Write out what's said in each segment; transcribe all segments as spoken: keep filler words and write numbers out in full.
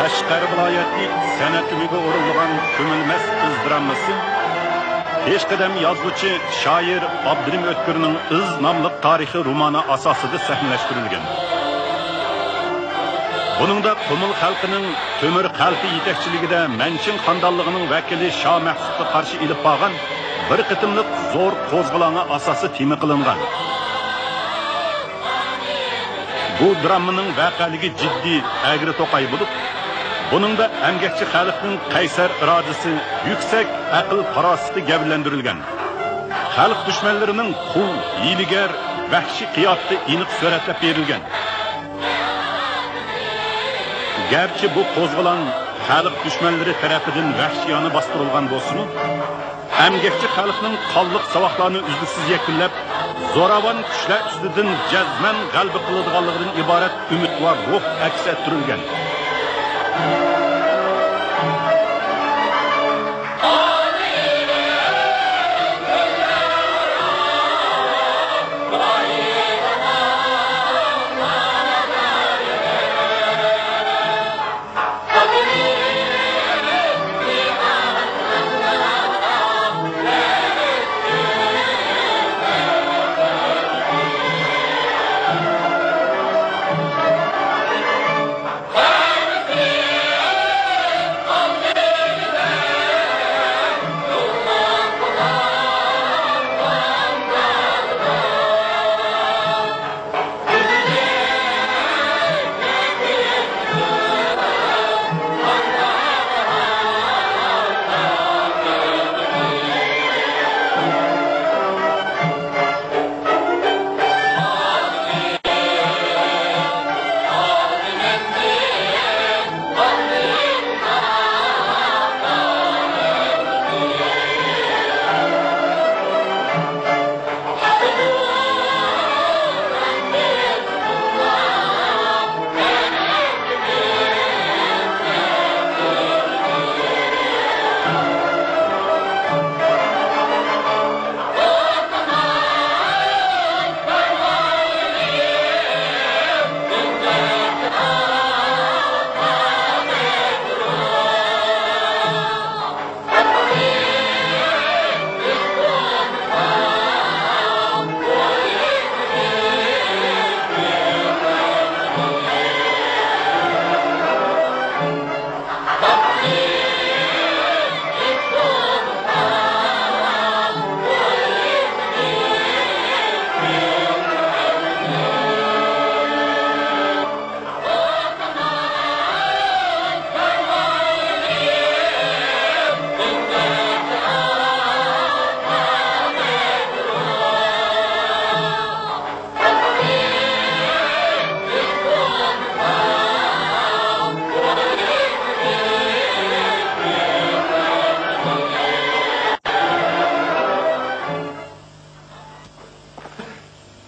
قەشقەر ۋىلايەتلىك سەنئەت ئۆمىكى ئورۇنلىغان كۆمۈلمەس ئىز دراممىسى پېشقەدەم يازغۇچى، شائىر ئابدۇرېھىم ئۆتكۈرنىڭ ئىز ناملىق تارىخىي رومانى ئاساسىدا سەھنىلەشتۈرۈلگەن. بۇنىڭدا قۇمۇل خەلقىنىڭ تۆمۈر قەلتە يېتەكچىلىكىدە مەنچىڭ خاندانلىقىنىڭ ۋەكىلى شاھ مەخسۇتقا قارشى ئېلىپ بارغان بىر قېتىملىق زور قوزغىلاڭى ئاساسىي تېما قىلىنغان. بۇ دراممىنىڭ ۋەقەلىكى جىددىي، ئەگرى توقاي بولۇپ، بۇنىڭدا ئەمگەكچى خەلقنىڭ قەيسەر ئىرادىسى، يۈكسەك ئەقىل-پاراسىتى گەۋدىلەندۈرۈلگەن. خەلق دۈشمەنلىرىنىڭ قۇل، ھىيلىگەر، ۋەھشىي قىياپىتى ئېنىق سۈرەتلەپ بېرىلگەن. گەرچە بۇ قوزغىلاڭ خەلق دۈشمەنلىرى تەرىپىدىن ۋەھشىيانە باستۇرۇلغان بولسىمۇ، ئەمگەكچى خەلقنىڭ قانلىق ساۋاقلارنى ئۈزلۈكسىز يەكۈنلەپ، زوراۋان كۈچلەر ئۈستىدىن جەزمەن غەلىبە قىلىدىغانلىقىدىن ئىبارەت ئۈمىدۋار روھ ئەكس ئەتتۈرۈلگەن.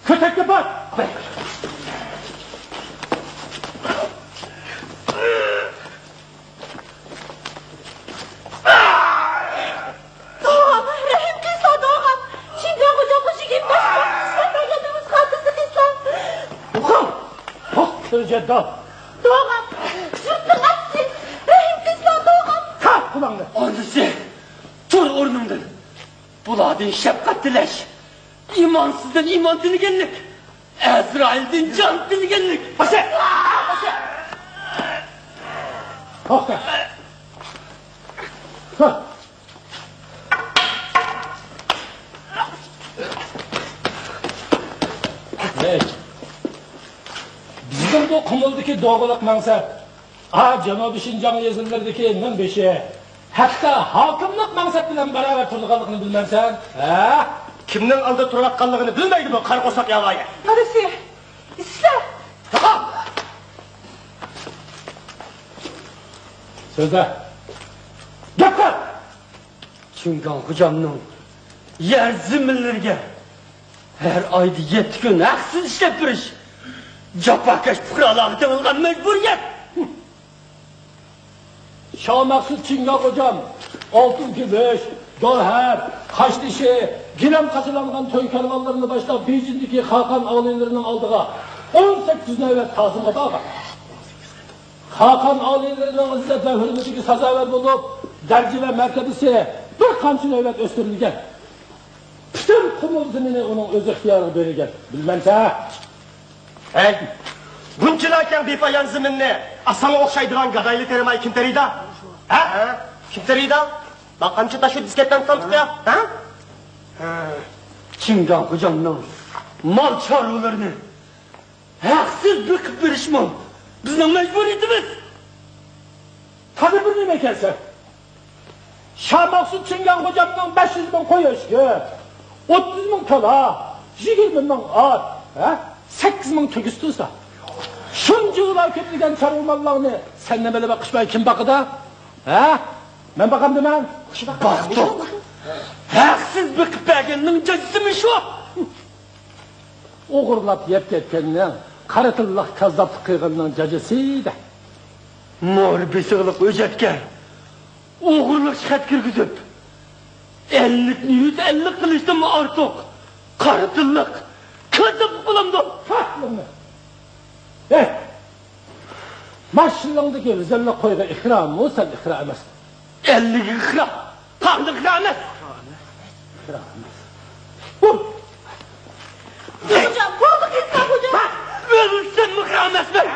كۆتەككە بار! دوغام، رەھىم قىلسا، دوغام! شىنجاڭ غوجامغا يىگىرمە بەش مىڭ سەن بەرگەن نومۇس خاتىرىسى قىلسا! ئوقۇڭ! توختىتىڭ جەددال! دوغام، يۇرتنىڭ ئاتىسى، رەھىم قىلسا، دوغام! تارت قۇلاقنى! ئانىسى، تۇر ئورنۇڭدىن! بۇلاردىن شەپقەت تىلەش، ئىمانسىزدىن ئىمان تىلىگەنلىك، ئەزرائىلدىن جان تىلىگەنلىك. باشا! باشا! توختا! ھە! ھەي! بىزنىڭ بۇ قۇمۇلدىكى دوغىلىق مەقسەت، ئا، جەنۇبىي شىنجاڭ يېزىلىرىدىكى مىڭبېشى، ھەتتا ھاكىملىق مەقسەت بىلەن باراۋەر تۇرىدىغانلىقىنى بىلمەمسەن؟ ھە؟ كىمنىڭ ئالدىدا تۇرۇۋاتقانلىقىنى بىلمەيدۇ بۇ قارا قورساق ياۋايى. دادىسى، ئىسلام! ياق! سۆزلە! گەپ قىل! چىڭگاڭ خوجامنىڭ يەر زېمىنلىرىگە ھەر ئايدا يەتتە كۈن ھەقسىز ئىشلەپ بېرىش، جاپاكەش پۇقرالارغا تېڭىلغان مەجبۇرىيەت. شاھ مەخسۇت چىڭگاڭ خوجام ئالتۇن كۈمۈش، گەۋھەر، قاشتېشى، گىلەم قاچىلانغان توي كارۋانلىرىنى باشلاپ، بېيجىڭدىكى خاقان ئالىيلىرىنىڭ ئالدىغا ئون سەككىز نۆۋەت تازىمغا بارغان. خاقان ئالىيلىرىنىڭ ئىززەت ۋە ھۆرمىتىگە سازاۋەر بولۇپ، دەرىجە ۋە مەرتىبىسى بىر قانچە نۆۋەت ئۆستۈرۈلگەن. پۈتۈن قۇمۇل زېمىنى ئۇنىڭ ئۆز ئىختىيارىغا بېرىلگەن. بىلمەمسە؟ ھەي، بۇنچىلا كەڭ بىپايان زېمىننى ئاسانغا ئوخشايدىغان گادايلا تېرىماي كىم تېرىيدۇ؟ ھە؟ كىم تېرىيدۇ؟ باققانچە تاشۇ دىسكەتتەن تامسىقى، ھە؟ ھە، چىڭگاڭ خوجامنىڭ مال چارۋىلىرىنى ھەقسىز بېقىپ بېرىشمۇ بىزنىڭ مەجبۇرىيىتىمىز. تازا بىر نېمە ئىكەنسەن. شاماقسۇ چىڭگاڭ خوجامنىڭ بەش يۈز مىڭ قوي ئۆچكە، ئوتتۇز مىڭ كالا، يىگىرمە مىڭ ئات، ھە؟ سەككىز مىڭ تۆگىسى تۇرسا، شۇنچىۋالا كۆپلىگەن چارۋا ماللارنى سەن نېمىلا بېقىشماي كىم باقىدۇ؟ ھە؟ مەن باقامدىمەن؟ باقتۇق. ھەقسىز بېقىپ بەرگەننىڭ جازىسىمۇ شۇ. ئوغرىلاپ يەپ كەتكەننىڭ، قارا تىللىق كاززاپلىق قىلغاننىڭ جازىسى دە. مور بېسىقلىق ئۆجەتكە ئوغرىلىق خەت كىرگۈزۈپ، ئەللىكنى يۈز ئەللىك قىلىشتىنمۇ ئارتۇق قارا تىللىق كاززاپلىق بولامدۇ؟ ھە! ھە! ماشىنىڭدىكى ۋىزىللىق قويغا ئىقرارمۇ سەن ئىقرار ئەمەس. ئەللىك ئىقرار، تاغدا ئىقرار ئەمەس. ئىقرار ئەمەس. ھۇ! خوجام، بولدى قىلسا، خوجام. ئۆلسەم ئىقرار ئەمەسمەن.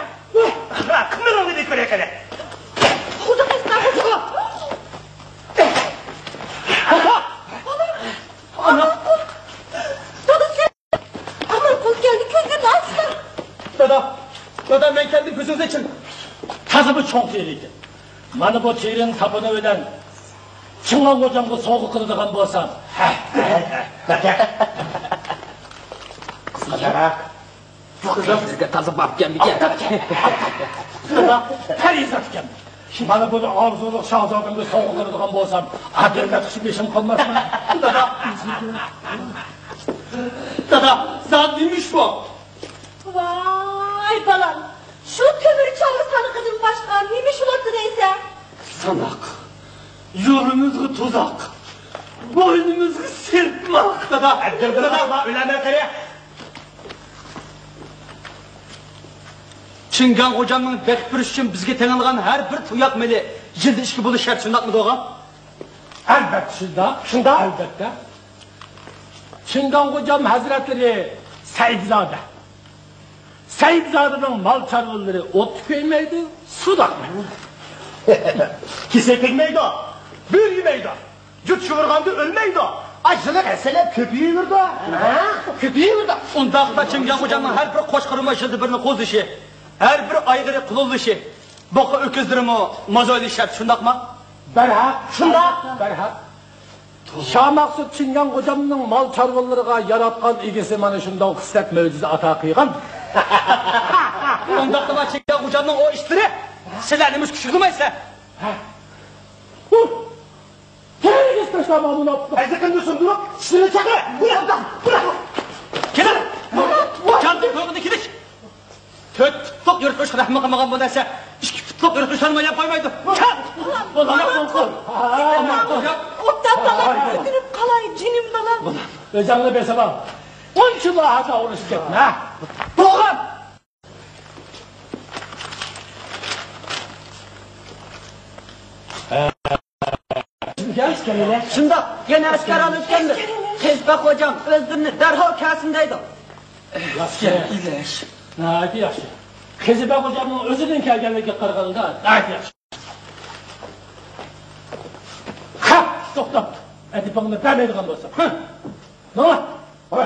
قىمىرىڭنى بىر كۆرەي قېنى. بولدى قىلسا، خوجام. ئانا! ئانا! دادا، سەن ئامال قول كەلدى، كۆزلىرىنى ئاچسا. دادا، دادا، مەن كەلدىم، كۆزىڭىزنى ئېچىڭ. تازا بىر چوڭ تېرە ئىكەن. مانا بۇ تېرىنى تاپىنى بىلەن چىڭگاڭ خوجامغا سوۋغا قىلىدىغان بولسام. ھە، ھە، ھە. قىزلار، بۇ قىز بىزگە تازا بارىپ كەلمىكەن. دادا، پەرىزات ئىكەن. مانا بۇنى ئارزۇلۇق شاھزادەمگە سوۋغا قىلىدىغان بولسام، ئادەمگە قىشىپ بېشىم قالماسمۇ؟ دادا. دادا، زادى نېمە ئىش بۇ؟ ۋاي بالام، شۇ تۆمۈر چالما سانىقىدىن باشقا نېمە ئىش بولاتتى دەيسەن؟ ساناق، يولىمىزغا تۇزاق، بوينىمىزغا سىرتماق. دادا، دادا، ئۆلەمەن قېرى. چىڭگاڭ خوجامنىڭ بېقىپ بېرىش ئۈچۈن بىزگە تېڭىلغان ھەر بىر تۇياق مېلى يىلدا ئىككى بولۇش شەرت، شۇنداقمىدۇ ئاغا؟ ئەلۋەتتە شۇنداق. شۇنداق؟ ئەلۋەتتە. چىڭگاڭ خوجام ھەزرەتلىرى سەئىدزادە. سەئىدزادىنىڭ مال چارۋىلىرى ئوتتا كۆيمەيدۇ، سۇدا ئاقمايدۇ. كېسەك تەگمەيدۇ، بۆرە يېمەيدۇ. جۇت شۇۋۇرغاندا ئۆلمەيدۇ. ئاي، يىللىق ھەسسىلەپ كۆپىيىۋېرىدۇ. ھە؟ كۆپىيىۋېرىدۇ. ئۇنداقتا چىڭگاڭ خوجامنىڭ ھەر بىر قوچقىرىمۇ يىلدا بىرنى قوزۇشى، ھەر بىر ئايغىرى قۇلۇللىشى، بۇقا ئۆكۈزلىرىمۇ مازويلى شەرت، شۇنداقمۇ؟ بەرھەق. شۇنداق. بەرھەق. شاماقسۇ چىڭگاڭ خوجامنىڭ مال چارۋىلىرىغا ياراتقان ئىگىسى مانا شۇنداق خىسلەت مۆجىزە ئاتا قىلغان. ئۇنداقتا مانا چىڭگاڭ خوجامنىڭ ئۇ ئىشلىرى سىلەرنى مۇشۇ كۈچۈكلىمەيسىلەر. ھە. ھۇ! تېرىگە تاشلاما مۇناپىق. ئەزىقىمنى سۇندۇرۇپ، چىشىنى چاقىر. بۇراق، بۇراق. كېلىڭ. جان تۆگىدە كېلىش. تۆت پۇتلۇق يىرتقۇچقا رەھمى قىلمىغان بۇ نەرسە ئىككى پۇتلۇق يىرتقۇچلارنى يەپ قويمايدۇ. چال! بۇلار قورقۇر. ئوبدان بالا، كۆتۈرۈپ قالاي، جېنىم بالام. ئۆزۈڭنى بېسىۋال. ئۇنچىلا ھازا ئۇرۇشۇپ كەتمە. توغرا! شۇنداق، يەنە ئەسكەر ئالىدىكەنمىز. قېزىبەگ خوجام ئۆزلىرىنى دەرھال كەلسۇن دەيدۇ. ياخشى. ناھايىتى ياخشى. قېزىبەگ خوجامنىڭ ئۆزىدىن كەلگەنلىكىگە قارىغاندا ناھايىتى ياخشى. ھە، توختاپ. ئەدىپىڭنى بەرمەيدىغان بولساڭ. ھە. ماڭا. ھە.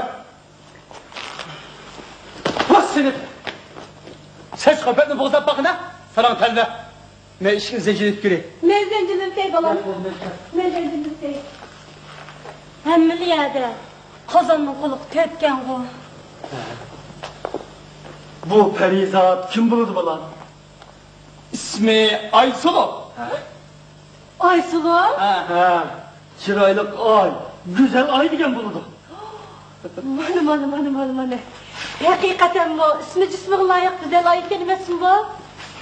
بۇ سېنى سەچ قاپەتنى بوغزاپ باقىنا، ساراڭ تەلۋە. مەن ئىشىكنى زەنجىرلەپ كىرەي. مەن زەنجىرلىۋېتەي، بالام. مەن زەنجىرلىۋېتەي. ھەممىلا يەردە قازاننىڭ قۇلىقى تۆتكەنغۇ. بۇ پەرىزات كىم بولىدۇ، بالام؟ ئىسمى ئايسۇلۇ. ئايسۇلۇ؟ ھە. ھە. چىرايلىق ئاي، گۈزەل ئاي دېگەن بولىدۇ. مانا، مانا، مانا، مانا، مانا. ھەقىقەتەنمۇ ئىسمى جىسمىغا لايىق گۈزەل ئاي ئىكەن ئەمەسمۇ بۇ؟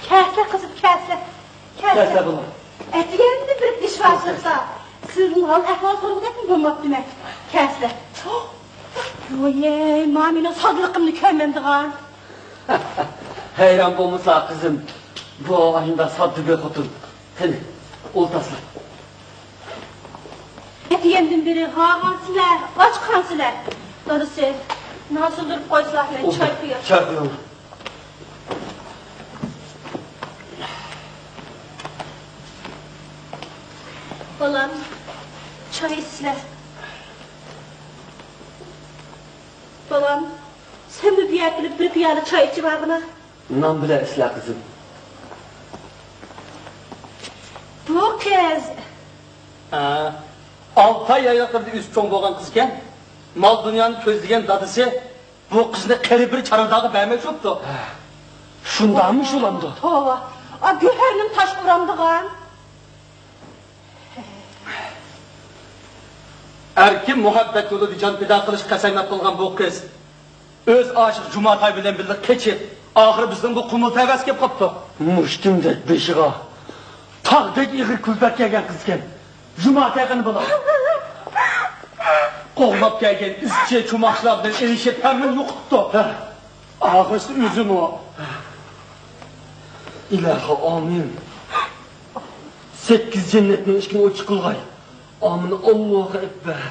كەلسە قىزىم، كەلسە. كەلسە. كەلسە بۇ. ئەتىگەندە بىر ئىش بار چىقسا، سىزدىن ھال ئەھۋال سورىغۇدەكمۇ بولماپتىمەن. كەلسە. ۋويەي، مانا مېنىڭ سادىلىقىمنى كۆرمەمدىغان. ھەيران بولمىسا قىزىم، بۇ ئايىمدا ساددا بىر خوتۇن. قېنى، ئولتۇرسىلەر. ئەتىگەندىن بېرى ھاغانسىلەر، ئاچقانسىلەر. دادىسى، نان سۇندۇرۇپ قويسىلا، مەن چاي قۇياي. چاي قۇيۇڭ. بالام، چاي ئىچسىلە. بالام، سەنمۇ بۇ يەرگە كېلىپ بىر پىيالە چاي ئىچىۋالغىنا. نان بىلەن ئىچسىلە، قىزىم. بۇ قىز. ھە، ئالتاي يايلاقلىرىدا ئۆسۈپ چوڭ بولغان قىزكەن. مال-دۇنيانى كۆزلىگەن دادىسى بۇ قىزنى قېرى بىر چارۋىدارغا بەرمەكچى بوپتۇ. شۇنداقمۇ شۇلامدۇ؟ توۋا، ئا، گۆھەرنىڭ تاشقا ئۇرامدىغان. ئەركىن مۇھەببەت يولىدا جان پىدا قىلىش قەسەمياد قىلغان بۇ قىز ئۆز ئاشىقى جۇماتاي بىلەن بىللە قېچىپ، ئاخىرى بىزنىڭ بۇ قۇمۇل تەۋەسىگە كېلىپ قاپتۇ. مۇشتۇمدەك بېشىغا تاغدەك ئېغىر كۈلپەت كەلگەن قىزكەن. جۇماتاي قېنى بالا؟ قوغلاپ كەلگەن ئىزچى چوماقچىلار بىلەن ئېلىشىپ ھەممىنى يوقىتىپتۇ. ھە. ئاخىرسى ئۆزىمۇ. ئىلاھى ئامىن. سەككىز جەننەتنىڭ ئىشىكىنى ئوچۇق قىلغاي. ئامىن، ئاللاھۇ ئەكبەر.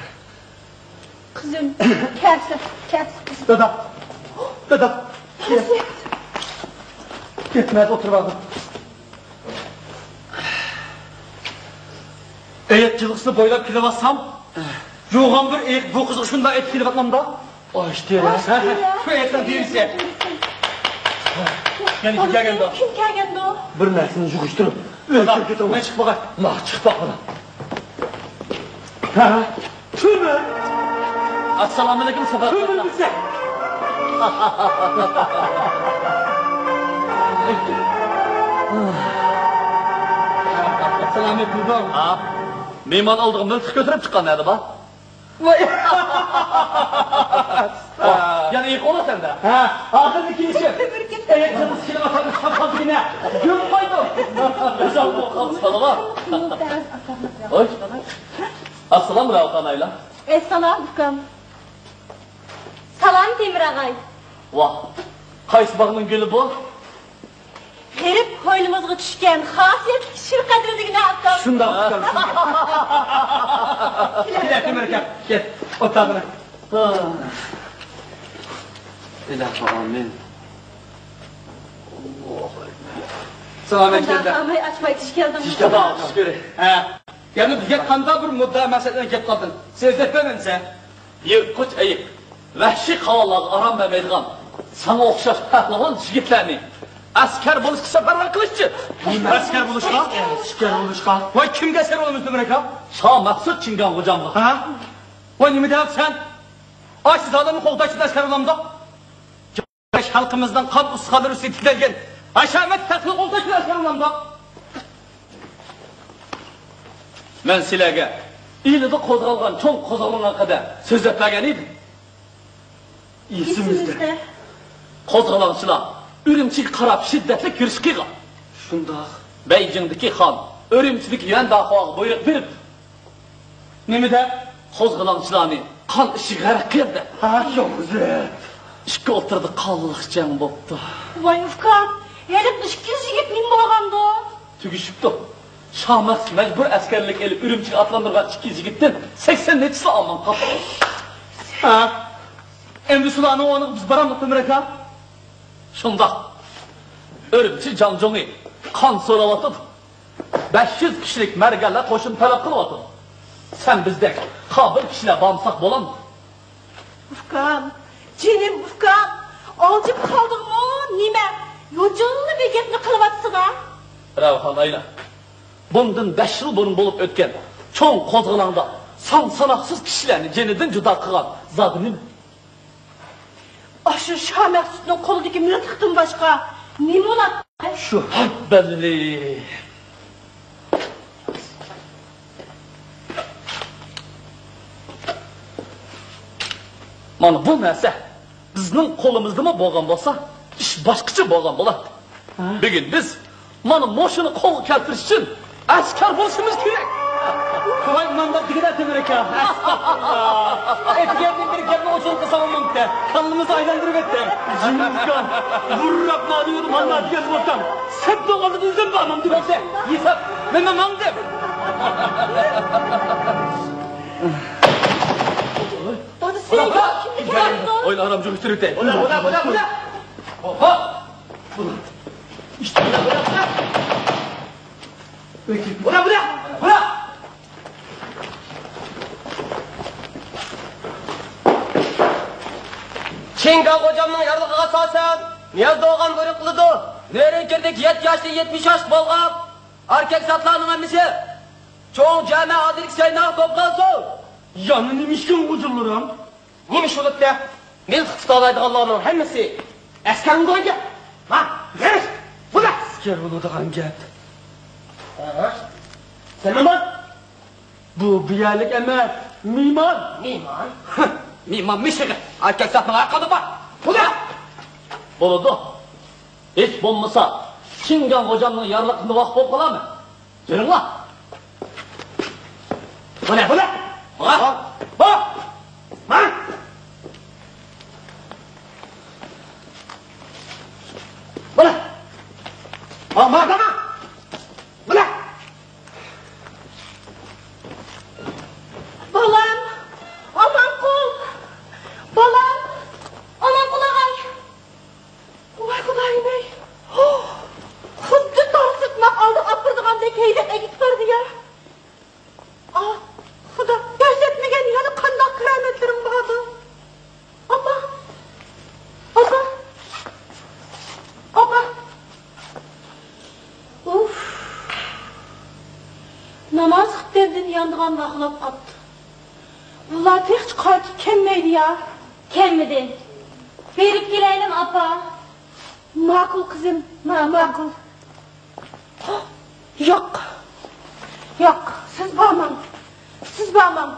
قىزىم، كەلسە، كەلسە قىزىم. دادا، دادا. كەلسە. كەتمەيدۇ، ئولتۇرۇپ ئالدىم. ئېيىق جىلغىسىنى بويلاپ كېلىۋاتسام، يوغان بىر ئېيىق بۇ قىزغا شۇنداق ئېيتىپ كېلىۋاتمامدا. ئاشتىرا. ھە، ھە، شۇ ئېيىقنىڭ دېۋىسى. يەنە كىم كەلگەندۇ؟ كىم كەلگەندۇ؟ بىر نەرسىنى يىغىشتۇرۇپ، ئۆلتۈرۈپ كېتىڭ. مەن چىقىپ باقاي. ماڭ، چىقىپ باققىنا. ھە، ھە. تۆمۈر! ئەسسالامۇئەلەيكۇم، ساپا. تۆمۈر بىزدە! سالامەت بولدۇڭ. ھا، مېھمان ئالدىغا مىلتىق كۆتۈرۈپ چىققان نەدە بار؟ ۋاي! يەنە ئېيىق ئۇرۇ سەندە؟ ھە، ئاخىرىدا كېلىشىپ. ئېيىق قىلمىسى كېلىۋاتقان ئىشقا قالدىكىنە. يۈرۈپ قايتىڭ. ئۆزۈڭ قالسا بولىدۇ. ھوي. ئەسسالام، راۋۇقان ئايلا. ئەسسالام، ئۇكام. سالام، تېمىر ئاغاي. ۋاھ، قايسى باغنىڭ گۈلى بۇ؟ غېرىب قوينىمىزغا چۈشكەن خاسىيەتلىك شىر قەدرىدىگىنە ئاكام. شۇنداق، ئۇكام، شۇنداق. كېلە، تېمىر ئاكا، كەل، ئولتۇرغىنا. ئىلاھى ئامىن. سالامەت كەلدى. ئاچماي چۈش كەلدىڭ. چۈش كەلدىڭ. شۈكۈر. ھە. يەنە بىزگە قانداق بىر مۇددىئا مەسىلىلەرنى گەپ قىلدىڭ؟ سېزىپ بەرمەمسەن؟ يىرتقۇچ ئېيىق، ۋەھشىي قاۋانلارغا ئارام بەرمەيدىغان، ساڭا ئوخشاش پەھلىۋان يىگىتلەرنى ئەسكەر بولۇشقا سەپەرۋەر قىلىشچى. ئەسكەر بولۇشقا؟ ئەسكەر بولۇشقا؟ ۋاي، كىمگە ئەسكەر بولىمىز، تۆمۈر ئاكا؟ شاھ مەخسۇت چىڭگاڭ غوجامغا. ھە؟ ۋاي، نېمە دەۋاتىسەن؟ ئاشۇ زالىمنى قوغداش ئۈچۈن ئەسكەر بولامدۇق؟ خەلقىمىزنىڭ قان ئۇستىخانلىرى ئۈستىگە تىكلەنگەن ھەشەمەت تەختىنى قوغداش ئۈچۈن ئەسكەر بولامدۇق؟ مەن سىلەرگە ئىلىدا قوزغالغان چوڭ قوزغىلاڭ ھەققىدە سۆزلەپ بەرگەن ئىدىم. ئېسىمىزدە. قوزغىلاڭچىلار ئۈرۈمچىگە قاراپ شىددەتلىك يۈرۈش قىلغان. شۇنداق. بەيجىڭدىكى خان ئۈرۈمچىدىكى يۈەنداخۇاغا بۇيرۇق بېرىپتۇ. نېمە دەپ؟ قوزغىلاڭچىلارنى قان ئىچىگە غەرق قىل دەپ. ھا، شۇ ئىككى ئوتتۇرىدا قانلىق جەڭ بوپتۇ. ۋاي ئۇكام، ھېلىقى ئىككى يۈز يىگىت نېمە بولغاندۇ؟ تۈگىشىپتۇ. شاھ مەخسۇت مەجبۇر ئەسكەرلىك ئېلىپ ئۈرۈمچىگە ئاتلاندۇرغان ئىككى يۈز يىگىتتىن سەكسەن نەچچىسى ئامان قاپتۇ. ھە؟ ئەمدى شۇلارنىڭ ئورنىغا بىز بارامدۇق، تۆمۈر ئاكا؟ شۇنداق. ئۈرۈمچى جاڭجۇڭى قان سوراۋاتىدۇ. بەش يۈز كىشىلىك مەرگەنلەر قوشۇن تەلەپ قىلىۋاتىدۇ. سەن بىزدەك قابىل كىشىلەر بارمىساق بولامدۇ؟ ئۇكام، جېنىم ئۇكام، ئالجىپ قالدىڭمۇ نېمە؟ يوچۇنلا بىر گەپنى قىلىۋاتىسىنا. راۋۇخان ئايلا، بۇندىن بەش يىل بۇرۇن بولۇپ ئۆتكەن چوڭ قوزغىلاڭدا سان-ساناقسىز كىشىلەرنى جېنىدىن جۇدا قىلغان زادى نېمە؟ ئاشۇ شاھ مەخسۇتنىڭ قولىدىكى مىلتىقتىن باشقا نېمە بولاتتى؟ شۇ ھەببەللى. مانا بۇ نەرسە بىزنىڭ قولىمىزدىمۇ بولغان بولسا، ئىش باشقىچە بولغان بولاتتى. ھە؟ بۈگۈن بىز مانا مۇشۇنى قولغا كەلتۈرۈش ئۈچۈن ئەسكەر بولۇشىمىز كېرەك. ۋاي، مانداق دېگىنە تۆمۈر ئاكا. ئەتىگەندىن بېرى گەپنى ئوچۇق قىلسام بولمامتى. كاللىمىزنى ئايلاندۇرۇۋەتتى. جىمىسكان، بۇرراپ نادىۋۇرۇپ مانداق دېگەن بولسام، سەپنىڭ ئالدىدا ئۆزۈم بارمامتى بەردى. ھېساب، مەن ماڭدىم. دادىسى، بۇرا، بۇرا. ئويلا ئارام جوشتۇرۇپ. بۇرا، بۇرا، بۇرا، بۇرا. ھوپا. بۇرا، بۇرا، بۇرا. بۇرا، بۇرا، بۇرا. چىڭگاڭ غوجامنىڭ يارلىقىغا ئاساسەن، نىياز دوغان بۇيرۇق قىلىدۇ. نېرىن كىردىك يەتتە ياشتىن يەتمىش ياش بولغان ئەركەك زاتلارنىڭ ھەممىسى چوڭ جامە ھازىركى سەيناغا توپلانسۇن. يەنە نېمە ئىشكەن غوجاملىرىم؟ نېمە ئىش بولۇپتۇ؟ مىلتىق تۇتالايدىغانلارنىڭ ھەممىسى ئەسكەرمۇ بولغان گەپ. ھا، يېرىش! بۇلا! ئەسكەر بولىدىغان گەپ. ھا؟ سەن نېمە؟ بۇ بۇ يەرلىك ئەمەس، مېھمان. مېھمان؟ مېھمان مىشىغى. ئەركەك زاتنىڭ ھەققىدە بار. بۇلا! بولىدۇ. ھېچ بولمىسا، چىڭگاڭ غوجامنىڭ يارلىقىنى ۋاق بولۇپ قالامەن. يۈرۈڭلار. بۇنى، بۇنى. ھا؟ ھا؟ ھا؟ بۇنى. ھا، ما، ما، ما. بۇنى. بالام، ئامانقۇل. بالام، ئامانقۇل ئاغاي. ۋاي خۇدايىم-ئەي! خۇددى تارسىتماق ئالدىغا ئاپىرىدىغاندەك ھەيدەپ ئەكېتىپ بەردى يا. ئاھ، خۇدا، كۆرسەتمىگەن يەنە قانداق كارامەتلىرىڭ باردۇ؟ ئاپا! ئاپا! ئاپا! ئۇف! ناماز خۇپتەندىن يانىدىغان ۋاقلاپ قاپتۇ. بۇلار تېخىچە قايتىپ كەلمەيدۇ يا. كەلمىدى. بېرىپ كېلەيلىم، ئاپا. ماقۇل، قىزىم، ما-، ماقۇل. ياق. ياق، سىز بارماڭ. سىز بارماڭ.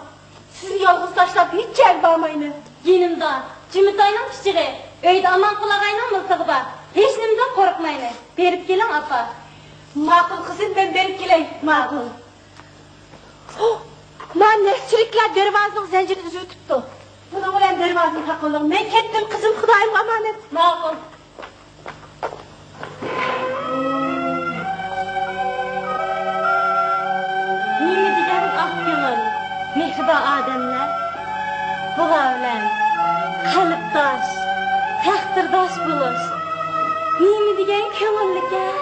سىزنى يالغۇز تاشلاپ ھېچ يەرگە بارمايمەن. يېنىمدا، جىمىتاينىڭ پىچىقى، ئۆيدە ئامانقۇل ئاغاينىڭ مىلتىقى بار. ھېچنېمىدىن قورقمايمەن. بېرىپ كېلىڭ، ئاپا. ماقۇل، قىزىم، مەن بېرىپ كېلەي. ماقۇل. ھو! ما نەسچىلىكلەر دەرۋازىنىڭ زەنجىرىنى ئۈزۈۋېتىپتۇ. بۇنىڭ بىلەن دەرۋازىنى تاقىۋېلىڭ. مەن كەتتىم، قىزىم، خۇدايىمغا ئامانەت. ماقۇل. نېمە دېگەن ئاق كۆڭۈل، مېھرىبان ئادەملەر. بۇلار بىلەن قەلبداش، تەقدىرداش بولۇش نېمە دېگەن كۆڭۈللۈككەن.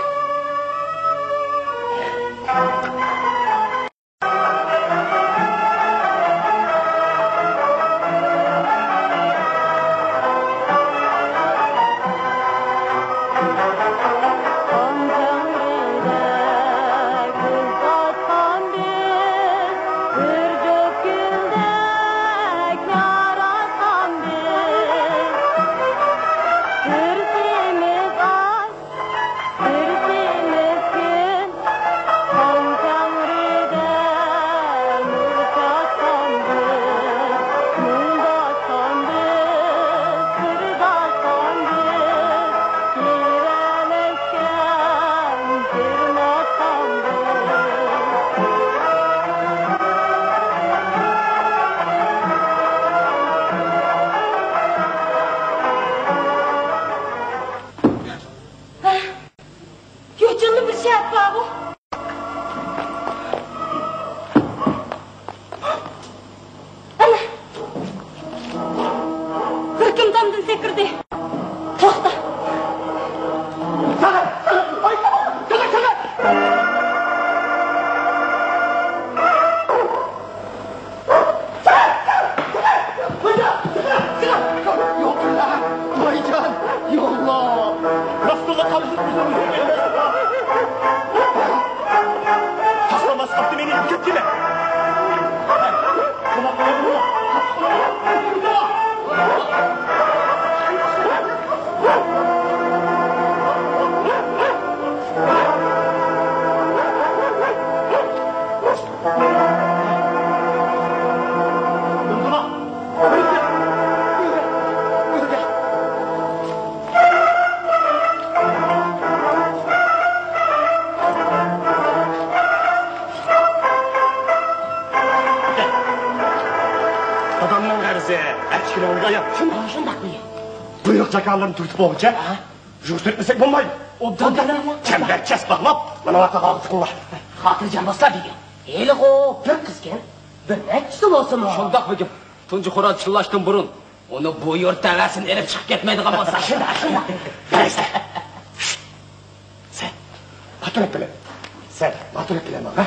يوچۇندا بىر شەرت بارغۇ. ئەنە، بىر كىم تامدىن سەكرىدى. توختا. يوقلا، ۋايجان، يوقلا. راستلا قالىسىز بىزنىڭ. تاشلىماس قاپتى مېنى، كەتكىلى. ئويۇق جاكارلىرىنى تۈرتۈپ بولغۇچە، ھە؟ يۈگۈرتۈپ ئۆتمىسەك بولمايدۇ. ئوبدان دەڭلار. چەمبەرچاس باغلاپ، مانا ماڭا تاقاغا تىقىڭلار. خاتىرجەم بولسا دېگەن. ھېلىغۇ بىر قىزكەن، بىر نەچچىسى بولسىمۇ. شۇنداق بېگىم. تۇنجى خوراز چىللاشتىن بۇرۇن ئۇنى بۇ يۇرت تەۋەسىدىن ئېلىپ چىقىپ كەتمەيدىغان بولسا. شۇنداق، شۇنداق. بەرسە. سەن باتۇرۇپ بىلە. سەن باتۇرۇپ بىلە ماڭا.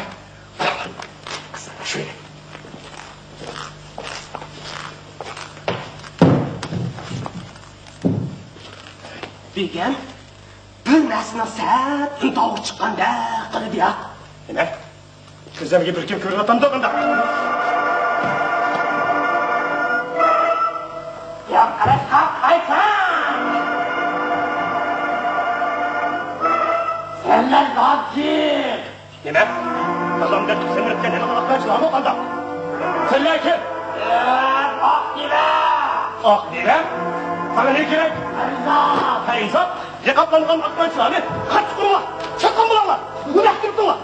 قىزىم، شۇ يەردە. بېگىم، بىر نەرسىنىڭ سەل ئۈنتاۋۇق چىققاندەك قىلىدۇ يا. نېمە؟ كۆزۈمگە بىر كىم كۆرۈۋاتامدۇ قانداق؟ يا قارا، قاقايسان! سەنلەر زادى! نېمە؟ دادام دەپ سېمىرىپ كەتكەن ھېلىقى ئاق نەرسىلەرمۇ قانداق؟ سەنلەر كىم؟ ئاق دېۋە! ئاق دېۋە؟ ساڭا نېمە كېرەك؟ پەرىزات! پەرىزات؟ رىقابلانغان ئاق نەرسىلەرنى قاتتىق ئۇرۇڭلار! چاتقان بولۇڭلار! ئۇنى ئەكىرىپ تۇرۇڭلار!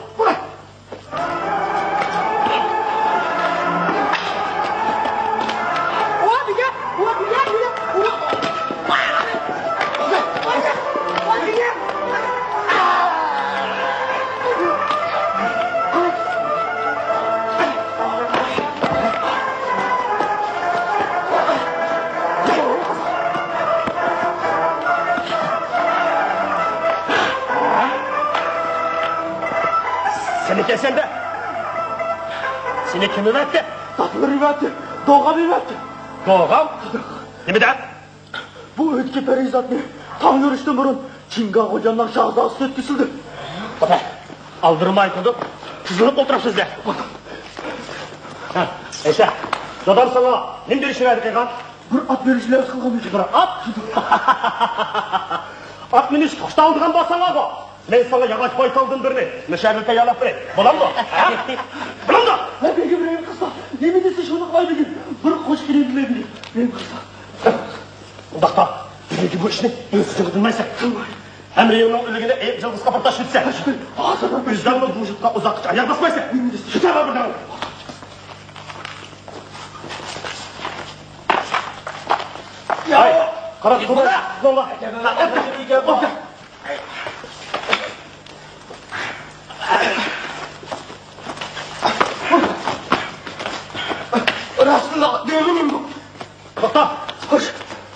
سېنى كەسەندە! سېنى كىم ئەۋەتتى؟ دادىلىرى ئەۋەتتى. دوغام ئەۋەتتى. دوغام؟ نېمە دەپ؟ بۇ ئۆيدىكى پەرىزاتنى تاڭ يورۇشتىن بۇرۇن چىڭگاخ غوجامنىڭ شاھزادىسى ئۆتكۈزۈلدى. توختاڭ، ئالدىرىماي تۇرۇپ، تىزلىنىپ ئولتۇرۇپسىز-دە. ھە، ئېيتە، دادام ساڭا نېمە بېرىشنى ۋەدە قىلغان؟ بىر ئات بېرىشنى ۋەدە قىلغان. بىر ئات؟ ئات مىنىشكە ئۇستا بولىدىغان بولساڭلارغۇ، مەن ساڭا ياغاچ بايتالدىن بىرنى مۇشۇ يەردىن تەييارلاپ بېرەي. بولامدۇ؟ ھە؟ بولامدۇ؟ ھە، بېگىم، رەھىم قىلسا، نېمە دېسە شۇنى قىلاي، بېگىم. بىر قوشۇق ئېلىپ بېرەي، بېگىم، رەھىم قىلسا. ئۇنداقتا، بۈگۈنكى بۇ ئىشنى ئۆزۈڭگە قىلمايسەن. ھەمرىيىڭنىڭ ئۆلۈكىنى ئېيىق جىلغىسىغا بىر تاشلىۋەتسەن. ھازىر. ئۆزۈڭمۇ بۇ يۇرتقا ئۇزاققىچە ئاياغ باسمايسەن. نېمە دېسە؟ كېتەۋەر بۇ يەردىن. ھەي، قاراپ تۇرما. راستلا دېمىنىم بۇ. توختا! خوش!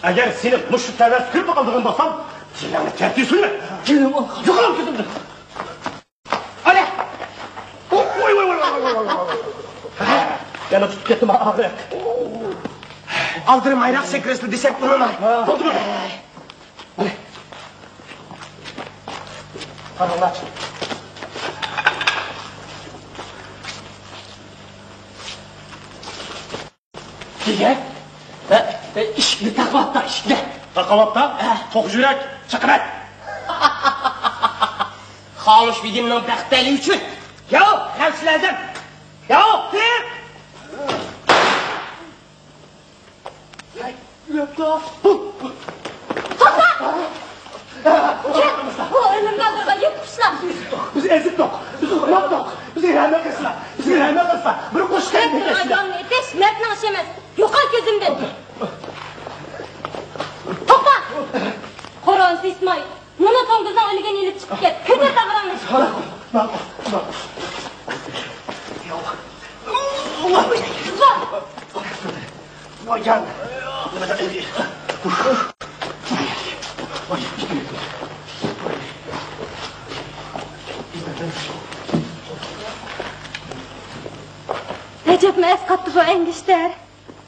ئەگەر سېنى مۇشۇ تەۋەسى كۆرۈپ قالىدىغان بولسام، تىلىڭنى تەرتىپ سۈرمە! جېنىم ئالغان! يوقال كۆزۈمدىن! ئالە! ۋوي، ۋوي، ۋوي! يەنە تۇتۇپ كەتتىم، ئاغرىق. ئالدىرىمايراق سەكرەسلە دېسەك ئۇنىماي. بولدىمۇ؟ قاراڭلار. دېگەن؟ ھە، ئىشىكنى تاقىۋاپتا، ئىشىكنى. تاقىۋاپتا؟ ھە. توق يۈرەك، چىقىۋەت. خامۇش بېگىمنىڭ بەختىيارلىقى ئۈچۈن. ياق، غەۋسىلەزەم. ياق، تىق. توختا! بۇ ئۆلۈمگە ئالدۇرغان يىرتقۇچلار. بىز ئېزىتتۇق، بىز ئۇرماقتۇق، بىزگە رەھمەت قىلسىلا، بىزگە رەھمەت قىلسىلا، بىر قوشۇق كەلدى. ئايالنى ئېتىش مەردنىڭ ئىشى ئەمەس. يوقال كۆزۈمدىن. توختا! قورال سىسماي. مانا توڭگۇزنىڭ ئۆلگەن يېنى چىقىپ كەت. كۆتەر داغراڭنى. ماقۇل، ماقۇل، ماقۇل. ئەجەبمۇ ئەسقاتتى بۇ ئەنگۈشتەر.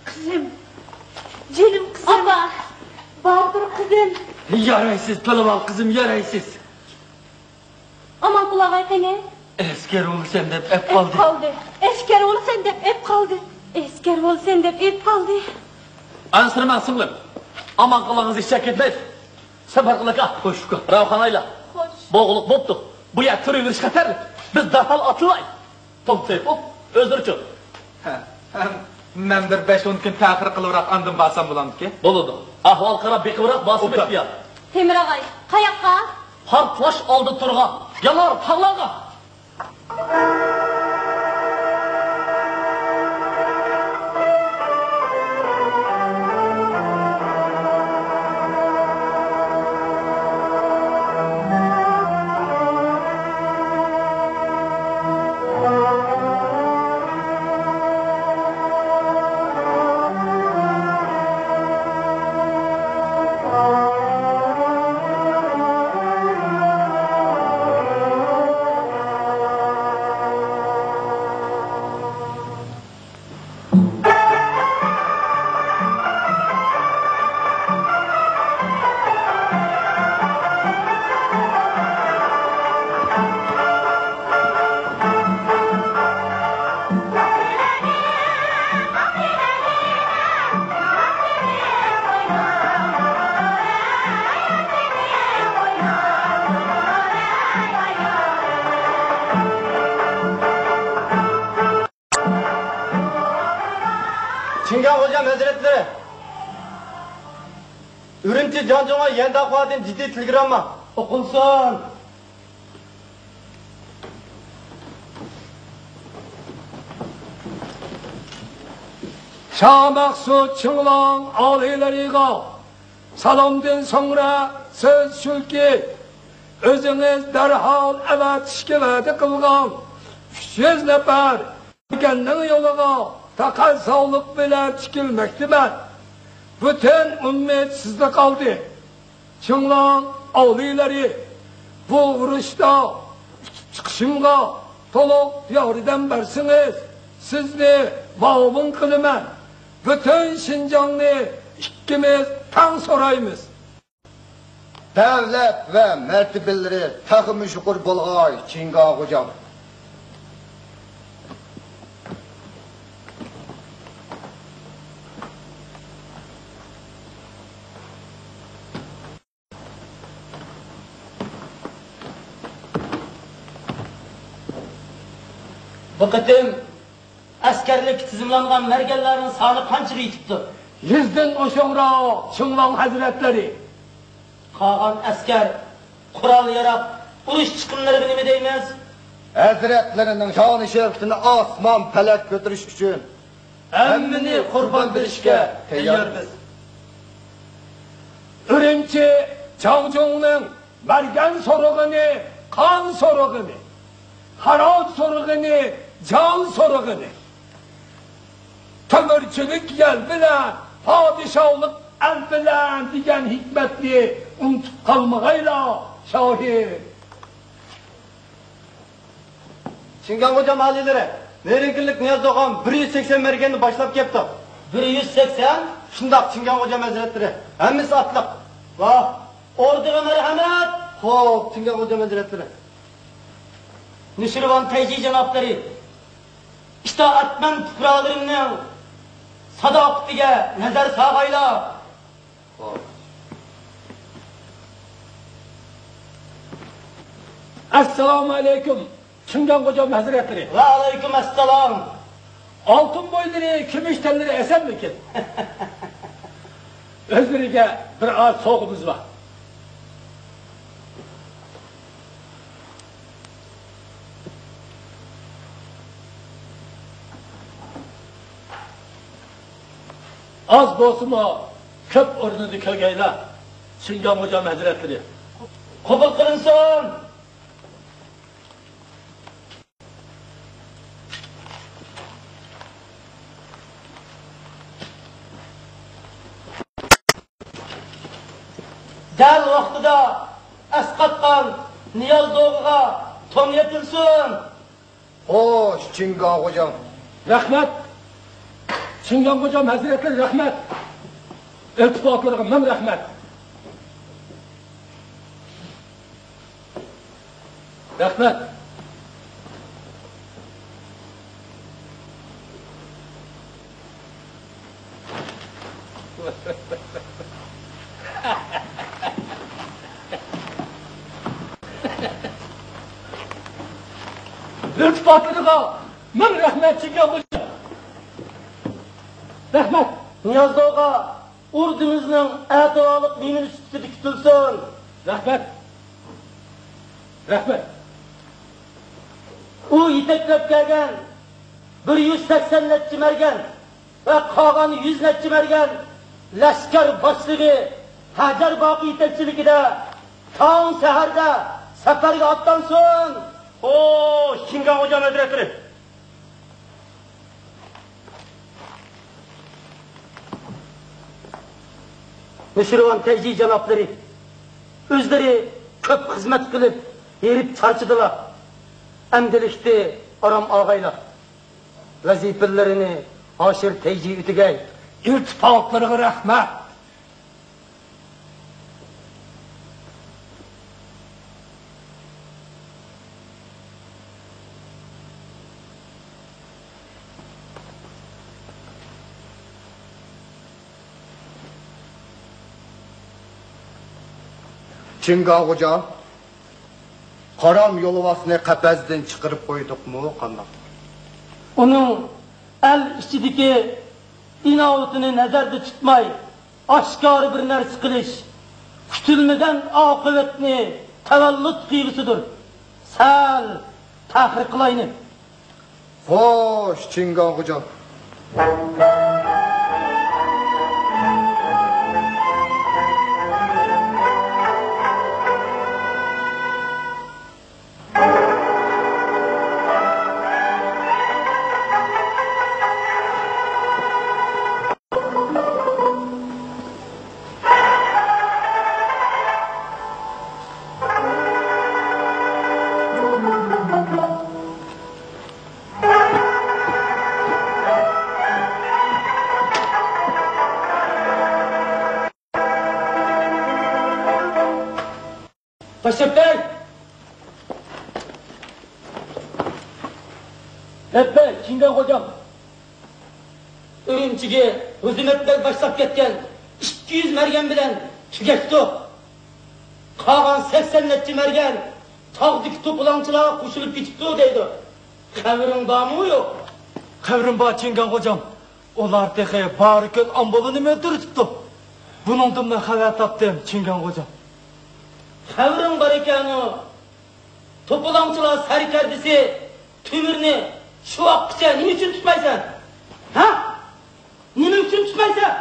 قىزىم، جېنىم قىزىم. ئاپا! باتۇر قىزىم. يارايسىز، پالۋان قىزىم، يارايسىز. ئامانقۇل ئاغاي قېنى؟ ئەسكەر بولىسەن دەپ ئەپ قالدى. ئەپ قالدى. ئەسكەر بولىسەن دەپ ئەپ قالدى. ئەسكەر بولىسەن دەپ ئەپ قالدى. ئەنسىرىمەڭ سىڭلىم. ئامان قېلىڭىز، ھېچ يەرگە كەتمەيسىز. سەپەر قىلىكا. خوش ئۇكا. راۋخانايلا. خوش. بوغۇلۇپ بوپتۇ. بۇ يەر تۇرۇۋېرىش خەتەرلىك. بىز دەرھال ئاتلىناي. توختاپ، ئۆزلىرىچۇ؟ ھە، ھە، مەن بىر بەش-ئون كۈن تەخىر قىلىۋراق ئاندىن بارسام بولامدىكىن؟ بولىدۇ. ئەھۋال قاراپ بېقىۋراق بارسا ئوبدان. بېرىكتە يا. تېمۇر ئاغاي، قاياققا؟ پارتلاش ئالدىدا تۇرغان يانار تاغلارغا. خوجام ھەزرەتلىرى، ئۈرۈمچى جاڭجۇڭغا يەنداخۇادىن جىددىي تېلېگرامما. ئوقۇلسۇن. شاھ مەخسۇت چىڭلاڭ ئالىيلىرىغا سالامدىن سوڭرا سۆز شۇكى، ئۆزىڭىز دەرھال ئەۋەتىشكە ۋەدە قىلغان ئۈچ يۈز نەپەر مەرگەننىڭ يولىغا پەقەت ساغلىق بىلەن تىكىلمەكتىمەن. پۈتۈن ئۈمىد سىزدە قالدى. چىڭلاڭ ئالىيلىرى، بۇ ئۇرۇشتا ئۇتۇپ چىقىشىمغا تولۇق ياردەم بەرسىڭىز، سىزنى مۇئاۋىن قىلىمەن. پۈتۈن شىنجاڭنى ئىككىمىز تەڭ سورايمىز. دەۋلەت ۋە مەرتىۋىلىرى تېخىمۇ يۇقىرى بولغاي، چىڭگاڭ غوجام. بۇ قېتىم ئەسكەرلىككە تىزىملانغان مەرگەنلەرنىڭ سانى قانچىغا يېتىپتۇ؟ يۈزدىن ئوشۇقراق، چىڭلاڭ ھەزرەتلىرى. قالغان ئەسكەر، قورال-ياراغ، ئۇرۇش چىقىملىرىغا نېمە دەيمىز؟ ھەزرەتلىرىنىڭ شانى-شەۋكىتىنى ئاسمان-پەلەك كۆتۈرۈش ئۈچۈن ھەممىنى قۇربان بېرىشكە تەيياربىز. ئۈرۈمچى جاڭجۇڭنىڭ مەرگەن سورىغىنى، قان سورىغىنى، خىراج سورىغىنى، جان سورىغىنى، تۆمۈرچىلىك يەل بىلەن، پادىشاھلىق ئەل بىلەن دېگەن ھېكمەتنى ئۇنتۇپ قالمىغايلا، شاھىم. چىڭگاڭ غوجام ئالىيلىرى، نېرىنكىلىك نىياز دوغان بىر يۈز سەكسەن مەرگەننى باشلاپ كەپتۇ. بىر يۈز سەكسەن؟ شۇنداق، چىڭگاڭ غوجام ھەزرەتلىرى. ھەممىسى ئاتلىق. ۋاھ، ئوردىغا مەرھەمەت! خوپ، چىڭگاڭ غوجام ھەزرەتلىرى. نۇشىرۋان تەيجى جانابلىرى، ئىتائەتمەن پۇقرالىرىمنىڭ ساداقىتىگە نەزەر سالغايلا. ئەسسالامۇ ئەلەيكۇم، چىڭگاڭ غوجام ھەزرەتلىرى. ۋەئەلەيكۇم ئەسسالام. ئالتۇن بوينلىرى، كۈمۈش تەنلىرى ئەسەنمىكىن؟ ئۆزلىرىگە بىر ئاز سوۋغىمىز بار. ئاز بولسىمۇ، كۆپ ئورنىدا كەلگەيلا، چىڭگاڭ غوجام ھەزرەتلىرى. قوبۇل قىلىنسۇن! دەل ۋاقتىدا ئەسقاتقان نىياز دوغىغا تون يېپىلسۇن! خوش، چىڭگاڭ غوجام. رەھمەت! چىڭگاڭ غوجام ھەزرەتلىرى، رەھمەت! ئىلتىپاتلىرىغا مىڭ رەھمەت! رەھمەت! ئىلتىپاتلىرىغا مىڭ رەھمەت، چىڭگاڭ غوجام. رەھمەت. نىياز دوغا ئوردىمىزنىڭ ئەتىۋارلىق مېھمىنى سۈپىتىدە كۈتۈلسۇن. رەھمەت. رەھمەت. ئۇ يېتەكلەپ كەلگەن بىر يۈز سەكسەن نەچچە مەرگەن ۋە قالغان يۈز نەچچە مەرگەن لەشكەر باشلىقى ھەجەر باقى يېتەكچىلىكىدە تاڭ سەھەردە سەپەرگە ئاتلانسۇن! خوش، چىڭگاڭ غوجام ھەزرەتلىرى! نۇشىرۋان تەيجى جانابلىرى، ئۆزلىرى كۆپ خىزمەت قىلىپ، ھېرىپ چارچىدىلا. ئەمدىلىكتە ئارام ئالغايلا. ۋەزىپىلىرىنى ھاشىر تەيجى ئۆتىگەي. ئىلتىپاتلىرىغا رەھمەت. چىڭگاڭ غوجام، قارام يولۋاسنى قەپەستىن چىقىرىپ قويدۇقمۇ، قانداق؟ ئۇنىڭ ئەل ئىچىدىكى ئىناۋىتىنى نەزەردە تۇتماي، ئاشكارا بىر نەرسە قىلىش كۈتۈلمىگەن ئاقىۋەتنى تەۋەللۇت قىلغۇسىدۇر. سەل تەخىر قىلايلى. خوش، چىڭگاڭ خوجام. باشلىق بەگ! بەگ، چىڭگاڭ خوجام! ئۈرۈمچىگە ھۆزىمەت بەگ باشلاپ كەتكەن ئىككى يۈز مەرگەن بىلەن تۈگەشتۇق. قالغان سەكسەن نەچچە مەرگەن تاغدىكى توپىلاڭچىلارغا قوشۇلۇپ كېتىپتۇ دەيدۇ. خەۋىرىڭ بارمۇ يوق؟ خەۋىرىم بار، چىڭگاڭ خوجام. ئۇلار تېخى بارىكۆل ئامبولىنىمۇ ئۆلتۈرۈۋېتىپتۇ. بۇنىڭدىنمۇ خەۋەر تاپتىم، چىڭگاڭ خوجام. خەۋىرىڭ بار ئىكەنۇ. توپىلاڭچىلار سەركەردىسى تۆمۈرنى شۇ ۋاقىتقىچە نېمە ئۈچۈن تۇتمايسەن؟ ھە؟ نېمە ئۈچۈن تۇتمايسەن؟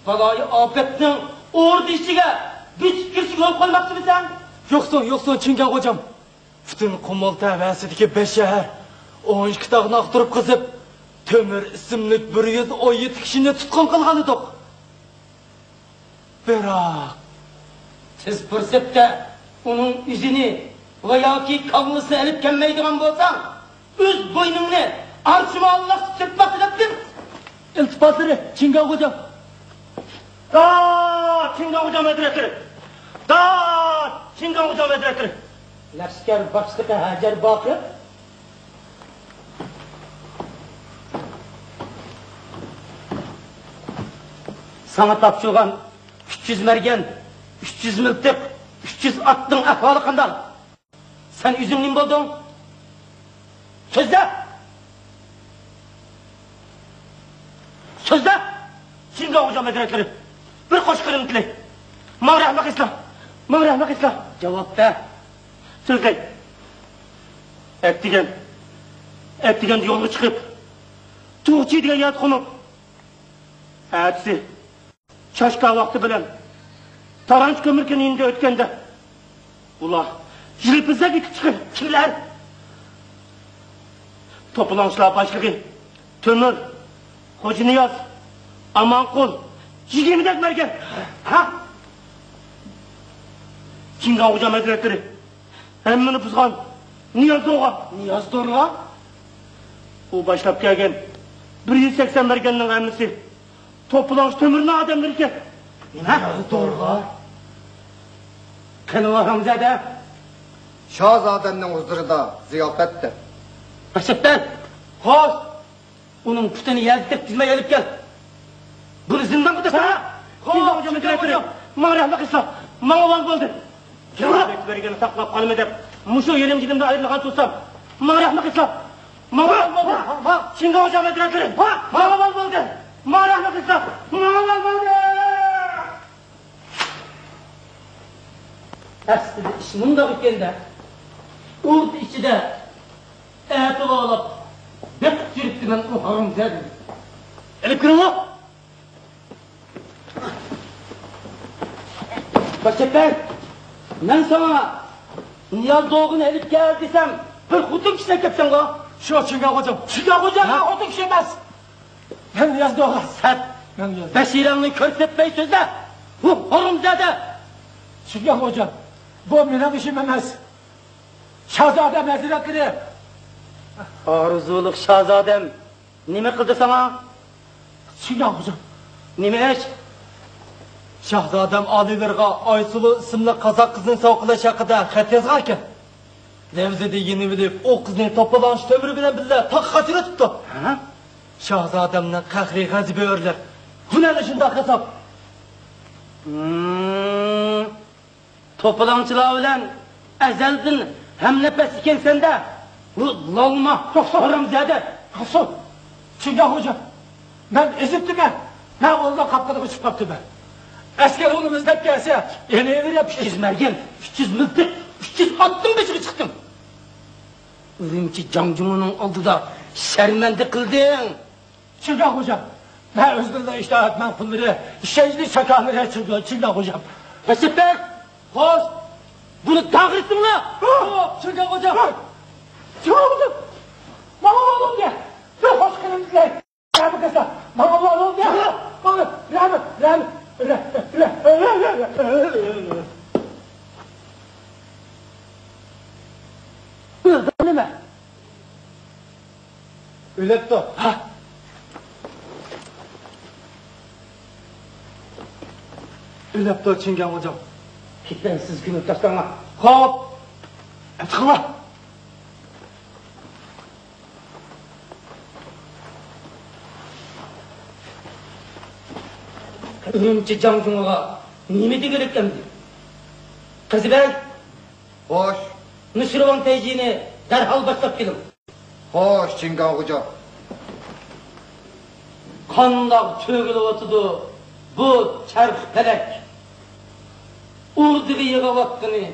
بالايىئاپەتنىڭ ئوردا ئىچىگە بۆسۈپ كىرىشىگە يول قويماقچىمىسەن؟ يوقسۇن، يوقسۇن، چىڭگاڭ خوجام. پۈتۈن قۇمۇل تەۋەسىدىكى بەش شەھەر، ئون ئىككى تاغنى ئاختۇرۇپ قېزىپ، تۆمۈر ئىسىملىك بىر يۈز ئون يەتتە كىشىنى تۇتقۇن قىلغانىدۇق. بىراق، تېز پۇرسەتتە ئۇنىڭ ئۆزىنى ۋە ياكى كاللىسىنى ئېلىپ كەلمەيدىغان بولساڭ، ئۆز بوينۇڭنى ئارچىماللىق تۇتۇپ دەپتىم. ئىلتىپاتلىرى، چىڭگاڭ خوجام. داد، چىڭگاڭ خوجام ھەزرەتلىرى! داد، چىڭگاڭ خوجام ھەزرەتلىرى! لەشكەر باشلىقى ھەجەر باقىر. ساڭا تاپشۇرغان ئۈچ يۈز مەرگەن، ئۈچ يۈز مىلتىق، ئۈچ يۈز ئاتنىڭ ئەھۋالى قانداق؟ سەن ئۆزۈڭ نېمە بولدۇڭ؟ سۆزلە! سۆزلە! چىڭگاڭ خوجام ھەزرەتلىرى، بىر قوشۇق قېرىندىلەي. ماڭا رەھمەت قىلسىلا! ماڭا رەھمەت قىلسىلا! جاۋاب بەر! سۆزلەي! ئەتىگەن، ئەتىگەندە يولغا چىقىپ، تۇغچى دېگەن يەردە قونۇپ، ئەتىسى چاشكا ۋاقتى بىلەن تارانچ كۆمۈر كەينىدىن ئۆتكەندە، ئۇلار يىلپىزلاپ ئېتىپ چىقىپ، كىملەر؟ توپىلاڭچىلار باشلىقى تۆمۈر، خوجانىياز، ئامانقۇل، يىگىرمىدەك مەرگەن. ھە؟ چىڭگاڭ خوجام ھەزرەتلىرى، ھەممىنى بۇزغان نىياز دورغا. نىياز دورغا؟ ئۇ باشلاپ كەلگەن بىر يۈز سەكسەن مەرگەننىڭ ھەممىسى توپىلاڭچى تۆمۈرنىڭ ئادەملىرى ئىكەن. نېمە؟ نىياز دورغا؟ قېنى ھارامزادە؟ شاھزادەمنىڭ ھۇزۇرىدا زىياپەتتە. باشلاپ بەر! خوش! ئۇنىڭ پۇتىنى يەردە تەگكۈزمەي ئېلىپ كەل. بۇنى زىندانغا تاشلا. ھە؟ خوش، چىڭگاڭ خوجام ھەزرەتلىرى. ماڭا رەھمەت قىلسا، ماڭا ۋال بولدى. بەرگەن ساقلاپ قالىمەن دەپ، مۇشۇ يېرىم جېنىمدىن ئايرىلغان تۇرسام، ماڭا رەھمەت قىلسا، ماڭا ۋال بولدى. چىڭگاڭ خوجام ھەزرەتلىرى. ماڭا ۋال بولدى. ماڭا رەھمەت قىلسا، ماڭا ۋال بولدى. ئەسلىدە ئىش مۇنداق ئىكەن-دە. ئوردا ئىچىدە ئەتىۋارلاپ بېقىپ يۈرۈپتىمەن ئۇ ھارامزادىنى. ئېلىپ كىرىڭلار! باشچەپەر، مەن ساڭا نىياز دوغىنى ئېلىپ كەل دېسەم، بىر خوتۇن كىشىنى ئەكەپسەنغۇ؟ شۇ، چىڭگاڭ خوجام. چىڭگاڭ خوجام، ھە؟ مەن خوتۇن كىشى ئەمەس. مەن نىياز دوغا. سەت. مەن نىياز. بەشىرەڭنى كۆرسەتمەي سۆزلە. ھۇ، ھارامزادە. چىڭگاڭ خوجام، بۇ مېنىڭ ئىشىم ئەمەس. شاھزادەم ھەزرەتلىرى. ئارزۇلۇق شاھزادەم نېمە قىلدى ساڭا؟ چىڭگاڭ خوجام. نېمە ئىش؟ شاھزادەم ئالىيلىرىغا ئايسۇلۇ ئىسىملىك قازاق قىزنى سوۋغا قىلىش ھەققىدە خەت يازغانىكەن. لەۋزىدە يېنىۋېلىپ، ئۇ قىزنى توپىلاڭچى تۆمۈر بىلەن بىللە تاغقا قاچۇرۇۋېتىپتۇ. ھە؟ شاھزادەمنىڭ قەھرى غەزىپى ئۆرلەپ، بۇنى ئەنە شۇنداق قىلسام. ھىم، توپىلاڭچىلار بىلەن ئەزەلدىن ھەمنەپەس ئىكەنسەن-دە، بۇ لالما ھارامزادە. توسۇ! چىڭگاڭ خوجام، مەن ئېزىتتىمەن. مەن ئۇنىڭ قاپىقىغا چۈشۈپ قاپتىمەن. ئەسكەر ئۇنى ئىزدەپ كەلسە، يەنە ئېلىپ ئۈچ يۈز مەرگەن، ئۈچ يۈز مىلتىق، ئۈچ يۈز ئاتنىڭ بېشىغا چىقتىم. ئۈرۈمچى جاڭجۇڭنىڭ ئالدىدا شەرمەندە قىلدىڭ. چىڭگاڭ خوجام، مەن ئۆزۈمنىڭ ئىتائەتمەن قۇللىرى، ئىشەنچلىك چاكارلىرى چىڭگاڭ، چىڭگاڭ خوجام. رەشىت بەگ! خوش! بۇنى داغرىتىڭلار! چىڭگاڭ خوجام! چىڭگاڭ خوجام! ماڭا ئالدىڭ! بىر خوش قېنىم دېگەي! رەھمەت قىلسا، ماڭا ئالدىڭ! ماڭا رەھمەت، رەھمەت! نېمە؟ ئۆلۈپتۇ. ھە؟ ئۆلۈپتۇ، چىڭگاڭ خوجام. كېتىڭ، سىز كۆمۈپ تاشلاڭلار. خوپ. چىقىڭلار. ئۈرۈمچى جاڭجۇڭىغا نېمە دېگۈلۈك ئەمدى؟ قېزى بەگ! خوش. نۇشىرۋان تەيجىنى دەرھال باشلاپ كېلىڭ. خوش، چىڭگاڭ خوجام. قانداق تۆگىلىۋاتىدۇ بۇ چەرخ پەلەك؟ ئوردىغا يىغىۋاتقىنى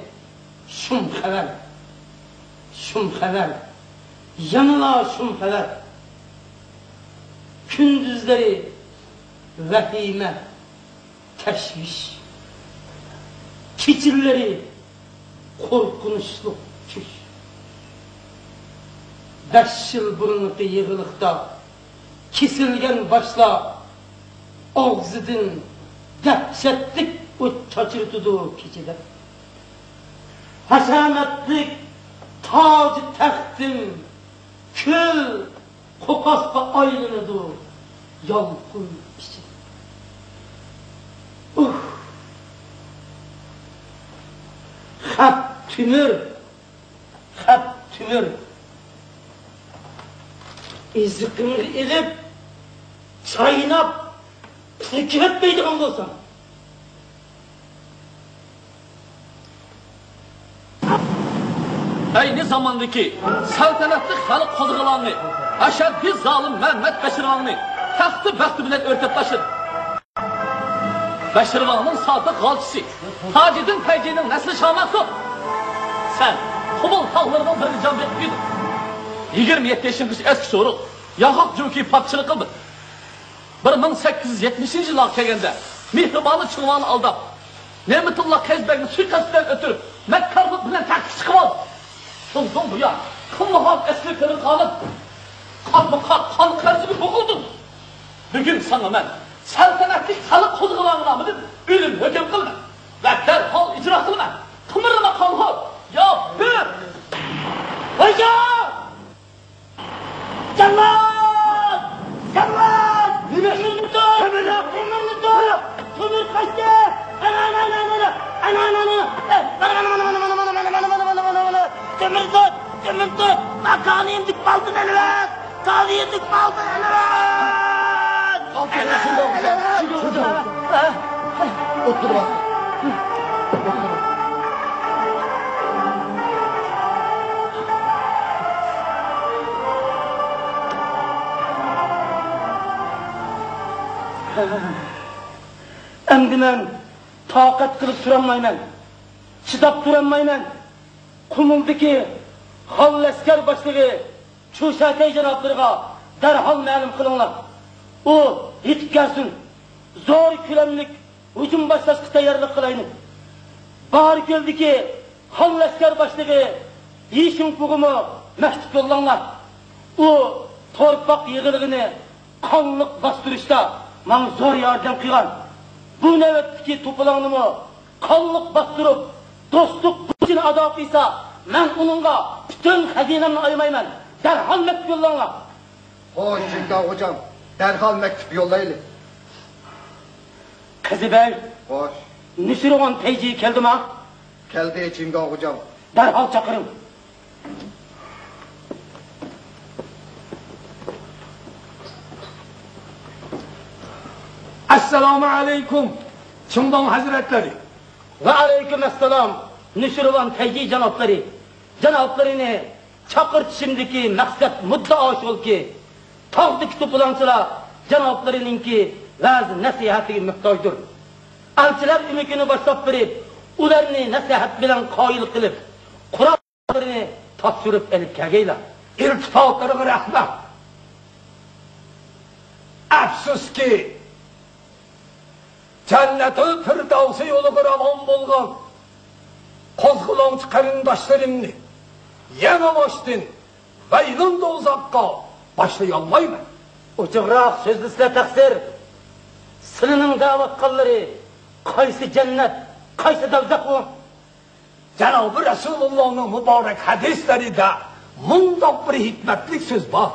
شۇم خەۋەر. شۇم خەۋەر. يەنىلا شۇم خەۋەر. كۈندۈزلىرى ۋەھىمە، تەشۋىش. كېچىلىرى قورقۇنچلۇق چۈش. بەش يىل بۇرۇنقى يېغىلىقتا كېسىلگەن باشلار ئاغزىدىن دەھشەتلىك ئوت چاچرىتىدۇ كېچىدە. ھەشەمەتلىك تاج تەختىم كۈل قوقاسقا ئايلىنىدۇ يالقۇن ئىچىدە. ئۇھ! خەپ تۆمۈر، خەپ تۆمۈر. ئېزىقىڭنى ئېلىپ، چايناپ، پىلكىۋەتمەيدىغان بولساڭ. ئەينى زاماندىكى سەلتەنەتلىك خەلق قوزغىلاڭى ئەشەددىي زالىم مەمەت بەشىرۋاڭنى تەختى بەختى بىلەن ئۆرتەپ تاشلىدى. بەشىرۋاڭنىڭ سادىق غالچىسى تاجىدىن پەيجىنىڭ نەسلى شاماتۇ. سەن قۇمۇل تاغلىرىنىڭ بىرىگە جان بېقىپ يۈردۈڭ. يىگىرمە يەتتە يېشىڭغىچە ئەسكى چورۇق، ياغاق جوكى پاپچىلىق قىلدىڭ. بىر مىڭ سەككىز يۈز يەتمىشىنچى يىللارغا كەلگەندە، مېھرىبانى چىڭۋانى ئالداپ، نېمىتۇللا قەيزى بەگنى سۇيىقەست بىلەن ئۆلتۈرۈپ، مەككارلىق بىلەن تەختكە چىقىۋالدى. شۇندىن بۇيان، قىلمىغان ئەسلى قېرىن خانىم، قانمۇ قان، قان قەرزىگە بوغۇلدۇم. بۈگۈن ساڭا مەن سەلتەنەتلىك خەلق قوزغىلاڭى نامىدىن ئۆلۈم ھۆكۈم قىلىمەن ۋە دەرھال ئىجرا قىلىمەن. قىمىرلىما قانخور! يا بىر! ۋايجان! جاللات! جاللات! نېمە؟ تۆمۈرنى تۇت! تۆمۈرنى تۇت! تۆمۈر قاچتى! ئانا، ئانا، ئانا، ئانا! ئانا، ئانا، ئانا! ئە، مانا، مانا، مانا! تۆمۈرنى تۇت! تۆمۈرنى تۇت! مانا كانىيىمدىكى بالدىن ئېلىۋەت! كانىيىمدىكى بالدىن ئېلىۋەت! ئولتۇرۇڭ. ئولتۇرۇڭ. ئەمدى مەن تاقەت قىلىپ تۇرالمايمەن، چىداپ تۇرالمايمەن. قۇمۇلدىكى خان لەشكەر باشلىقى چۇشەتەي جانابلىرىغا دەرھال مەلۇم قىلىڭلار. ئۇ يېتىپ كەلسۇن. زور كۆلەملىك ھۇجۇم باشلاشقا تەييارلىق قىلايلى. باھاركۆلدىكى خان لەشكەر باشلىقى يىشىنفۇغىمۇ مەكتۇپ يوللاڭلار. ئۇ تورپاق يىغىلغىنى قانلىق باستۇرۇشتا ماڭا زور ياردەم قىلغان. بۇ نۆۋەتتىكى توپىلاڭنىمۇ قانلىق باستۇرۇپ، دوستلۇق بۇرچىنى ئادا قىلسا، مەن ئۇنىڭغا پۈتۈن خەزىنەمنى ئايىمايمەن. دەرھال مەكتۇپ يوللاڭلار. خوش، جىڭگاۋ غوجام، دەرھال مەكتۇپ يوللايلى. قېزى بەگ. خوش. نۇشىرۋان پەيجى كەلدىما؟ كەلدى، جىڭگاۋ غوجام. دەرھال چاقىرىڭ. ئەسسالامۇ ئەلەيكۇم، چىڭداڭ ھەزرەتلىرى. ۋەئەلەيكۇم ئەسسالام، نۇشىرۋان پەيجى جانابلىرى. جانابلىرىنى چاقىرتىشىمدىكى مەقسەت مۇددىئا شۇكى، تاغدىكى توپىلاڭچىلار جانابلىرىنىڭكى ۋەز نەسىھەتىگە موھتاجدۇر. ئەلچىلەر ئۆمىكىنى باشلاپ بېرىپ، ئۇلارنى نەسىھەت بىلەن قايىل قىلىپ، قوراللىرىنى تاپشۇرۇپ ئېلىپ كەلگەيلا. ئىلتىپاتلىرىغا رەھمەت. ئەپسۇسكى، جەننەتۇل فىردەۋسى يولىغا راۋان بولغان قوزغىلاڭچى قېرىنداشلىرىمنى يېڭىباشتىن ۋەيلۇن دوزاخقا باشلىيالمايمەن. ئوچۇقراق سۆزلىسىلە تەقسىر. سىلىنىڭ دەۋاتقانلىرى قايسى جەننەت، قايسى دوزاخ ئۇ؟ جانابى رەسۇلۇللانىڭ مۇبارەك ھەدىسلىرىدە مۇنداق بىر ھېكمەتلىك سۆز بار.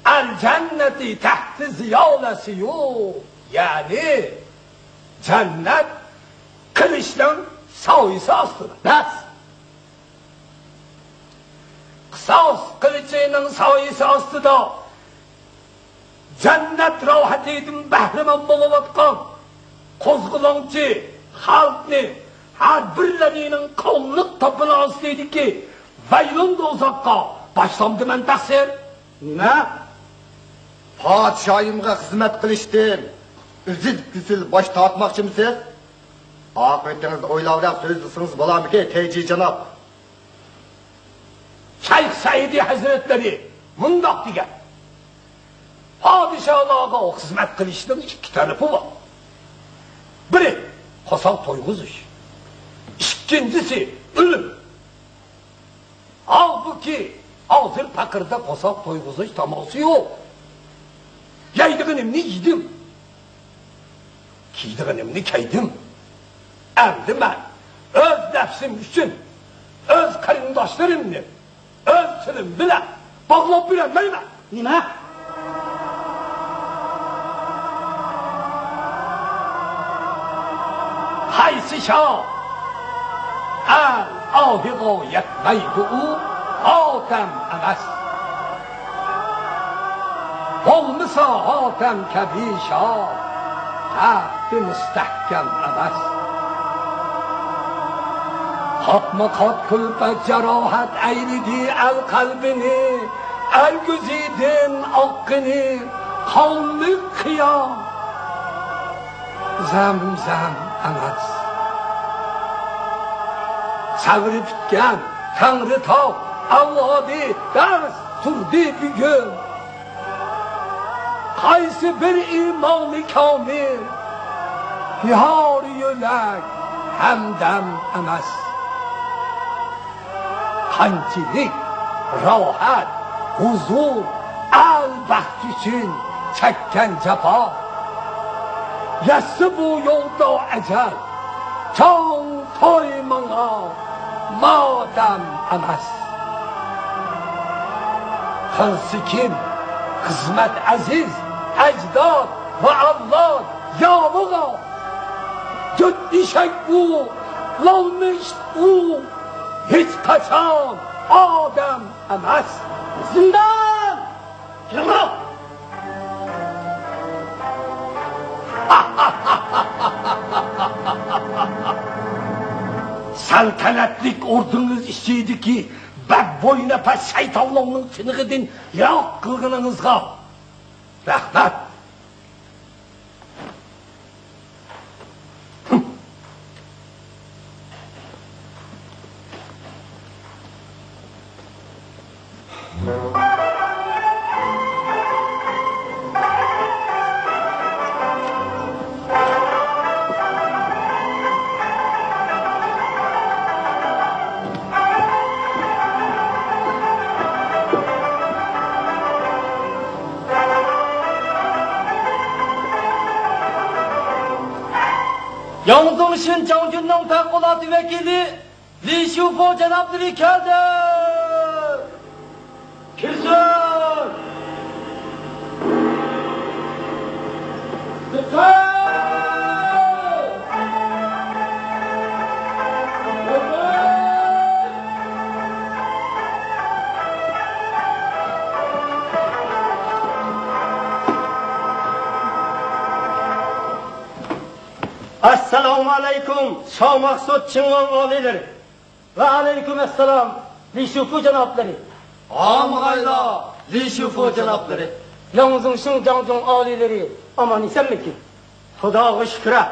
ئەل جەننەتى تەھتى زىلالەسىيۇ، يەنى جەننەت قىلىچنىڭ سايىسى ئاستىدا. بەس! قىساس قىلىچىنىڭ سايىسى ئاستىدا جەننەت راھىتىدىن بەھرىمەن بولۇۋاتقان قوزغىلاڭچى خەلقنى ھەر بىرلىرىنىڭ قانلىق تاپىنى ئاستىدىكى ۋەيلۇن دوزاخقا باشلامدىمەن تەقسىر. نېمە؟ پادىشاھىمغا خىزمەت قىلىشتىن ئۈزۈل-كېسىل باش تارتماقچىمسىز؟ ئاقىۋىتىڭىزنى ئويلاۋېرىپ سۆزلىسىڭىز بولامىكىن، تەيجى جاناب؟ شەيخ سەئىدى ھەزرەتلىرى مۇنداق دېگەن: پادىشاھلارغا خىزمەت قىلىشنىڭ ئىككى تەرىپى بار. بىرى، قورساق تويغۇزۇش. ئىككىنچىسى، ئۆلۈم. ھالبۇكى، ھازىر پەقىردە قورساق تويغۇزۇش تاماسى يوق. يەيدىغىنىمنى يېدىم. كىيىدىغىنىمنى كىيدىم. ئەمدى مەن ئۆز نەپسىم ئۈچۈن ئۆز قېرىنداشلىرىمنى ئۆز تىلىم بىلەن باغلاپ بېرەلمەيمەن. نېمە؟ قايسى شاھ ئەل ئاھىغا يەتمەيدۇ، ئۇ ھاتەم ئەمەس. بولمىسا ھاتەم كەبى شاھ، تەختى مۇستەھكەم ئەمەس. قاتمۇ قات كۈلپەت جاراھەت ئەيلىدى ئەل قەلبىنى، ئەل كۆزىدىن ئاققىنى قانلىق قىيا زەمزەم ئەمەس. سەۋرى پۈتكەن تەڭرىتاغ ئەۋلادى دەرس تۇردى بۈگۈن. قايسى بىر ئىمامى كامىل، يار يۆلەك ھەمدەم ئەمەس. قانچىلىك راھەت، ھۇزۇر، ئەل بەخت ئۈچۈن چەككەن جاپا. يەتسە بۇ يولدا ئەجەل، چوڭ توي ماڭا ماتەم ئەمەس. قىلسا كىم خىزمەت ئەزىز ئەجداد ۋە ئەۋلاد ياۋىغا، جۈت ئېشەك ئۇ، لالما ئىت ئۇ، ھېچقاچان ئادەم ئەمەس. زىندان! كىرىڭلار! سەلتەنەتلىك ئوردىڭىز ئىچىدىكى بەك بوينەپەس شەيتانلارنىڭ تىنىقىدىن يىراق قىلغىنىڭىزغا رەھمەت. ياڭزۇڭ شىنجاڭ جۈننىڭ پەۋقۇلئاددە ۋەكىلى لى شۇفۇ جانابلىرى كەلدى! كىرسۇن! دىققەت! ئەسسالامۇ ئەلەيكۇم، شاھ مەخسۇت چىڭۋاڭ ئالىيلىرى. ۋەئەلەيكۇم ئەسسالام، لى شۇفۇ جانابلىرى. ئامىغايلا، لى شۇفۇ جانابلىرى. ياڭ زېڭشىڭ جاڭجۇڭ ئالىيلىرى ئامان ئېسەنمىكىن؟ خۇداغا شۈكرى،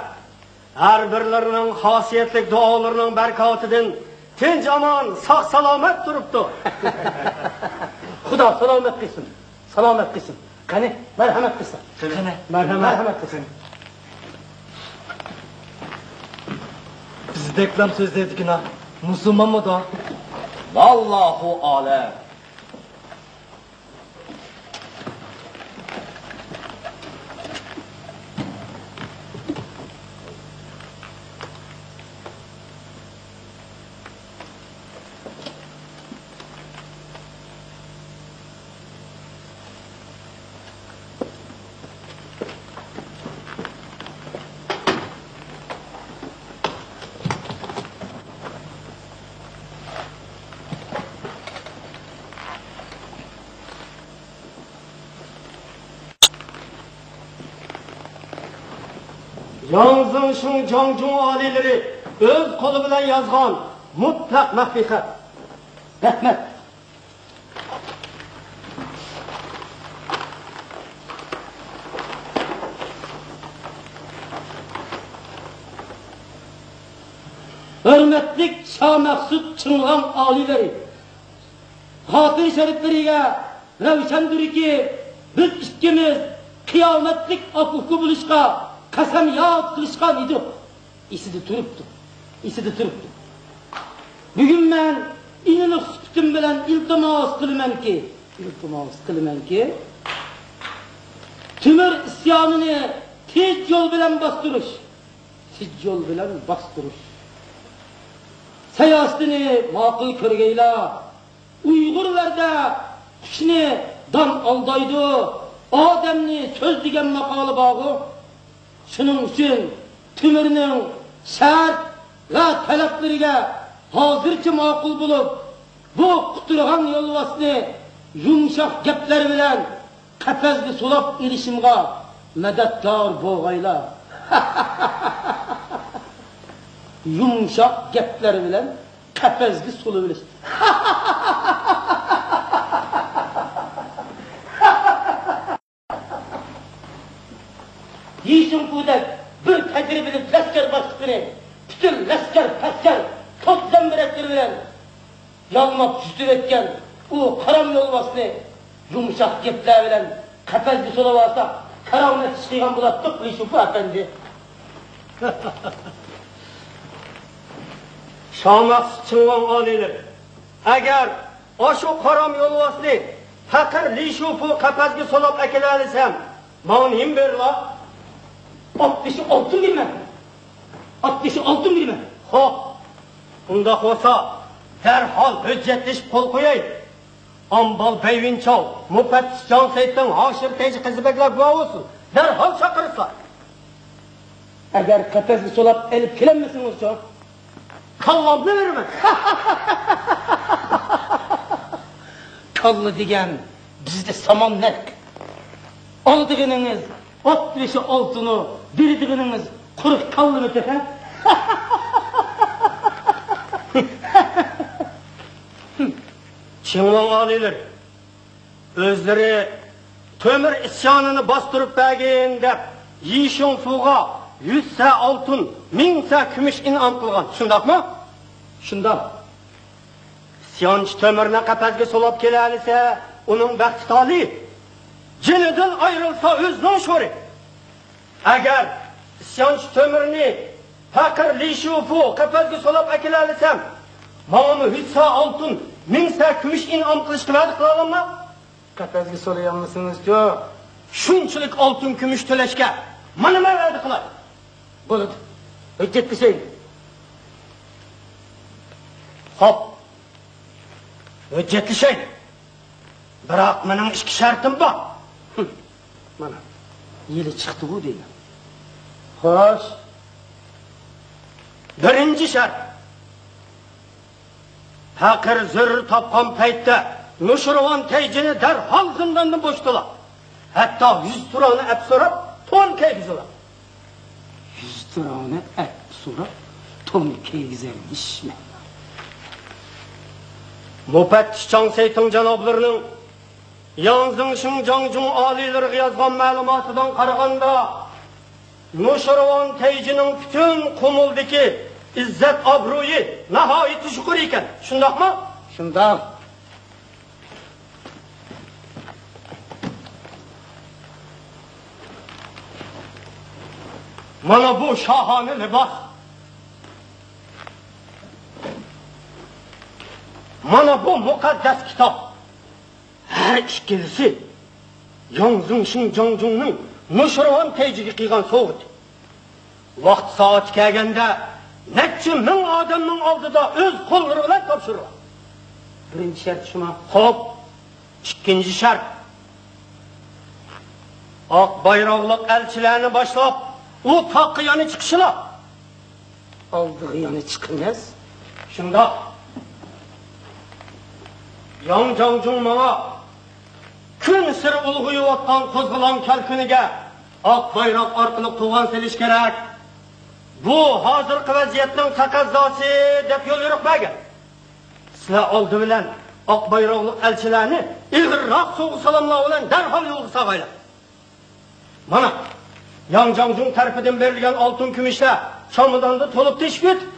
ھەر بىرلىرىنىڭ خاسىيەتلىك دۇئالىرىنىڭ بەرىكاتىدىن تىنچ ئامان، ساق سالامەت تۇرۇپتۇ. خۇدا سالامەت قىلسۇن، سالامەت قىلسۇن. قېنى، مەرھەمەت قىلسۇن. قېنى، مەرھەمەت. مەرھەمەت قىلسۇن. بىزدەكلام سۆزلەيدىكىنا، مۇسۇلمانمىدۇ؟ ۋاللاھۇ ئالەم. ياڭ زېڭشىڭ جاڭجۇڭ ئالىيلىرى ئۆز قولى بىلەن يازغان مۇتلەق مەخپىي خەت. رەھمەت. ھۆرمەتلىك شامەخسۇت چىڭغاڭ ئالىيلىرى، خاتىرە شەرىپلىرىگە رەۋشەندۇركى، بىز ئىككىمىز قىيامەتلىك ئاكا-ئۇكا بولۇشقا قەسەمياد قىلىشقان ئىدۇق. ئېسىدە تۇرۇپتۇ، ئېسىدە تۇرۇپتۇ. بۈگۈن مەن ئىنىلىق سۈپىتىم بىلەن ئىلتىماس قىلىمەنكى، ئىلتىماس قىلىمەنكى، تۆمۈر ئىسيانىنى تىنچ يول بىلەن باستۇرۇش، تىنچ يول بىلەن باستۇرۇش سىياسىتىنى ماقۇل كۆرگەيلا. ئۇيغۇرلاردا «قۇشنى دان ئالدايدۇ، ئادەمنى سۆز» دېگەن ماقالە بارغۇ. شۇنىڭ ئۈچۈن تۆمۈرنىڭ شەرت ۋە تەلەپلىرىگە ھازىرچە ماقۇل بولۇپ، بۇ قۇترىغان يولۋاسنى يۇمشاق گەپلەر بىلەن قەپەسكە سولاپ ئېلىشىمغا مەدەتكار بولغايلا. يۇمشاق گەپلەر بىلەن قەپەسكە سولىۋېلىش. يى شىڭفۇدەك بىر تەجرىبىلىك لەشكەر باشلىقىنى پۈتۈن لەشكەر پەسكەر توپ زەمبىرەكلىرى بىلەن يالماپ يۈتۈۋەتكەن ئۇ قارام يولۋاسنى يۇمشاق گەپلەر بىلەن قەپەسكە سولاۋالساق، كارامەت ئىش قىلغان بولاتتۇق، لى شۇپۇ ئەپەندى. شامەخسۇت چىڭۋاڭ ئالىيلىرى، ئەگەر ئاشۇ قارام يولۋاسنى پەقىر لى شۇپۇ قەپەسكە سولاپ ئەكېلەلىسەم، ماڭا نېمە بېرىلا؟ ئات بېشى ئالتۇن بېرىمەن. ئات بېشى ئالتۇن بېرىمەن. خوپ، ئۇنداق بولسا، دەرھال ھۆججەتلىشىپ قول قويايلى. ئامبال بەيۋىنچاۋ، مۇپەتتىش جاڭ سەيتىڭ، ھاشىر تەيجى قىزى بەگلەر گۇۋاھ بولسۇن. دەرھال چاقىرىسىلەر. ئەگەر قەپەسكە سولاپ ئېلىپ كېلەلمىسىڭىزچۇ؟ كاللامنى بېرىمەن. كاللا دېگەن بىزدە سامان نەق. ئالىدىغىنىڭىز ئات بېشى ئالتۇنۇ، بېرىدىغىنىڭىز قۇرۇق كاللىمۇ تېخى. چىڭۋاڭ ئالىيلىرى، ئۆزلىرى تۆمۈر ئىسيانىنى باستۇرۇپ بەرگىن دەپ، يى شىڭفۇغا يۈز سە ئالتۇن، مىڭ سە كۈمۈش ئىنئام قىلغان، شۇنداقمۇ؟ شۇنداق. ئىسيانچى تۆمۈرنى قەپەسكە سولاپ كېلەلىسە، ئۇنىڭ بەختى تالىي، جېنىدىن ئايرىلسا، ئۆزىنىڭ شورى. ئەگەر ئىسيانچى تۆمۈرنى پەقىر لى شۇفۇ قەپەسكە سولاپ ئەكېلەلىسەم، ماڭىمۇ يۈز سە ئالتۇن، مىڭ سە كۈمۈش ئىنئام قىلىشقا ۋەدە قىلالاملا؟ قەپەسكە سولىيالمىسىڭىزچۇ؟ شۇنچىلىك ئالتۇن كۈمۈش تۆلەشكە مانا مەن ۋەدە قىلاي. بولىدۇ. ھۆججەتلىشەيلى. خوپ. ھۆججەتلىشەيلى. بىراق مېنىڭ ئىككى شەرتىم بار. ھىم. مانا، يىلى چىقتىغۇ دەيمەن. خوش. بىرىنچى شەرت. پەقىر زۆرۈر تاپقان پەيتتە نۇشىرۋان تەيجىنى دەرھال زىنداندىن بوشىتىلا. ھەتتا يۈز تۇرانى ئەپ سوراپ، تون كىيگۈزىلا. يۈز تۇرانى ئەپ سوراپ، تون كىيگۈزەرمىش مەن. مۇپەتتىش چاڭ سەيتىڭ جانابلىرىنىڭ ياڭ زېڭشىڭ جاڭجۇڭ ئالىيلىرىغا يازغان مەلۇماتىدىن قارىغاندا، نوشىروان تەيجىنىڭ پۈتۈن قۇمۇلدىكى ئىززەت-ئابرۇيى ناھايىتى يۇقىرى ئىكەن. شۇنداقمۇ؟ شۇنداق. مانا بۇ شاھانە لىباس. مانا بۇ مۇقەددەس كىتاب. ھەر ئىككىلىسى ياڭ زېڭشىڭ جاڭجۇڭنىڭ نوشىروان تەيجىگە قىلغان سوۋغىتى. ۋاقتى سائىتى كەلگەندە، نەچچە مىڭ ئادەمنىڭ ئالدىدا ئۆز قوللىرى بىلەن تاپشۇرىدۇ. بىرىنچى شەرت شۇما؟ خوپ، ئىككىنچى شەرت. ئاق بايراقلىق ئەلچىلەرنى باشلاپ، ئۇ تاغقا يەنە چىقىشىلا. ئالدىغا يەنە چىقىمىز. شۇنداق. ياڭ جاڭجۇڭ ماڭا كۈنسېرى ئۇلغىيىۋاتقان قوزغىلاڭ كەلكۈنىگە ئاق بايراق ئارقىلىق توغان سېلىش كېرەك. بۇ ھازىرقى ۋەزىيەتنىڭ تەقەززاسى، دەپ يوليورۇق بەرگەن. سىلەر ئالدى بىلەن ئاق بايراقلىق ئەلچىلەرنى ئېغىرراق سوۋغا-سالاملار بىلەن دەرھال يولغا سالغايلا. مانا، ياڭ جاڭجۇڭ تەرىپىدىن بېرىلگەن ئالتۇن كۈمۈشلەر چاماداندا تولۇپ تېشىپ كېتىپ،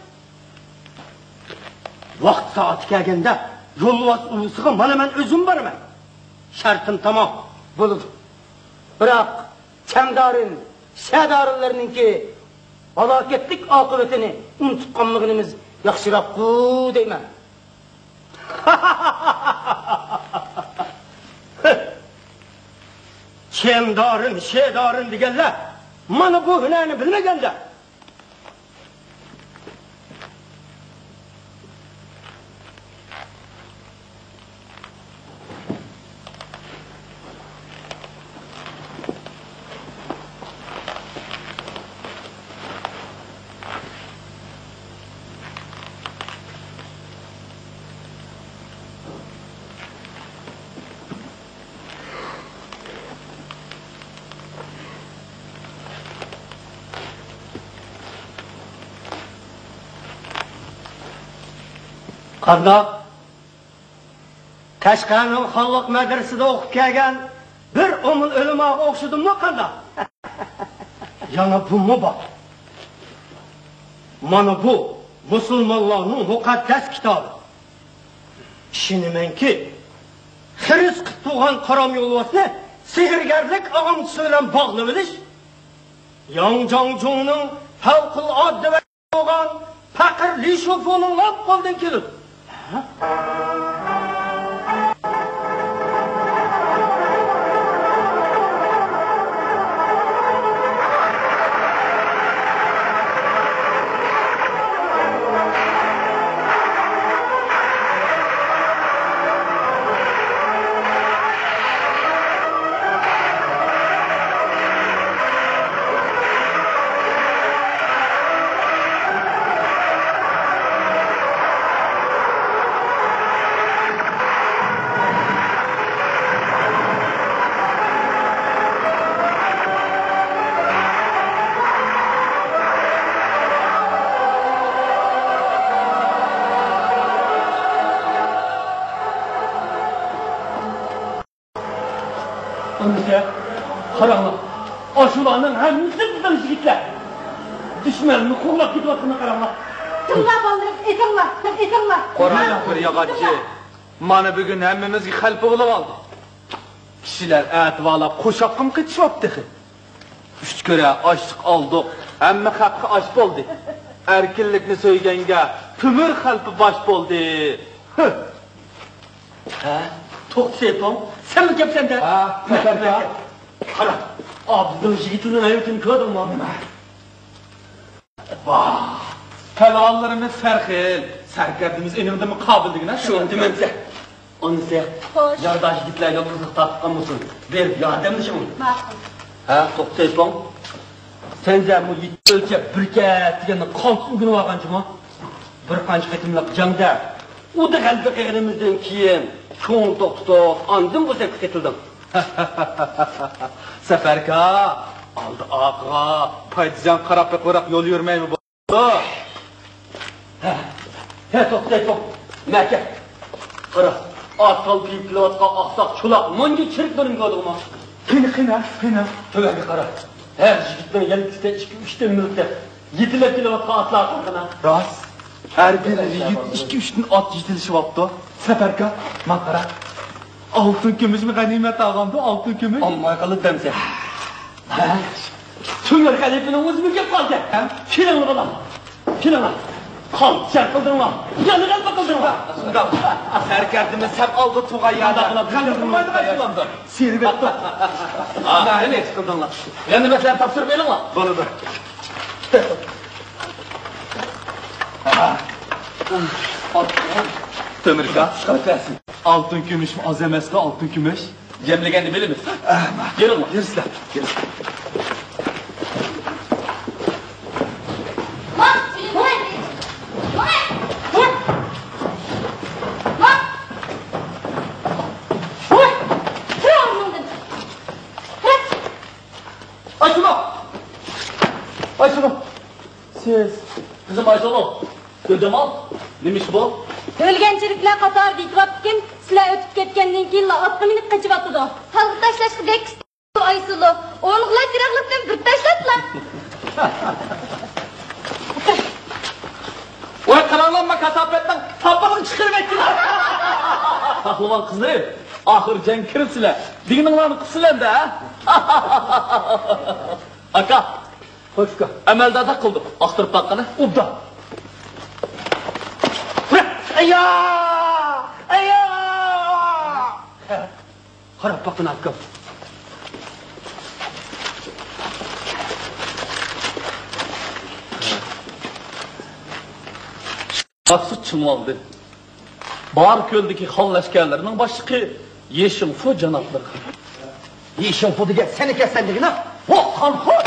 ۋاقتى سائىتى كەلگەندە يولۋاس ئۇۋىسىغا مانا مەن ئۆزۈم بارىمەن. شەرتىم تامام. بولىدۇ. بىراق، چەمدارىن، شەدارىنلارنىڭكى ھالاكەتلىك ئاقىۋىتىنى ئۇنتۇپ قالمىغىنىمىز ياخشىراققۇ دەيمەن. چەمدارىن، شەدارىن دېگەنلەر مانا بۇ ھۈنەرنى بىلمىگەنلەر. قانداق؟ قەشقەرنىڭ خانلىق مەدرىسىدە ئوقۇپ كەلگەن بىر ئومۇل ئۆلىماغا ئوخشىدىممۇ قانداق؟ يەنە بۇمۇ بار. مانا بۇ مۇسۇلمانلارنىڭ مۇقەددەس كىتابى. ئىشىنىمەنكى، خىرىس قىلىپ تۇرغان قارام يولۋاسنى سېھىرگەرلىك ئاغامچىسى بىلەن باغلىۋېلىش ياڭ جاڭجۇڭنىڭ پەۋقۇلئاددە بولغان پەقىر لى شۇفۇنىڭ لاپ قولىدىن كېلىدۇ. ئەمىسە، قاراڭلار، ئاشۇلارنىڭ ھەممىسى بىزنىڭ يىگىتلەر. دۈشمەننى قوغلاپ كېتىۋاتقىنىنى قاراڭلار. تىڭلا، بالىلىرىم، ئېتىڭلار، تىڭ، ئېتىڭلار. قاراڭلار، بىر ياغاچچى. مانا بۈگۈن ھەممىمىزگە خەلپە بولۇپ ئالدى. كىشىلەر ئەتىۋارلاپ قوشاققىمۇ قېتىشىۋاپتۇ تېخى. ئۈچ كۆرە ئاشلىق ئالدۇق، ھەممە خەققە ئاش بولدى. ئەركىنلىكنى سۆيگەنگە تۆمۈر خەلپە باش بولدى. ھە، توختى سېيىتوڭ، سەنمۇ كەپسەن-دە؟ ھە، كەپسەن-دە. قارا، ئابدۇلنىڭ يىگىتىنىڭ ھەيۋىتىنى كۆردۈڭمۇ؟ نېمە؟ ۋاھ، پەلۋانلىرىمىز سەرخىل، سەركەردىمىز ئېنىڭدىنمۇ قابىل دېگىنە. شۇنى دېمەمسە. ئۇنىسى، خوش. يارداش يىگىتلەر يالغۇزلۇق تارتقان بولسۇن، بېرىپ ياردەملىشىڭ. ماقۇل. ھە، توختى سېيىتوڭ. سەن زەمۇ يېتە ئۆلچەپ بىر كەت دېگەننى قالتىس ئۆگىنىۋالغانچىما؟ بىر قانچە قېتىملىق جەڭدە ئۇدا غەلىبە قىلغىنىمىزدىن كېيىن، كۆڭۈل توق تۇتۇپ، ئاندىن بۇ سەپكە قېتىلدىڭ. سەپەركا، ئالدى ئارقىغا پايدىسىزغا قاراپ بېقىۋېرىپ يول يۈرمەيمۇ بولىدۇ. ھە، ھە، توختاي، توختا. مەكە. قارا. ئات تالپىيىپ كېلىۋاتقان ئاقساق چولاق مونجا چىرىكلىرىنى كۆردۈڭمۇ؟ قېنى، قېنى، قېنى؟ تۆۋەنگە قارا. ھەر يىگىتنىڭ يەلكىسىدە ئىككى، ئۈچ تېمىلىقتەك يېتىلەپ كېلىۋاتقان ئاتلار قارىغىنا. راست. ھەر بىر يىگىت ئىككى، ئۈچتىن ئات يېتىلىشىۋاپتۇ. سەپەركا، ماڭا قارا. ئالتۇن كۈمۈشمۇ غەنىيمەت ئالغاندۇ، ئالتۇن كۈمۈش. ئالماي قالىدۇ دەمسەن. ھە؟ تۆمۈر خەلىپىنىڭ ئۆزىمۇ كەپ قالدى. ھە؟ كېلىڭلار، بالام. كېلىڭلار. قان سەپ قىلدىڭلار. يەنە غەلىبە قىلدىڭلار. شۇنداق. سەركەردىمىز سەپ ئالدى تۇرغان يەردە غەلىبە قىلمايدىغان ئىشلاندۇر. سېرىپ ئەتتۇق. ھە، نېمە ئىش قىلدىڭلار؟ يەنە مەسىلەنى تاپشۇرۇپ بېرىڭلار. بولىدۇ. تۆمۈركا. ئالتۇن كۈمۈشمۇ ئاز ئەمەسقۇ، ئالتۇن كۈمۈش. جەملىگەندە بىلىمىز. يۈرۈڭلار. يۈرسىلەر. يۈرسىلەر. ئايسۇلۇ! ئايسۇلۇ! سىز. قىزىم ئايسۇلۇ! گۈلجامال، نېمە ئىش بۇ؟ ئۆلگەن چېرىكلەر قاتارىدا يېتىۋاپتىكىن، سىلەر ئۆتۈپ كەتكەندىن كېيىنلا ئاتقا مىنىپ قېچىۋاتىدۇ. تالغا تاشلاشقا بەك ئۇستىدۇ ئايسۇلۇ. ئورنىغىلا چىراغلىقتىن بىر تاشلاتلا. ۋاي، قاراڭلار، ما كاساپەتنىڭ تاپىقىنى چىقىرىۋەتتىلە. پەھلىۋان قىزلىرىم، ئاخىر جەڭگە كىرىپسىلەر. دېگىنىڭلارنى قىلسىلەر-دە. ئاكا، خوش ئۇكا. ئەمەلداردا قىلدۇق. ئاختۇرۇپ باققىنا. ئوبدان. ئايا! ئايا! قاراپ باققىنا ئاكام. ماخسۇس چىڭۋاڭدىن. بار كۆلدىكى خان لەشكەرلىرىنىڭ باشلىقى يېشىڭفۇ جانابلىرىغا. يېشىڭفۇ دېگەن سەن ئىكەنسەن دېگىنە. ۋاھ، قانخور!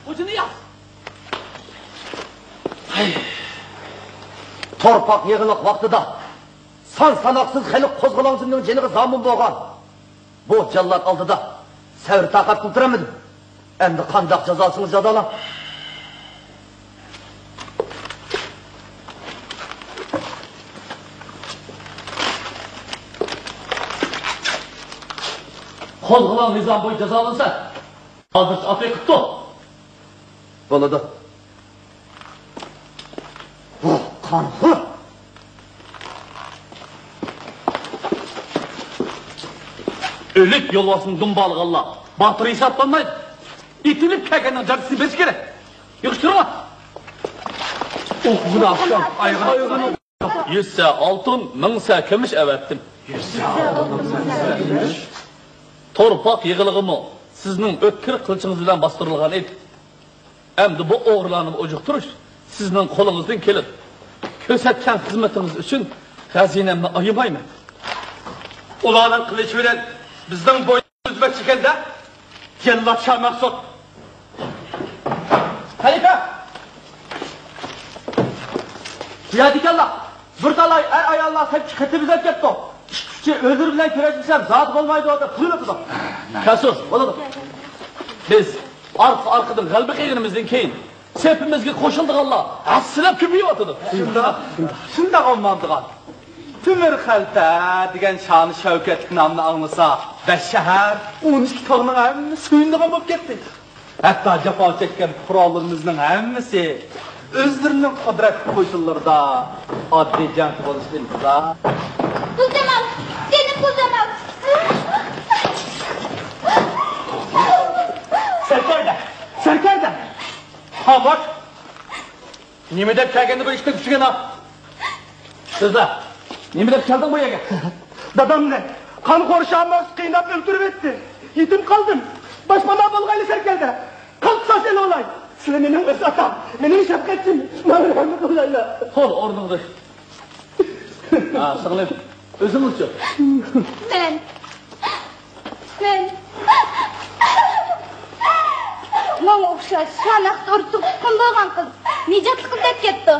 خوجىنى ياز! ھەي! تورپاق يېغىلىق ۋاقتىدا سان ساناقسىز خەلق قوزغىلاڭچىلىرىنىڭ جېنىغا زامىن بولغان بۇ جاللات ئالدىدا سەۋر تاقەت قىلىپ تۇرالمىدىم. ئەمدى قانداق جازالىسىڭىز جازالاڭ. قوزغىلاڭ نىزام بويىچە جازالانسا، ھازىرچە ئاپىقىپتۇ. بولىدۇ. بۇ قانخور! ئۆلۈك يولۋاسنى دۇمبالىغانلار باتۇر ھېسابلانمايدۇ. ئېتىلىپ كەلگەننىڭ جازىسىنى بېرىش كېرەك. يىغىشتۇرۇڭلار. ئوقۇغىنا ئاخشام ئايغىنا. يۈز سە ئالتۇن، مىڭ سە كۈمۈش ئەۋەتتىم. تورپاق يېغىلىقىمۇ سىزنىڭ ئۆتكۈر قىلىچىڭىز بىلەن باستۇرۇلغان ئىدى. ئەمدى بۇ ئوغرىلارنىمۇ ئۇجۇقتۇرۇش سىزنىڭ قولىڭىزدىن كېلىدۇ. كۆرسەتكەن خىزمىتىڭىز ئۈچۈن خەزىنەمنى ئايىمايمەن. ئۇلارنىڭ قىلىچى بىلەن بىزنىڭ بوينىمىزنى ئۈزمەكچى ئىكەن-دە. جەللات شاھ مەخسۇت! خەلىپە! بۇ يەردىكەنلا، بىر تالاي ئەر-ئاياللار سەپكە قېتىپ بېزەپ كەپتۇ. ئىككى-ئۈچى ئۆزلىرى بىلەن كۆرۈشمىسەم زادى بولمايدۇ دەپ پۇل ئېلىۋاتىدۇ. كەلسۇن. بولىدۇ. بىز ئارقا-ئارقىدىن غەلىبە قىلغىنىمىزدىن كېيىن، سېپىمىزگە قوشۇلىدىغانلار ھەسسىلەپ كۆپىيىۋاتىدۇ. شۇنداق، شۇنداق ئومامدىغان. تۆمۈر خەلپە دېگەن شانۇ شەۋكەتلىك نامنى ئاڭلىسا، بەش شەھەر، ئون ئىككى تاغنىڭ ھەممىسى سۆيۈنىدىغان بولۇپ كەتتى. ھەتتا جاپا چەككەن پۇقرالىرىمىزنىڭ ھەممىسى ئۆزلىرىنىڭ قۇدرەتلىك قوشۇنلىرىدا ئاددىي جەڭچى بولۇشقا ئىنتىزار. قۇلجامال! جېنىم قۇلجامال! سەركەردە! سەركەردە! خاموش! نېمە دەپ كەلگەندە بۇ ئىشتىن چۈشكەن ھا؟ سۆزلە. نېمە دەپ كەلدىڭ بۇ يەرگە؟ دادامنى قانخور شاماس قىيناپ ئۆلتۈرۈۋەتتى. يېتىم قالدىم. باشپانا بولغايلى سەركەردە. قان قىساس ئېلىۋالاي. سىلەر مېنىڭ ئۆز ئاتام، مېنىڭ شەپقەتچىم. ماڭا رەھمەت قىلايلا. تۇر ئورنۇڭدىن. ھا، سىڭلىم، ئۆزۈڭىزچۇ؟ مەن. مەن. ماڭا ئوخشاش شاناختا ئۇرۇپ تۇغقان بولغان قىز نىجاتلىق ئىزدەپ كەپتۇ.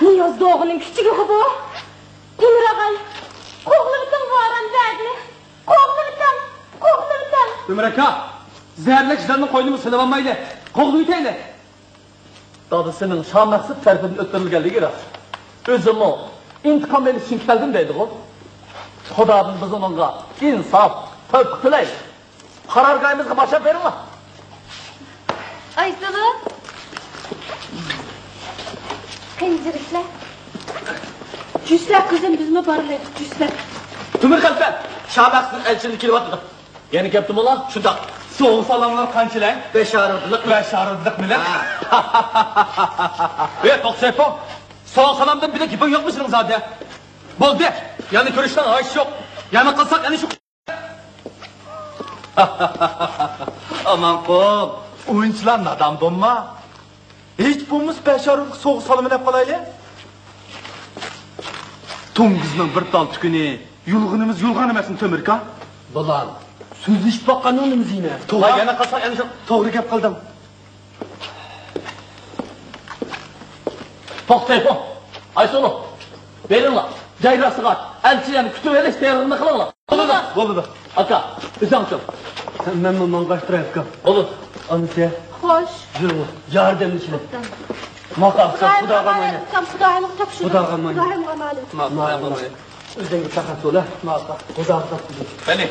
نىياز دوغىنىڭ كىچىكىغۇ بۇ. تۆمۈر ئاغاي، قوغلىۋېتىڭ بۇ ھارامزادىنى. قوغلىۋېتىڭ، قوغلىۋېتىڭ. تۆمۈر ئاكا، زەھەرلىك يىلاننىڭ قوينىمۇ سېلىۋالمايلى. قوغلىۋېتەيلى. دادىسىنىڭ شامەخسۇت تەرىپىدىن ئۆلتۈرۈلگەنلىكى راست. ئۆزىمۇ ئىنتىقام ئېلىش ئۈچۈن كەلدىم دەيدىغۇ. خۇدادىن بىز ئۇنىڭغا ئىنساپ، تەۋپىق تىلەيلى. قارارگاھىمىزغا باشلاپ بېرىڭلار. ئايسۇلۇ. قېنى جىرىكلەر. جۈسلە قىزىم، بىزمۇ بارىلى، جۈسلە. تۆمۈر قەلپە، شاھ مەخسۇت ئەلچىلىرى كېلىۋاتىدۇ. يەنە كەپتىمۇلا؟ شۇنداق. سوغۇق سالاملار قانچىلەك؟ بەشەردىلىك. بەشەردىلىك بىلەن. ھە. ئەي، توختاپ، سوغۇق سالامدىن بىلەك گېپىڭ يوقمۇ سېنىڭ زادى؟ بولدى. يەنە كۆرۈشنىڭ ھاجىتى يوق. يەنە قىلساق، يەنە شۇ. ئامانقۇل، ئۇنچىلا نادان بولما. ھېچ بولمىسا بەشەردىلىك سوغۇق سالىمىنى ئەپ قالايلى. توڭگۇزنىڭ بىر تال تۈكىنى، يۇلغىنىمىز يۇلغان ئەمەسمۇ تۆمۈركا؟ بالام، سۆزلىشىپ باققاننىڭ نېمىسى يېنىك؟ توغرا. ھە، يەنە قالسا، يەنە شۇ. توغرا گەپ قىلدىڭ. توختايقۇ. ئايسۇلۇ. بېرىڭلار. جاي راستىغا. ئەلچىلەرنى كۈتۈۋېلىش تەييارلىقىنى قىلىڭلار. بولىدۇ. بولىدۇ. ئاكا، ئۆزۈڭ چىق. مەنمۇ ماڭغاچ تۇراي، ئاكا. بولىدۇ. ئانىسى. خوش. يۈرۈڭلار. ياردەملىشىلى. ماقا، خۇداغا ئامانەت. ئاكام، خۇداغا تاپشۇرۇڭ. خۇداغا ئامانەت. خۇداغا ئامانەت. ماقا، ئامانەت. ئۆزۈڭگە تەقەت بول، ھە؟ ماقا. خۇداغا تاپشۇرۇڭ. قېنى،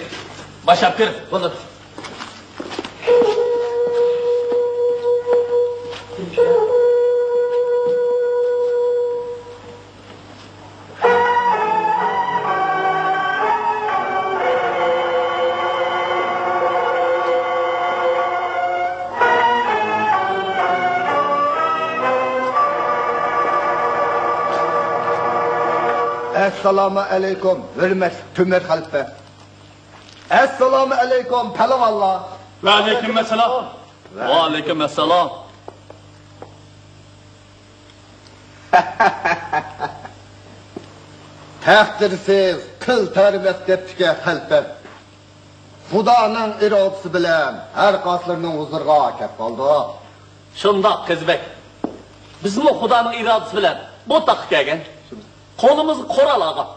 باشلاپ كىر. بولىدۇ. ئەسسالامۇ ئەلەيكۇم، ھۆرمەتلىك تۆمۈر خەلپە. ئەسسالامۇ ئەلەيكۇم، پەلۋانلار. ۋەئەلەيكۇم ئەسسالام. ۋەئەلەيكۇم ئەسسالام. تەقدىرسىز، قىل تەربىيەت دەپتىكەن خەلپە. خۇدانىڭ ئىرادىسى بىلەن ھەر قايسىلىرىنىڭ ھۇزۇرىغا كەپ قالدۇق. شۇنداق، قېزىبەگ. بىزمۇ خۇدانىڭ ئىرادىسى بىلەن بۇ تاغقا كەلگەن. قولىمىزغا قورال ئالغان.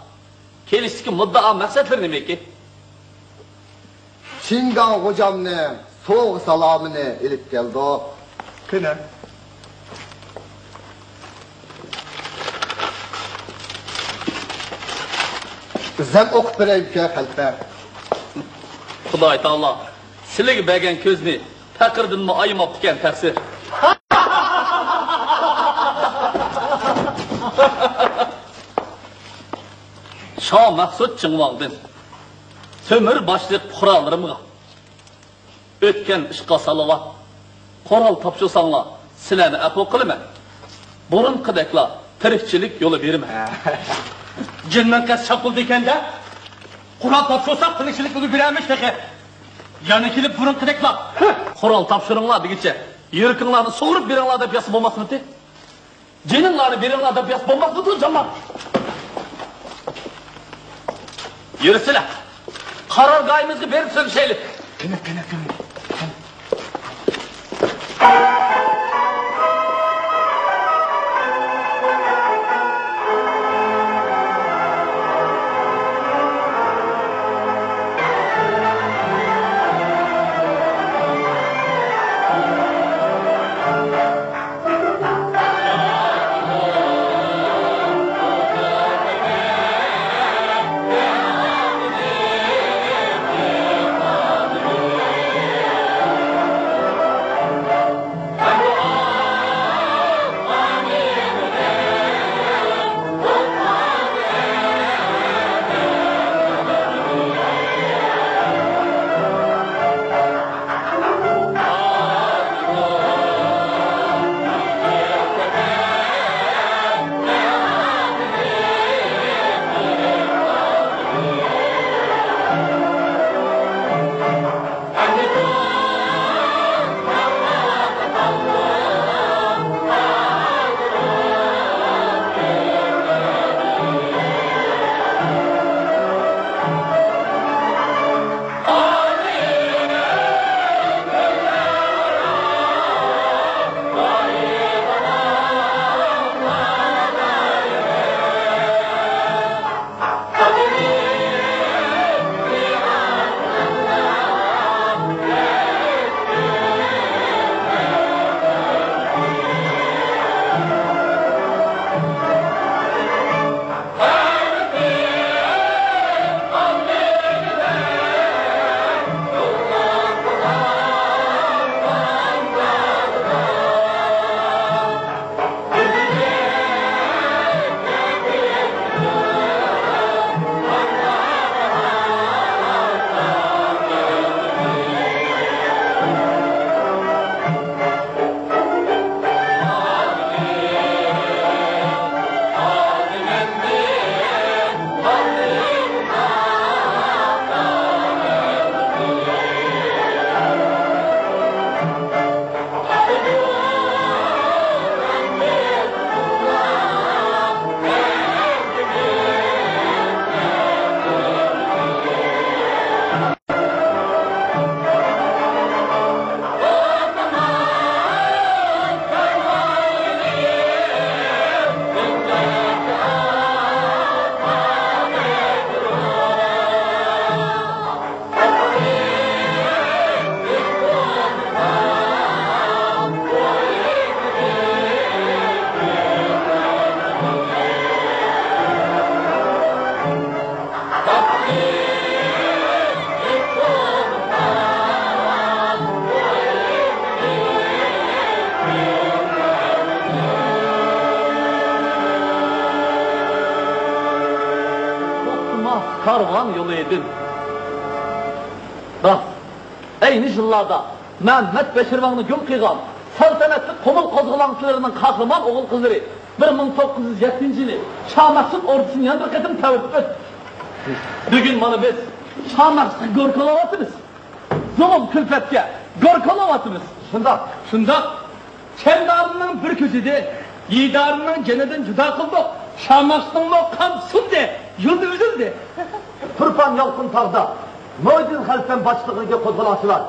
كېلىشتىكى مۇددىئا مەقسەتلىرى نېمىكى؟ شىنگاڭ غوجامنىڭ سوۋغا سالامىنى ئېلىپ كەلدۇق. قېنى. بىزەم ئوقۇپ بېرەيلىكى، خەلپە. خۇداي تائالا سىلىگە بەرگەن كۆزنى پەقىردىنمۇ ئايىماپتىكەن، تەقسىر. شاھ مەخسۇت چىڭۋاڭدىن تۆمۈر باشلىق پۇقرالىرىمغا ئۆتكەن ئىشقا سالاۋات. قورال تاپشۇرساڭلار، سىلەرنى ئەپۇ قىلىمەن. بۇرۇنقىدەكلا تىرىكچىلىك يولى بېرىمەن. جىننىڭ قەستى چاققۇلدىكەن-دە. قورال تاپشۇرساق، تىرىكچىلىك يولى بېرەرمىش تېخى. يەنە كېلىپ بۇرۇنقىدەكلا. قورال تاپشۇرۇڭلار دېگۈچە، يۈرىكىڭلارنى سۇغۇرۇپ بېرىڭلار دەپ يازسا بولماسمىدى؟ جېنىڭلارنى بېرىڭلار دەپ يازسا بولماسمىدۇ، جانلار؟ يۈرسىلە، قارارگاھىمىزغا بېرىپ سۆزلىشەيلى. قېنى، قېنى، قېنى. كارۋان يولىدىن. راست، ئەينى يىللاردا مەمەت بەشىرۋاڭنى گۈل قىلغان سەلتەنەتلىك قۇمۇل قوزغىلاڭچىلىرىنىڭ قەھرىمان ئوغۇل-قىزلىرى بىر مىڭ توققۇز يۈز يەتتىنچى يىلى شاھ مەخسۇت ئوردىسىنى يەنە بىر قېتىم تەۋرىتىپ ئۆتتى. بۈگۈن مانا بىز شاھ مەخسۇتقا گوركىلاۋاتىمىز. زۇلۇم كۈلپەتكە گوركىلاۋاتىمىز. شۇنداق. شۇنداق. چەندارىنىڭ بىر كۆزىدى، يىدارىنىڭ جېنىدىن جۇدا قىلدۇق. شاھ مەخسۇتنىڭمۇ قان سۇندى، يولى ئۈزۈلدى. تۇرپان يالقۇن تاغدا مۇھىدىن خەلپەم باشچىلىقىدىكى قوزغىلاڭچىلار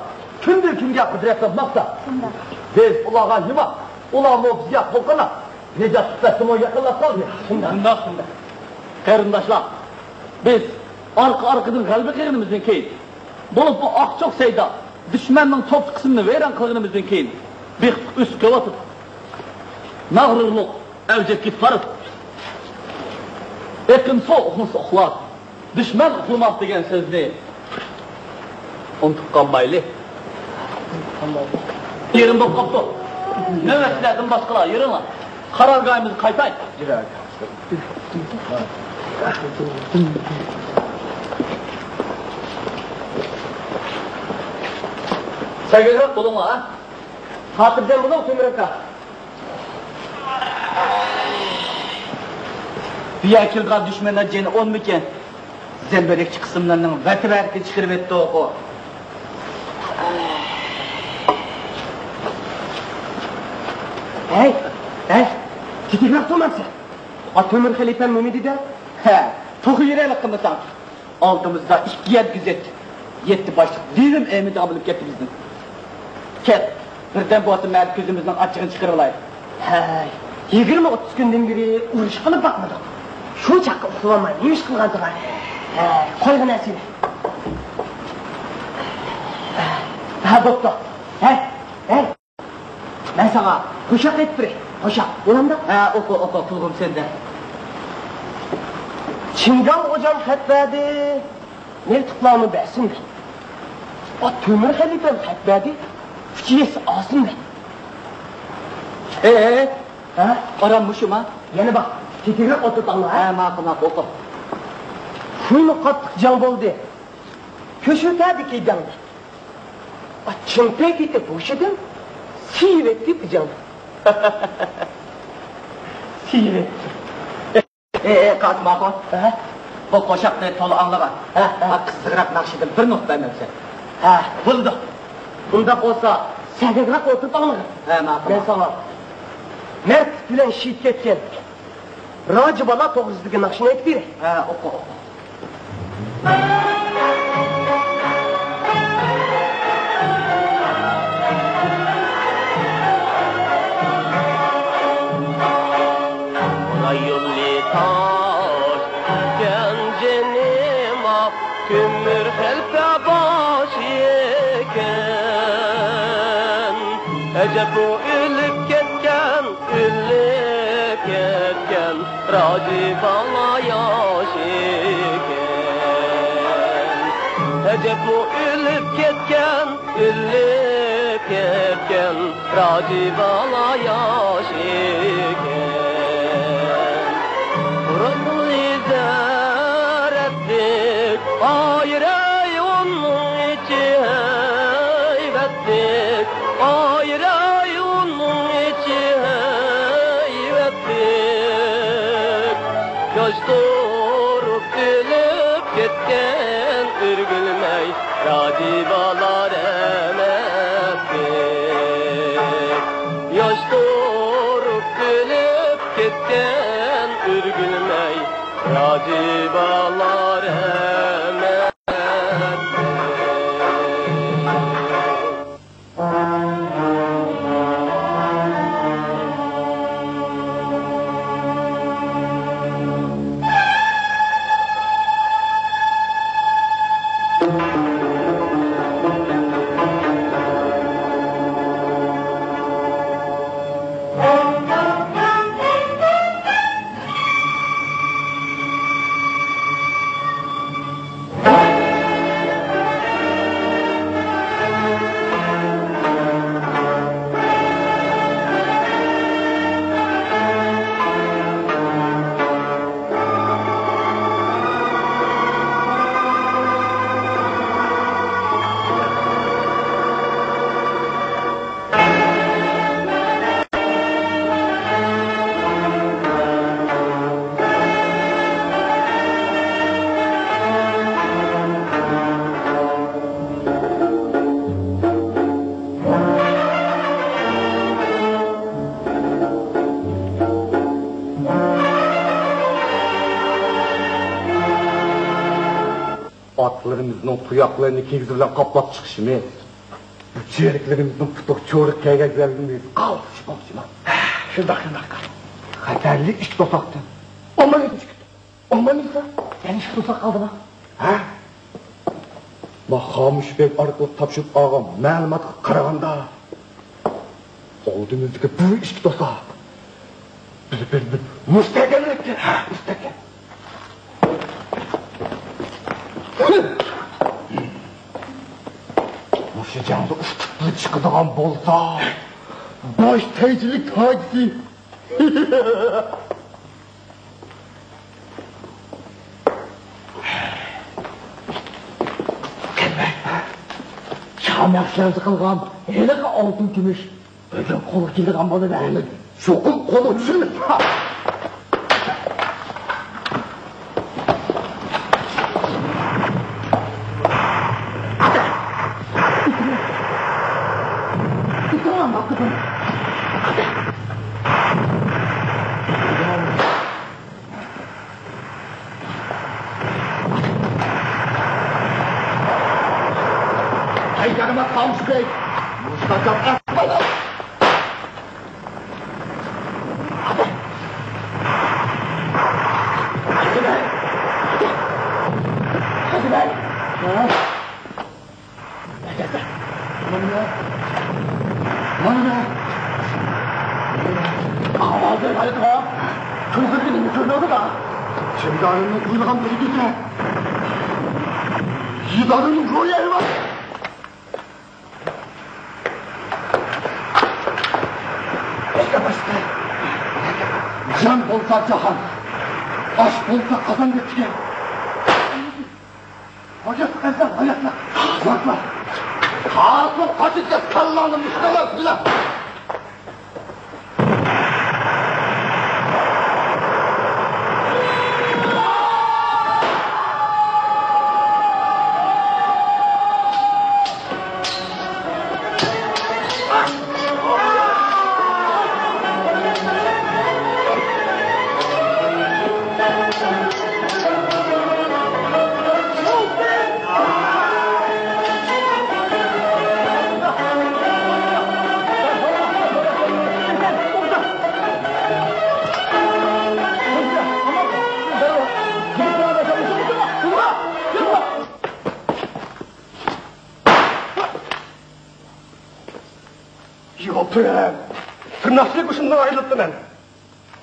كۈندىن-كۈنگە قۇدرەتلەنمەكتە. شۇنداق. بىز ئۇلارغا ھىما، ئۇلارمۇ بىزگە قول-قانات. نىجات قۇتبەسىمۇ يېقىنلاپ قالدى. شۇنداق. شۇنداق، شۇنداق. قېرىنداشلار، بىز ئارقا-ئارقىدىن غەلىبە قىلغىنىمىزدىن كېيىن، بولۇپمۇ ئاقچوق سەيدا دۈشمەننىڭ توپچى قىسمىنى ۋەيران قىلغىنىمىزدىن كېيىن، بىخ ئۈست كۆۋاتىپ، مەغرۇرلۇق ئەۋج ئېتىپ بارىدۇ. ئېقىن سۇ ئۇخلىسا ئۇخلار، دۈشمەن ئۇخلىماق دېگەن سۆزنى ئۇنتۇپ قالمايلى. يېرىم بولۇپ قاپتۇ. نۆۋەتچىلەردىن باشقىلار، يۈرۈڭلار. قارارگاھىمىزغا قايتايلى. سەگەكرەك بولۇڭلار، ھە؟ خاتىرجەم بولۇڭ، تۆمۈر ئاكا. بۇ يەرگە كېلىدىغان دۈشمەنلەر جېنى ئونمىكىن؟ زەمبىرەكچى قىسىملارنىڭ ۋەتىۋەتىكى چىقىرىۋەتتۇق. ھەي، ھەي، تېتىكرەك تۇرمامسەن؟ ئا، تۆمۈر خەلىپەم نېمە دېدى؟ ھە، توخۇ يۈرەلىك قىلمىساڭ. ئالدىمىزدا ئىككى يەر گېزىت، يەتتە باشلىق دېۋىم ئەمىدى بولۇپ كەتتى بىزنىڭ. كەت، بىردەم بولسا مەن كۆزىمىزنىڭ ئاچچىقىنى چىقىرىۋالايلى. ھەي، يىگىرمە ئوتتۇز كۈندىن بېرى ئۇرۇش قىلىپ باقمىدۇق. شۇ چاغقا ئۇخلىۋالماي نېمە ئىش قىلغاندۇ؟ ھەي، قويغىن سېنى. ھە، بوپتۇ. ھەي، ھەي. مەن ساڭا قوشاق ئېيتىپ بېرەي. قوشاق، بولامدۇ؟ ھە، ئوقۇ، ئوقۇ، قۇلىقىم سەندە. چىڭگاڭ غوجام خەت بەردى، مىلتىقلارنى بەرسۇن دەپ. ئا، تۆمۈر خەلىپەم خەت بەردى، ئۈچ يەس ئالسۇن دەپ. ئېي، ئېي، ئېي. ھە؟ ئارام مۇشۇما؟ يەنە بار. تېتىكرەك ئولتۇرۇپ ئاڭلا، ھە؟ ھە، ماقۇل، ماقۇل، ئوقۇ. خېلى قاتتىق جەڭ بولدى. كۆشۈتەدىكى جەڭدە. ئا، چىڭپەي كېتىپ ھوشىدىن سىيىۋەتتى بىجاڭ. سىيىۋەتتى. ئېي، ئېي، قاسىم ئاخۇن. ھە؟ بۇ قوشاقنى تولا ئاڭلىغان. ھە، ھە. ھە، قىزىقراق ناخشىدىن بىر نۇقتا بەرمەمسەن؟ ھە، بولىدۇ. ئۇنداق بولسا، سەگەكرەك ئولتۇرۇپ ئاڭلىغىن. ھە، ماقۇل. مەن ساڭا مەرد بىلەن شېھىت كەتكەن راجى بالا توغرىسىدىكى ناخشىنى ئېيتىپ بېرەي. ھە، ئوقۇ، ئوقۇ. رايونلى تاش ئىكەن جېنىم ئاق، تۆمۈر خەلپە باشى ئىكەن. ئەجەب ئۇ ئۆلۈپ كەتكەن، ئۆلۈپ كەتكەن راجى بالا ياش ئىكەن. ئەجەب ئۇ ئۆلۈپ كەتكەن، ئۆلۈپ كەتكەن راجى بالا ياش ئىكەن. رەسۇلى زەرەتلىك، ئايرەي ئۇنىڭ ئىچى ھەيۋەتلىك، ئايرەي ئۇنىڭ ئىچى ھەيۋەتلىك. ياش تۇرۇپ ئۆلۈپ كەتكەن ئۆرگۈلمەي راجى بالا رەھمەتلىك. ياش تۇرۇپ ئۆلۈپ كەتكەن ئۆرگۈلمەي راجى بالا رەھمەتلىك. لىرىمىزنىڭ تۇياقلىرىنى كىگىزى بىلەن قاپلاپ چىقىشىمىز، بۇ چېرىكلىرىمىزنىڭ پۇتىغا چورۇك كىيگۈزگەنلىكىمىز ئالقىش بولسىمۇ؟ شۇنداق، شۇنداق. خەتەرلىك ئىككى توساتتىن ئومايدىن چىقىپتۇ. ئومايدىن يەنە ئىككى توسات قالدىما؟ ھە؟ ما خامۇش بەگ ئارقىلىق تاپشۇرۇپ ئالغان مەلۇماتقا قارىغاندا، ئالدىمىزدىكى بۇ ئىككى توسا بىز بىردىن مۇستەھكەملەپتۇ. ھە، مۇستەھكەم. مۇشۇ جەڭدە ئۇتۇقلۇق چىقىدىغان بولسا، باش تەيچىلىك تاجىسى. شامەخسىلەرچە قىلغان ھېلىقى ئالتۇن كۈمۈش بۈگۈن قولغا كېلىدىغان بولىدۇ. چوقۇم قولغا چۈشىدۇ. ھەي، يارىماس خامۇش بەگ! مۇشتاجاپ ئەسمەدە! مانا، مانا. ئاۋازى بايقىغان. تۇيغۇسىنى كۆرمەيدۇ. شەيتاننىڭ قۇيۇلغان بىر گېچە. شەيتاننىڭ روھى ئەيۋان. جان بولسا جاھان، ئاش بولسا قازان دەپتىكەن. ھايات ئەزەل، ھاياتلىق، ھاياتلىق. ھازىر قاچىدە كاللاڭنى مۇشتەلەپ بىلەن. يوپۇرۇم! تىرناقچىلىق ئۇشۇندىن ئايرىلىپتىمەن.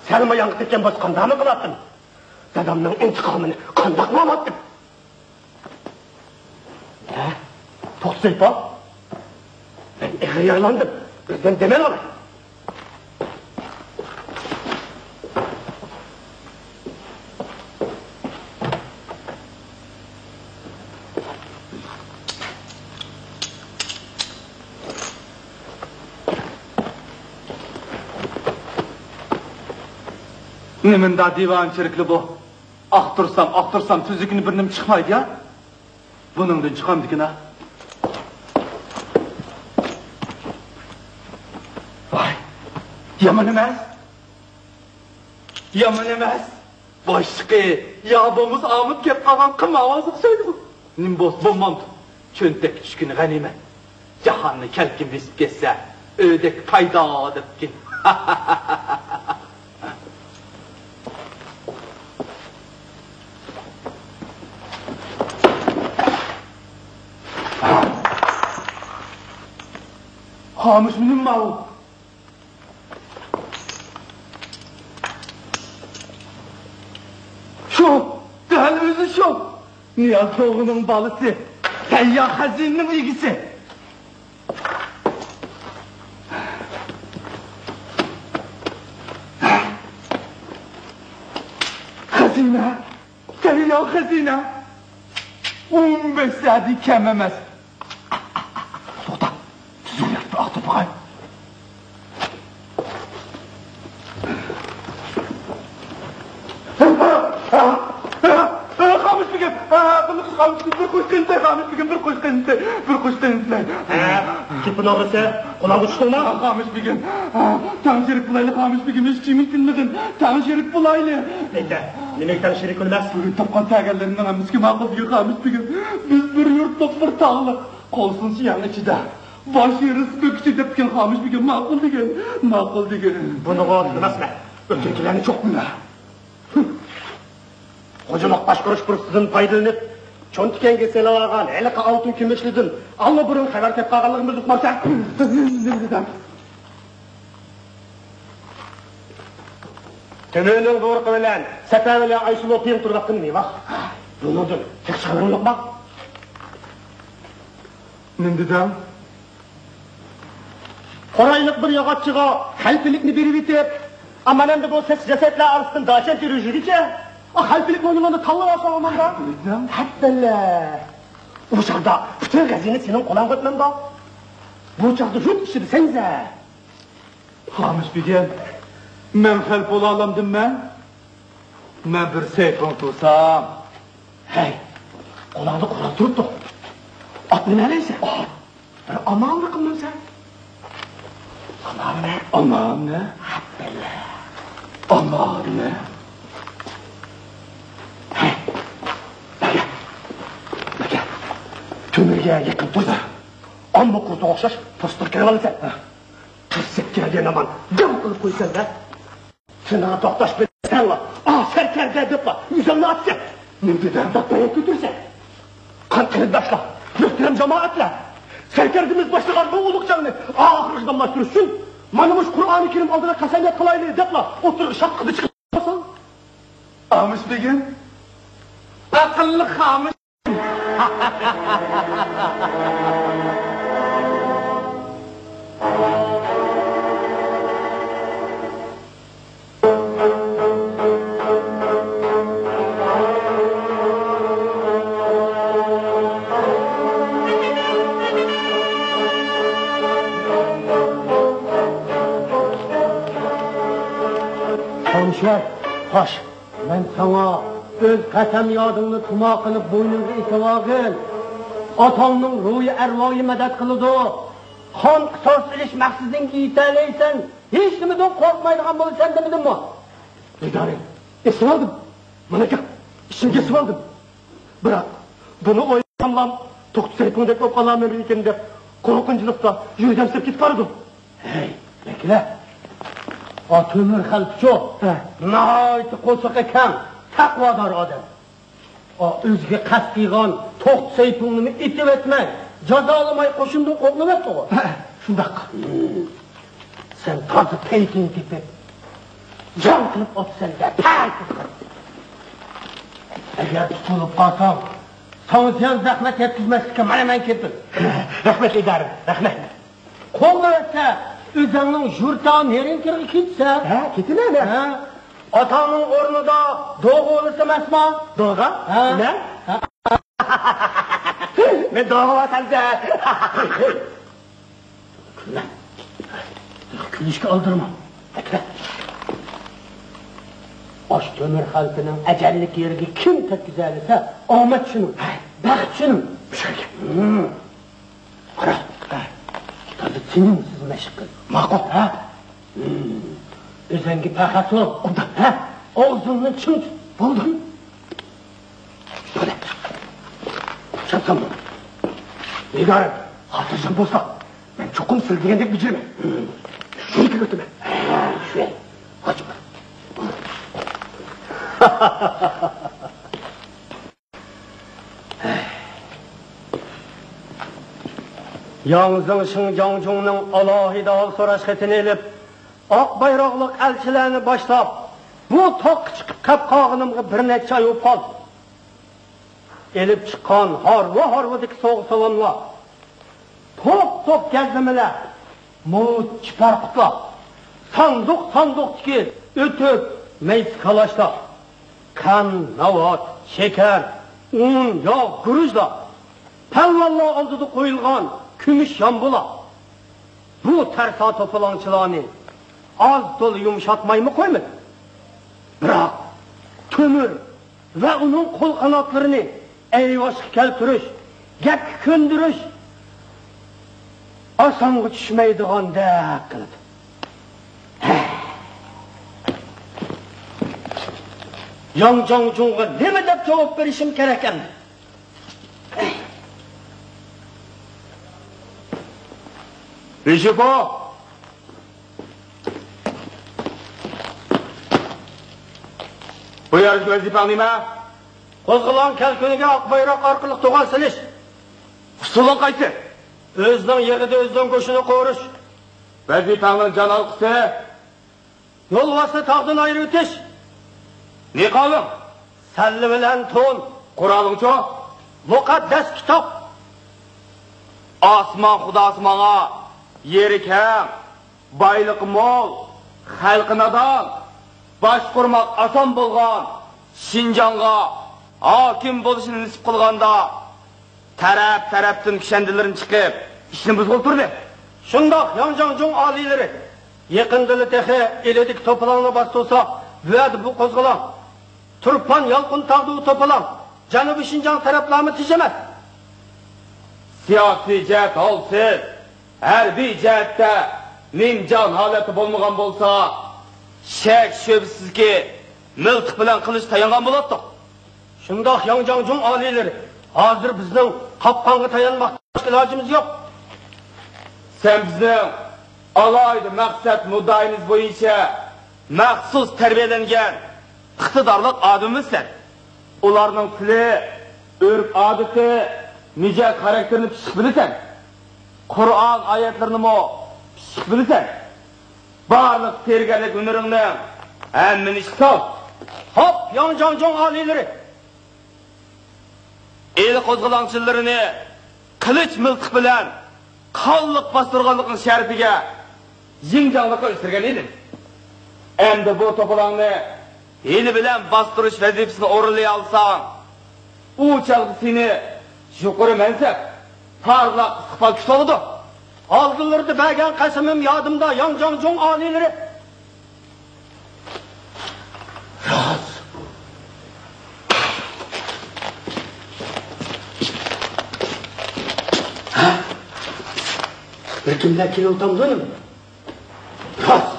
سەلمايانغا تەككەن بولسا قانداقمۇ قىلاتتىم؟ دادامنىڭ ئىنتىقامىنى قانداقمۇ ئالاتتىم؟ ھە؟ توختىسايپا! مەن ئېغىر يارىلاندىم. بىردەم دەم ئېلىۋالاي. نېمىنداق دىۋانىچىلىكلا بۇ؟ ئاختۇرسام، ئاختۇرسام، تۈزۈكىنى بىر نېمە چىقمايدۇ يا. بۇنىڭدىن چىقامدىكىن ھە. ۋاي، يامان ئەمەس. يامان ئەمەس. باشلىقى يا بولمىسا ئاڭلىنىپ كەپ قالغان قىم ئاۋازى ئوخشايدۇ بۇ. نېمە بولسا بولمامدۇ. چۆنتەككە چۈشكىنى غەنىيمەت. جاھاننى كەلكۈن بېسىپ كەتسە، ئۆدەك پايدا دەپتىكىن. خامۇشمۇ نېمە ماۋۇ؟ شۇ، دەل ئۆزى شۇ. نىياز توغىنىڭ بالىسى، سەيياھ خەزىنىنىڭ ئىگىسى. خەزىنە، سەيياھ خەزىنە. ئون بەش سەدە كەم ئەمەس. توختا، تۈزۈك ياتىپ ئاغدۇرۇپ باقاي. خامۇش بېگىم، خامۇش بېگىم، قوشقىنتى، خامىش بېگىم، بىر قوشقىنتى، بىر قوشقىنتى. ھە، گېپىنى ئاڭلىسا، قۇلاققا چۈشتۈڭمۇ؟ خامىش بېگىم، تەڭ شېرىك بولايلى، خامىش بېگىم، ھېچ كىمنى تىنمىغىن، تەڭ شېرىك بولايلى. ئەيتە، نېمىگە تەڭ شېرىك بولىمىز؟ بۈگۈن تاپقان تەگەنلىرىمنىڭ ھەممىسىگە ماقۇل دېگەن خامىش بېگىم. بىز بىر يۇرتلۇق، بىر تاغلىق، قول سۇنسا يەرنىڭ ئىچىدە، باش ئېرىسا بۆك ئىچىدە دەپ كەلگەن خامىش بېگىم ماقۇل دېگەن، ماقۇل دېگەن. بۇنىڭغا ئۇندىماسمەن، ئۆتكەنكىلەرنى چوقۇم. خوجىلىق باشقۇرۇش پۇرسىتىدىن پايدىلىنىپ، چون تىكەنگە سېلىۋالغان ھېلىقى ئالتۇن كۈمۈشلىرىدىن ئاللىبۇرۇن خەۋەر تېپىپ قالغانلىقىمىزنى ئۇقمامسەن؟ تۆمۈرنىڭ بۇيرۇقى بىلەن سەپەرۋەلى ئايسۇلۇ پىڭ تۇرۇۋاتقىنى نېمە؟ بۇنىڭدىن تېخىچە خەۋىرىڭ يوقما؟ نېمە دېدىڭ؟ قورايلىق بىر ياغاچچىغا خەلپىلىكنى بېرىۋېتىپ، ئا، مانا ئەمدى بۇ سەت-، جەسەتلەر ئارىسىدىن داشەن تېرىۋېتىشىچە. ئا، خەلپىلىكنى ئوينىغاندا تاللاۋالساڭ ئاماندا. خەلپىلىكنى؟ ھەپپەللە. ئۇ چاغدا پۈتۈن خەزىنە سېنىڭ قولۇڭغا ئۆتمەمدۇ؟ بۇ چاغدا يۇرت ئىچىدە سەنزە. خامىش بېگىم، مەن خەلپە بولالامدىم مەن؟ مەن بىر سەيپۇڭ تۇرسام. ھەي، قولۇڭدا قورال تۇرۇپتۇ. ئات مىنەلەيسەن. ئات. بىر ئامالنى قىلمامسەن. ئامالنى؟ ئامالنى؟ ھەپپەللە. ئامالنى؟ ھەي، بەگە، بەگە. تۆمۈرگە يېقىن تۇرسا، ئامما قۇرتىغا ئوخشاش پوستىغا كىرىۋالىسەن. قىرسىپ كەلگەن ھامان دىڭ قىلىپ قويىسەن-دە. سېنىڭ توختاش بىلسەڭلا، ئا، سەركەردە دەپلا ئۆزۈڭنى ئاتىسەن. نېمە دېدىڭ؟ داپايا كۆتۈرسەن. قان قېرىنداشلار، مۆھتەرەم جامائەتلەر، سەركەردىمىز باشلىغان بۇ ئۇلۇغ جەڭنى ئاخىرغىچە داۋاملاشتۇرۇش ئۈچۈن، مانا مۇشۇ قۇرئانى كەرىم ئالدىدا قەسەمياد قىلايلى دەپلا ئوتتۇرىغا شاپقىدە چىقىپ قالساڭ. خامىش بېگىم، ئەقىللىق خامىش. خامىشلار، خوش. مەن ساڭا ئۆز قەسەميادىڭنى تۇما قىلىپ بوينۇڭغا ئېسىۋالغىن. ئاتاڭنىڭ روھى ئەرۋاھى مەدەت قىلىدۇ. قان قىساس ئېلىش مەقسىتىڭگە يېتەلەيسەن. ھېچنېمىدىن قورقمايدىغان بولىسەن دېمىدىممۇ؟ ئىدارە، ئېسىۋالدىم. مانا گەپ، ئىچىمگە ئېسىۋالدىم. بىراق، بۇنى ئويلىساملا، توختى سەيپۇڭدەك بولۇپ قالارمىكىن دەپ قورقۇنچلۇقتا يۈرىكىم سىرىپ كېتىپ بارىدۇ. ھەي، بەكرى، ئا تۆمۈر خەلپىچۇ، ھە، ناھايىتى قورسىقى كەڭ، تەقۋادار ئادەم. ئا، ئۆزىگە قەست قىلغان توختى سەيپۇڭنىمۇ ئېتىۋەتمەي، جازالىماي قوشۇندىن قوغلىۋەتتىغۇ. ھە، شۇنداق. ھىم. سەن تازا پەيتىنى تېپىپ، جەڭ قىلىپ ئاپسەن-دە، پەيتىنى. ئەگەر تۇتۇلۇپ قالساڭ، ساڭا زىيان زەخمەت يەتكۈزمەسلىككە مانا مەن كېپىل. رەھمەت، ئىدارە، رەھمەت. قوغلىۋەتسە، ئۆزۈڭنىڭ يۇرتى نېرىڭكىرىغا كېتىسەن. ھە، كېتىمەن، ھە. ھە. ئاتاڭنىڭ ئورنىدا دوغا بولسا ئەمەسما؟ دوغا؟ ھە. نە؟ ھە. مەن دوغا بولسام. كۈلمە. كۈلۈشكە ئالدىرىما. ئاشۇ تۆمۈر خەلپىنىڭ ئەجەللىك يېرىگە كىم تەگكۈزەلىسە، ئامەت شۇنىڭ، بەخت شۇنىڭ. ھىم. قارا، تازا تىنىمسىز مەشىق قىل. ماقۇل. ھە؟ ھىم. ئۆزۈڭگە پەخەس بول. ئوبدان. ھە؟ ئاغزىڭنى چىڭ تۇت. بولدى. بولدى. چاپسان بول. ئىدارە، خاتىرجەم بولساڭ، مەن چوقۇم سىلى دېگەندەك بېجىرىمەن. ھىم. شۇنى كۆرۈۋېتىمەن. ھە، شۇ. قاچما. ياڭ زېڭشىڭ جاڭجۇڭنىڭ ئالاھىدە ھال سوراش خېتىنى ئېلىپ، ئاق بايراقلىق ئەلچىلەرنى باشلاپ، بۇ تاغقا چىقىپ كەپ قالغىنىمغا بىر نەچچە ئاي بولۇپ قالدى. ئېلىپ چىققان ھارۋا-ھارۋىدىكى سوۋغا-سالاملار، توپ-توپ گەزلىمىلەر، موچ چىپارقۇتلار، ساندۇق-ساندۇقتىكى ئۆتۈك، مەيسە كالاشلار، قەند، ناۋات، شېكەر، ئۇن، ياغ، گۈرۈچلەر، پالۋانلار ئالدىدا قويۇلغان كۈمۈش يامبۇلار. بۇ تەرسا توپىلاڭچىلارنى ئاز-تولا يۇمشاتمايمۇ قويمىدى. بىراق، تۆمۈر ۋە ئۇنىڭ قول-قاناتلىرىنى ئەيۋاشقا كەلتۈرۈش، گەپكە كۆندۈرۈش ئاسانغا چۈشمەيدىغاندەك قىلىدۇ. ياڭ جاڭجۇڭغا نېمە دەپ جاۋاب بېرىشىم كېرەك ئەمدى؟ رىشىپو! بۇ يەردىكى ۋەزىپەڭ نېمە؟ قوزغىلاڭ كەلكۈنىگە ئاق بايراق ئارقىلىق دوغا سېلىش. ئۇسۇلۇڭ قايسى؟ ئۆزىنىڭ يېغىدا ئۆزىنىڭ گۆشىنى قورۇش. ۋەزىپەڭنىڭ جان ھالقىسى؟ يولۋاسنى تاغدىن ئايرىۋېتىش. نىقابىڭ؟ سەللە بىلەن تون. قورالىڭچۇ؟ مۇقەددەس كىتاب. ئاسمان خۇداسى ماڭا يېرى كەڭ، بايلىقى مول، خەلقى نادان، باشقۇرماق ئاسان بولغان شىنجاڭغا ھاكىم بولۇشنى نېسىپ قىلغاندا، تەرەپ-تەرەپتىن كۈشەندىلىرىنى چىقىپ، ئىشنى بۇزغىلى تۇردى. شۇنداق، ياڭ جاڭجۇڭ ئالىيلىرى، يېقىندىلا تېخى ئىلىدىكى توپىلاڭنى باستۇرسا، بۇ يەردە بۇ قوزغىلاڭ، تۇرپان يالقۇن تاغدا ئۇ توپىلاڭ، جەنۇبىي شىنجاڭ تەرەپلەرمۇ تىنچ ئەمەس. سىياسىي جەھەت ھالسىز، ھەربىي جەھەتتە نىمجان ھالەتتە بولمىغان بولسا، شەك-شۈبھىسىزكى، مىلتىق بىلەن قىلىچ تايانغان بولاتتۇق. شۇنداق، ياڭ جاڭجۇڭ ئالىيلىرى، ھازىر بىزنىڭ قاپقانغا تايانماقتىن باشقا ئىلاجىمىز يوق. سەن بىزنىڭ ئالاھىدە مەقسەت مۇددىئايىمىز بويىچە مەخسۇس تەربىيەلەنگەن ئىقتىدارلىق ئادىمىمىزسەن. ئۇلارنىڭ تىلى، ئۆرپ-ئادىتى، مىجەز-خاراكتېرىنى پىششىق بىلىسەن. قۇرئان ئايەتلىرىنىمۇ پىششىق بىلىسەن. بارلىق تېرىگەرلىك ھۈنىرىڭنى ھەممىنى ئىشقا سال. خوپ، ياڭ جاڭجۇڭ ئالىيلىرى! ئىلى قوزغىلاڭچىلىرىنى قىلىچ مىلتىق بىلەن قانلىق باستۇرغانلىقىڭ شەرىپىگە يىڭجاڭلىققا ئۆستۈرگەن ئىدىم. ئەمدى بۇ توپىلاڭنى ھىيلە بىلەن باستۇرۇش ۋەزىپىسىنى ئورۇنلىيالىساڭ، ئۇ چاغدا سېنى يۇقىرى مەنسەپ، پارلاق ئىستىقبال كۈتۈۋالىدۇ. ئالدىلىرىدا بەرگەن قەسىمىم يادىمدا، ياڭ جاڭجۇڭ ئالىيلىرى. راست. ھە؟ بىر كىملەر كېلىۋاتامدۇ نېمە؟ راست.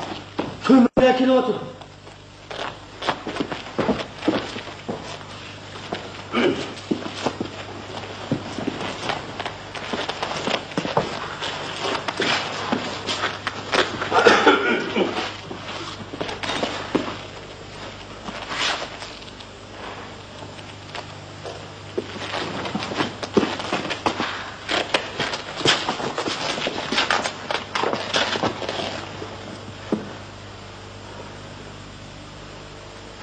كۆمۈرلەر كېلىۋاتىدۇ.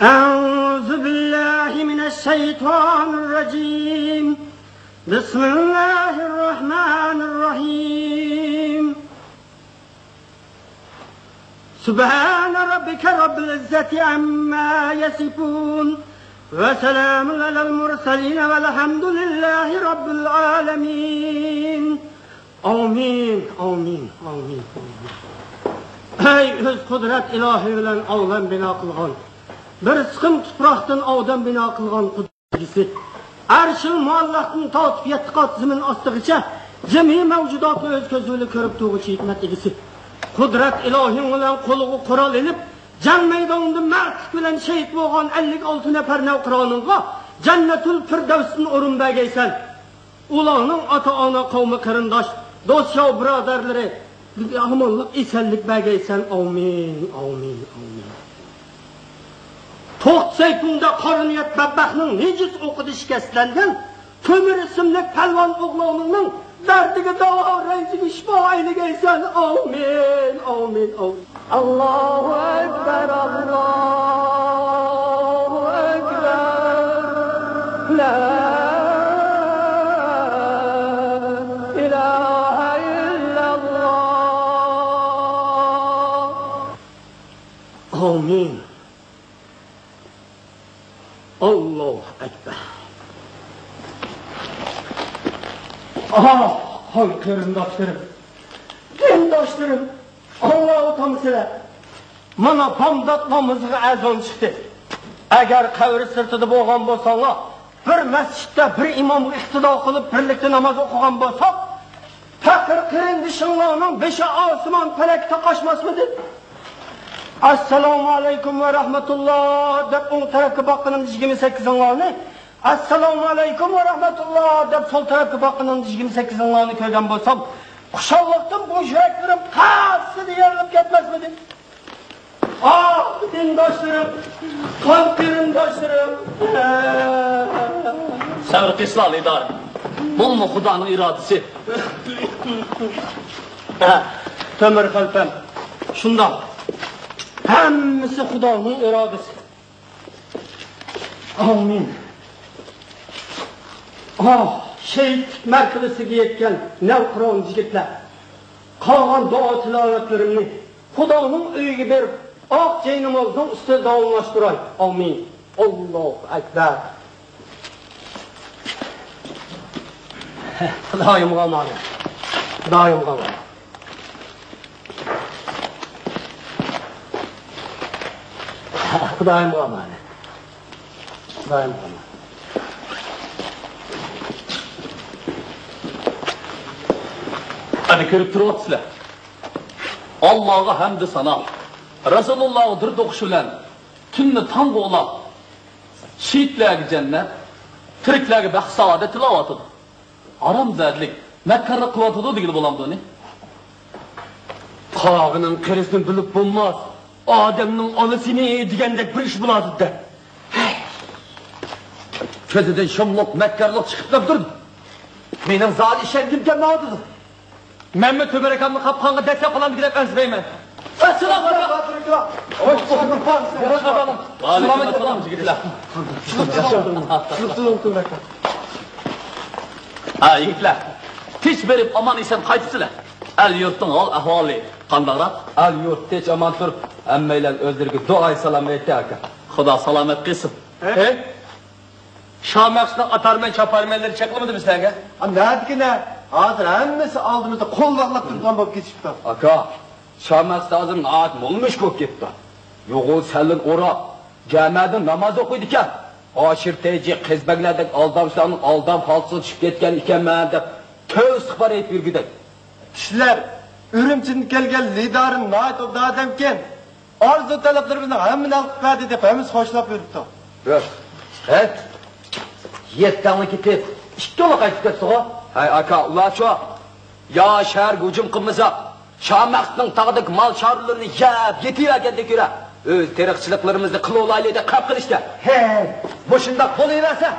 أعوذ بالله من الشيطان الرجيم. بسم الله الرحمن الرحيم. سبحان ربك رب العزة عما يصفون. وسلام على المرسلين والحمد لله رب العالمين. ئامىن، ئامىن، ئامىن، ئامىن. ئەي ئۆز قۇدرەت ئىلاھى بىلەن ئالەم بىنا قىلغان، بىر سىقىم تۇپراقتىن ئادەم بىنا قىلغان قۇدرەت ئىگىسى، ئەرشىل مۇئەللەقتىن تارتىپ يەتتە قات زېمىن ئاستىغىچە جىمى مەۋجۇداتنى ئۆز كۆزى بىلەن كۆرۈپ تۇرغۇچى ھېكمەت ئىگىسى، قۇدرەت ئىلاھىڭ بىلەن قولىغا قورال ئېلىپ، جەڭ مەيدانىدا مەردلىك بىلەن شېھىت بولغان ئەللىك ئالتە نەپەر نەۋقىرانىڭغا جەننەتۇل فىردەۋستىن ئورۇن بەرگەيسەن. ئۇلارنىڭ ئاتا-ئانا، قەۋمى، قېرىنداش، دوست-يار بۇرادەرلىرى ئامانلىق، ئېسەنلىك بەرگەيسەن. ئامىن، ئامىن، ئامىن. توختى سەيپۇڭدا قارا نىيەت بەتبەختنىڭ نىجىس ئوقىدا شىكەستلەنگەن كۆمۈر ئىسىملىك پەلۋان ئوغلۇڭنىڭ دەردىگە داۋا، رەنجىگە شىپا ئەيلىگەيسەن. ئامىن، ئامىن، ئامىن. ئاللاھۇ ئەكبەر، ئاللاھۇ ئەكبەر. لا ئىلاھە ئىللەللاھ. ئامىن. ئاللاھۇ ئەكبەر. ئاھ، ھاي قېرىنداشلىرىم، دىنداشلىرىم، ئاڭلاۋاتامسىلەر؟ مانا بامدات نامىزىغا ئەزان چىقتى. ئەگەر قەبرە سىرتىدا بولغان بولساڭلار، بىر مەسچىتتە بىر ئىمامغا ئىقتىدا قىلىپ، بىرلىكتە ناماز ئوقۇغان بولساق، پەقىر قېرىندىشىڭلارنىڭ بېشى ئاسمان پەلەككە تاقاشماسمىدى؟ «ئەسسالامۇ ئەلەيكۇم ۋە رەھمەتۇللا» دەپ ئوڭ تەرەپكە باققىنىمدا يىگىرمە سەككىزىڭلارنى، «ئەسسالامۇ ئەلەيكۇم ۋە رەھمەتۇللا» دەپ سول تەرەپكە باققىنىمدا يىگىرمە سەككىزىڭلارنى كۆرگەن بولسام، خۇشاللىقتىن بوش يۈرەكلىرىم قەسسىدە يېرىلىپ كەتمەسمىدى؟ ئاھ، دىنداشلىرىم، قان قېرىنداشلىرىم! سەۋر قىلسىلا، لىدار. بۇمۇ خۇدانىڭ ئىرادىسى. ھە، تۆمۈر خەلپەم، شۇنداق. ھەممىسى خۇدانىڭ ئىرادىسى. ئامىن. ئاھ، شېھىتلىك مەرتىۋىسىگە يەتكەن نەۋقىران يىگىتلەر، قالغان دۇئا تىلاۋەتلىرىمنى خۇدانىڭ ئۆيىگە بېرىپ، ئاق جەينامازنىڭ ئۈستىدە داۋاملاشتۇراي. ئامىن. ئاللاھۇ ئەكبەر. خۇدايىمغا ئامانەت. خۇدايىمغا ئامانەت. خۇدايىمغا ئامانەت. خۇدايىمغا ئامانەت. ئەنە كۆرۈپ تۇرۇۋاتىسىلەر. ئاللاغا ھەمدۇ سانا، رەسۇلۇللاغا دۇرۇت ئوقۇش بىلەن تۈننى تاڭغا ئۇلاپ، شېھىتلەرگە جەننەت، تىرىكلەرگە بەخت سائادەت تىلەۋاتىدۇ. ھارامزادىلىك، مەككارلىق قىلىۋاتىدۇ دېگىلى بولامدۇ ئۇنى؟ قاغىنىڭ قېرىسىنى بىلىپ بولماس، ئادەمنىڭ ئانىسىنى دېگەندەك بىر ئىش بولاتىدۇ-دە. كۆزىدىن شۇملۇق مەككارلىق چىقىپ تۇرىدۇ. مېنىڭ زادى ئىشەنگۈم كەلمەيۋاتىدۇ. مەنمۇ تۆمۈر ئاكامنى قاپقانغا دەسسەپ قالامدىكىن دەپ ئەنسىرەيمەن. ئەسسالامۇ ئەلەيكۇم. ۋەئەلەيكۇم ئەسسالام، يىگىتلەر. ھە، يىگىتلەر. تىنچ بېرىپ، ئامان-ئېسەن قايتىپسىلەر. ئەل-يۇرتنىڭ ھال-ئەھۋالى قانداقراق؟ ئەل-يۇرت تىنچ-ئامان تۇرۇپ، ھەممەيلەن ئۆزلىرىگە دۇئايى سالام ئېيتتى، ئاكا. خۇدا سالامەت قىلسۇن. ھە؟ شامەخسۇتنىڭ ئاتارمەن-چاپارمەنلىرى چەكلىمىدىمۇ سىلەرگە؟ ئا، نەدىكىنە؟ ھازىر ھەممىسى ئالدىمىزدا قول باغلاپ تۇرىدىغان بولۇپ كېتىشىپتۇ. ئاكا، شامەخسۇت ھازىر ناھايىتى مول مۈشۈك بولۇپ كېتىپتۇ. يوغان سەللىنى ئوراپ، جامەدىن ناماز ئوقۇيدىكەن. ئاشىر تېجى، قېزى بەگلەردەك ئالدامچىلارنىڭ ئالدام خالتىسىغا چۈشۈپ كەتكەن ئىكەنمەن دەپ، تۆۋە ئىستىغپار ئېيتىپ يۈرگۈدەك. كىشىلەر ئۈرۈمچىدىن كەلگەن لىدارىم ناھايىتى ئوبدان ئادەمكەن. ئارزۇ تەلەپلىرىمىزنىڭ ھەممىنى ھەل قىلىپ بەردى دەپ ھەممىسى خوشلاپ يۈرۈپتۇ. ھە؟ يەتتەڭلار كېتىپ، ئىككىڭلار قايتىپ كەتتىغۇ؟ ھەي ئاكا، ئۇلارچۇ؟ يا شەھەرگە ھۇجۇم قىلمىساق، شامەخسۇتنىڭ تاغدىكى مال چارۋىلىرىنى يەپ يېتىۋەرگەندەك يۈرە. ئۆز تېرىقچىلىقلىرىمىزنى قىلىۋالايلى دەپ خەپ قىلىشتە. ھەي، مۇشۇنداق بولۇۋەرسە،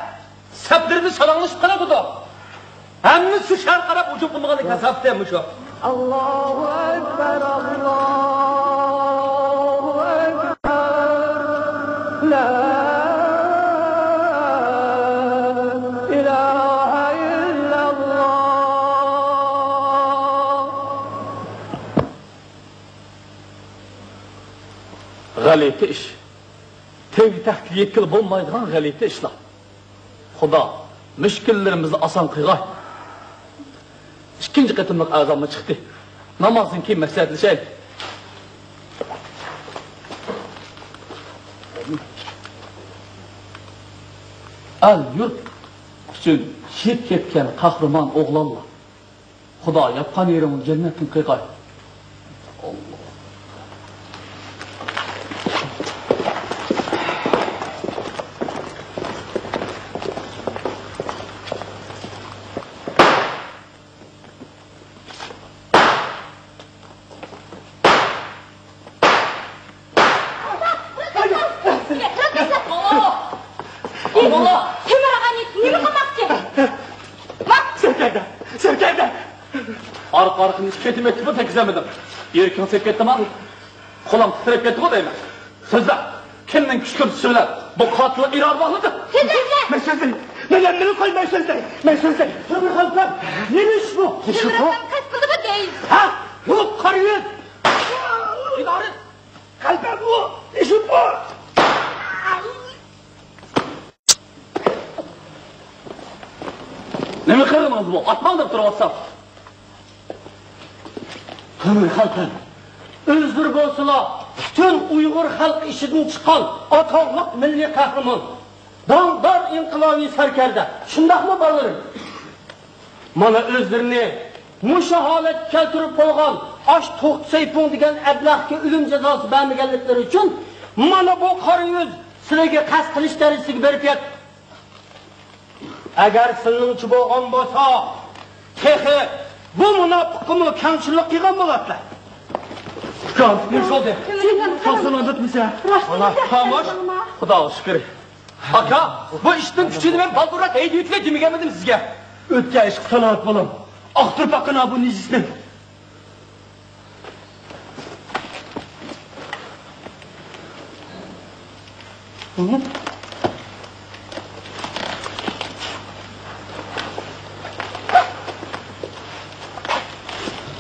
سەپلىرىمىز شالاڭلىشىپ قالىدۇ. ھەممىسى شۇ شەھەرگە قاراپ ھۇجۇم قىلمىغانلىق ھېسابتا مۇشۇ. ئاللاھۇ ئەكبەر، ئاللاھۇ ئەكبەر، لا ئىلاھە ئىللەللاھ. غەلىتە ئىش. تەگكۈدەك يەتكىلى بولمايدىغان غەلىتە ئىشلار. خۇدا مۈشكۈللىرىمىزنى ئاسان قىلغاي. ئىككىنچى قېتىملىق ئەزانمۇ چىقتى. نامازدىن كېيىن مەسلىھەتلىشەيلى. ئەل-يۇرت ئۈچۈن شېھىت كەتكەن قەھرىمان ئوغلانلار. خۇدا ياتقان يېرىڭنى جەننەتتىن قىلغاي. سەركەردە! سەركەردە! ئارقا-ئارقىدىن ئىككى قېتىم ئېيتتىممۇ تەگكۈزەلمىدىڭ. يۈرىكىڭ سېلىپ كەتتىمۇ؟ قولۇڭ تىترەپ كەتتىغۇ دەيمەن. سۆزلە! كىمنىڭ كۈچ كۈرىسى بىلەن بۇ قاتىلغا ئىرادە باغلىدىڭ؟ سۆزلە! مەن سۆزلەي! مەن ھەممىنى قوي، مەن سۆزلەي! مەن سۆزلەي! تۆمۈر خەلپەم! نېمە ئىش بۇ؟ نېمە ئىش بۇ؟ قەست قىلدىمۇ دەي؟ ھە؟ يوق، قارا يۈز! ئىدارە! قەلبەم ئۇ! ئىشىم بۇ! نېمە قىلدىڭىز بۇ؟ ئاتماڭ دەپ تۇرۇۋاتسام. تۆمۈر خەلپەم، ئۆزلىرى بولسىلا پۈتۈن ئۇيغۇر خەلقى ئىچىدىن چىققان ئاتاقلىق مىللىي قەھرىمان. داڭدار ئىنقىلابىي سەركەردە. شۇنداقمۇ، بالىلىرىم؟ مانا ئۆزلىرىنى مۇشۇ ھالەتكە كەلتۈرۈپ قويغان ئاش توختى سەيپۇڭ دېگەن ئەبلەخكە ئۆلۈم جازاسى بەرمىگەنلىكلىرى ئۈچۈن مانا بۇ قارا يۈز سىلىگە قەست قىلىش دەرىجىسىگە بېرىپ يەتتى. ئەگەر سىلىنىڭچە بولغان بولسا، تېخى بۇ مۇناپىققىمۇ كەڭچىللىك قىلغان بولاتتى. ئۇكام، نېمە بولدى؟ ساقسان ئاندىتمىسە. ئانا، خاموش. خۇداغا شۈكۈر. ئاكا، بۇ ئىشنىڭ كۈچىنى مەن بالدۇرراق ھەيدىۋېتىۋەر دېمىگەنمىدىم سىزگە؟ ئۆتكەن ئىشقا سالامەت بولۇڭ. ئاختۇرۇپ باققىنا بۇ نىجىسنى.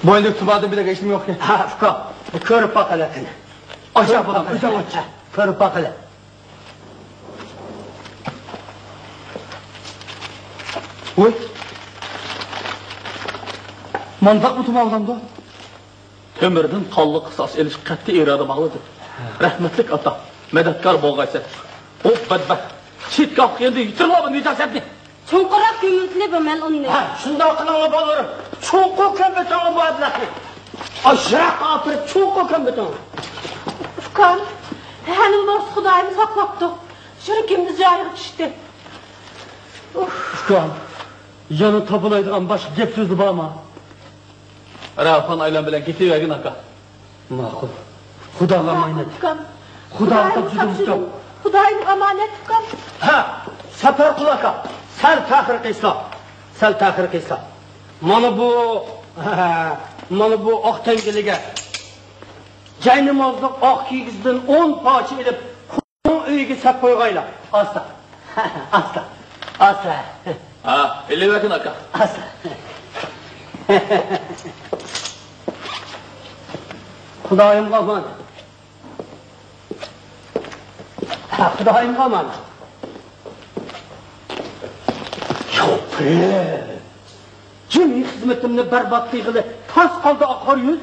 بوينىدىكى تۇمادىن بىلەك ھېچنېمە يوقكەن. ھە، ئۇكا، كۆرۈپ باقىلى قېنى. ئاشۇ بالام، ئۆزۈڭ ئاچ. كۆرۈپ باقىلى. ۋوي. مانداقمۇ تۇماۋالامدۇ؟ تۆمۈردىن قانلىق قىساس ئېلىش قەتئىي ئىرادىمە ئاغلىدى. رەھمەتلىك ئاتا، مەدەتكار بولغايسەن. بۇ بەدبەخت شىتكاق يەردە يىتىرلا بۇ نىجاسەتنى. چوڭقۇراق كۆمۈۋېتىلى بۇ مەلئۇننى. ھە، شۇنداق قىلىڭلار بالىلىرىم. چوڭقۇر كۆمۈۋېتىڭلار بۇ ئەبلەخنى. ئاشۇراققا ئاپىرىپ چوڭقۇر كۆمۈۋېتىڭلار. ئۇكام، ھەنىم بولسا خۇدايىم ساقلاپتۇ. شۇرىكىمدە جايىغا چۈشتى. ئۇف. ئۇكام، يەنە تاپىلايدىغان باشقا گەپ سۆزى بارمۇ؟ راۋخان ئايلان بىلەن كېتىۋەرگىن، ئاكا. ماقۇل. خۇداغا ئامانەت. ئۇكام. خۇداغا تاپشۇردۇم، ئۇكام. خۇدايىم ئامانەت، ئۇكام. ھە، سەپەرقۇل ئاكا، سەل تەخىر قىلسا. سەل تەخىر قىلسا. مانا بۇ، مانا بۇ ئاق تەڭگىلىگە جاينامازلىق ئاق كىگىزدىن ئون پارچە ئېلىپ، ئۆيىگە سەپ قويغايلا. ئاستا. ئاستا. ئاستا. ھە، ئېلىۋەرگىن ئاكا. ئاستا. خۇدايىمغا ئامانەت. ھە، خۇدايىمغا ئامانەت. يوق، جىمى خىزمىتىمنى بەربات قىلغىلى تاس قالدى ئاقار يۈز.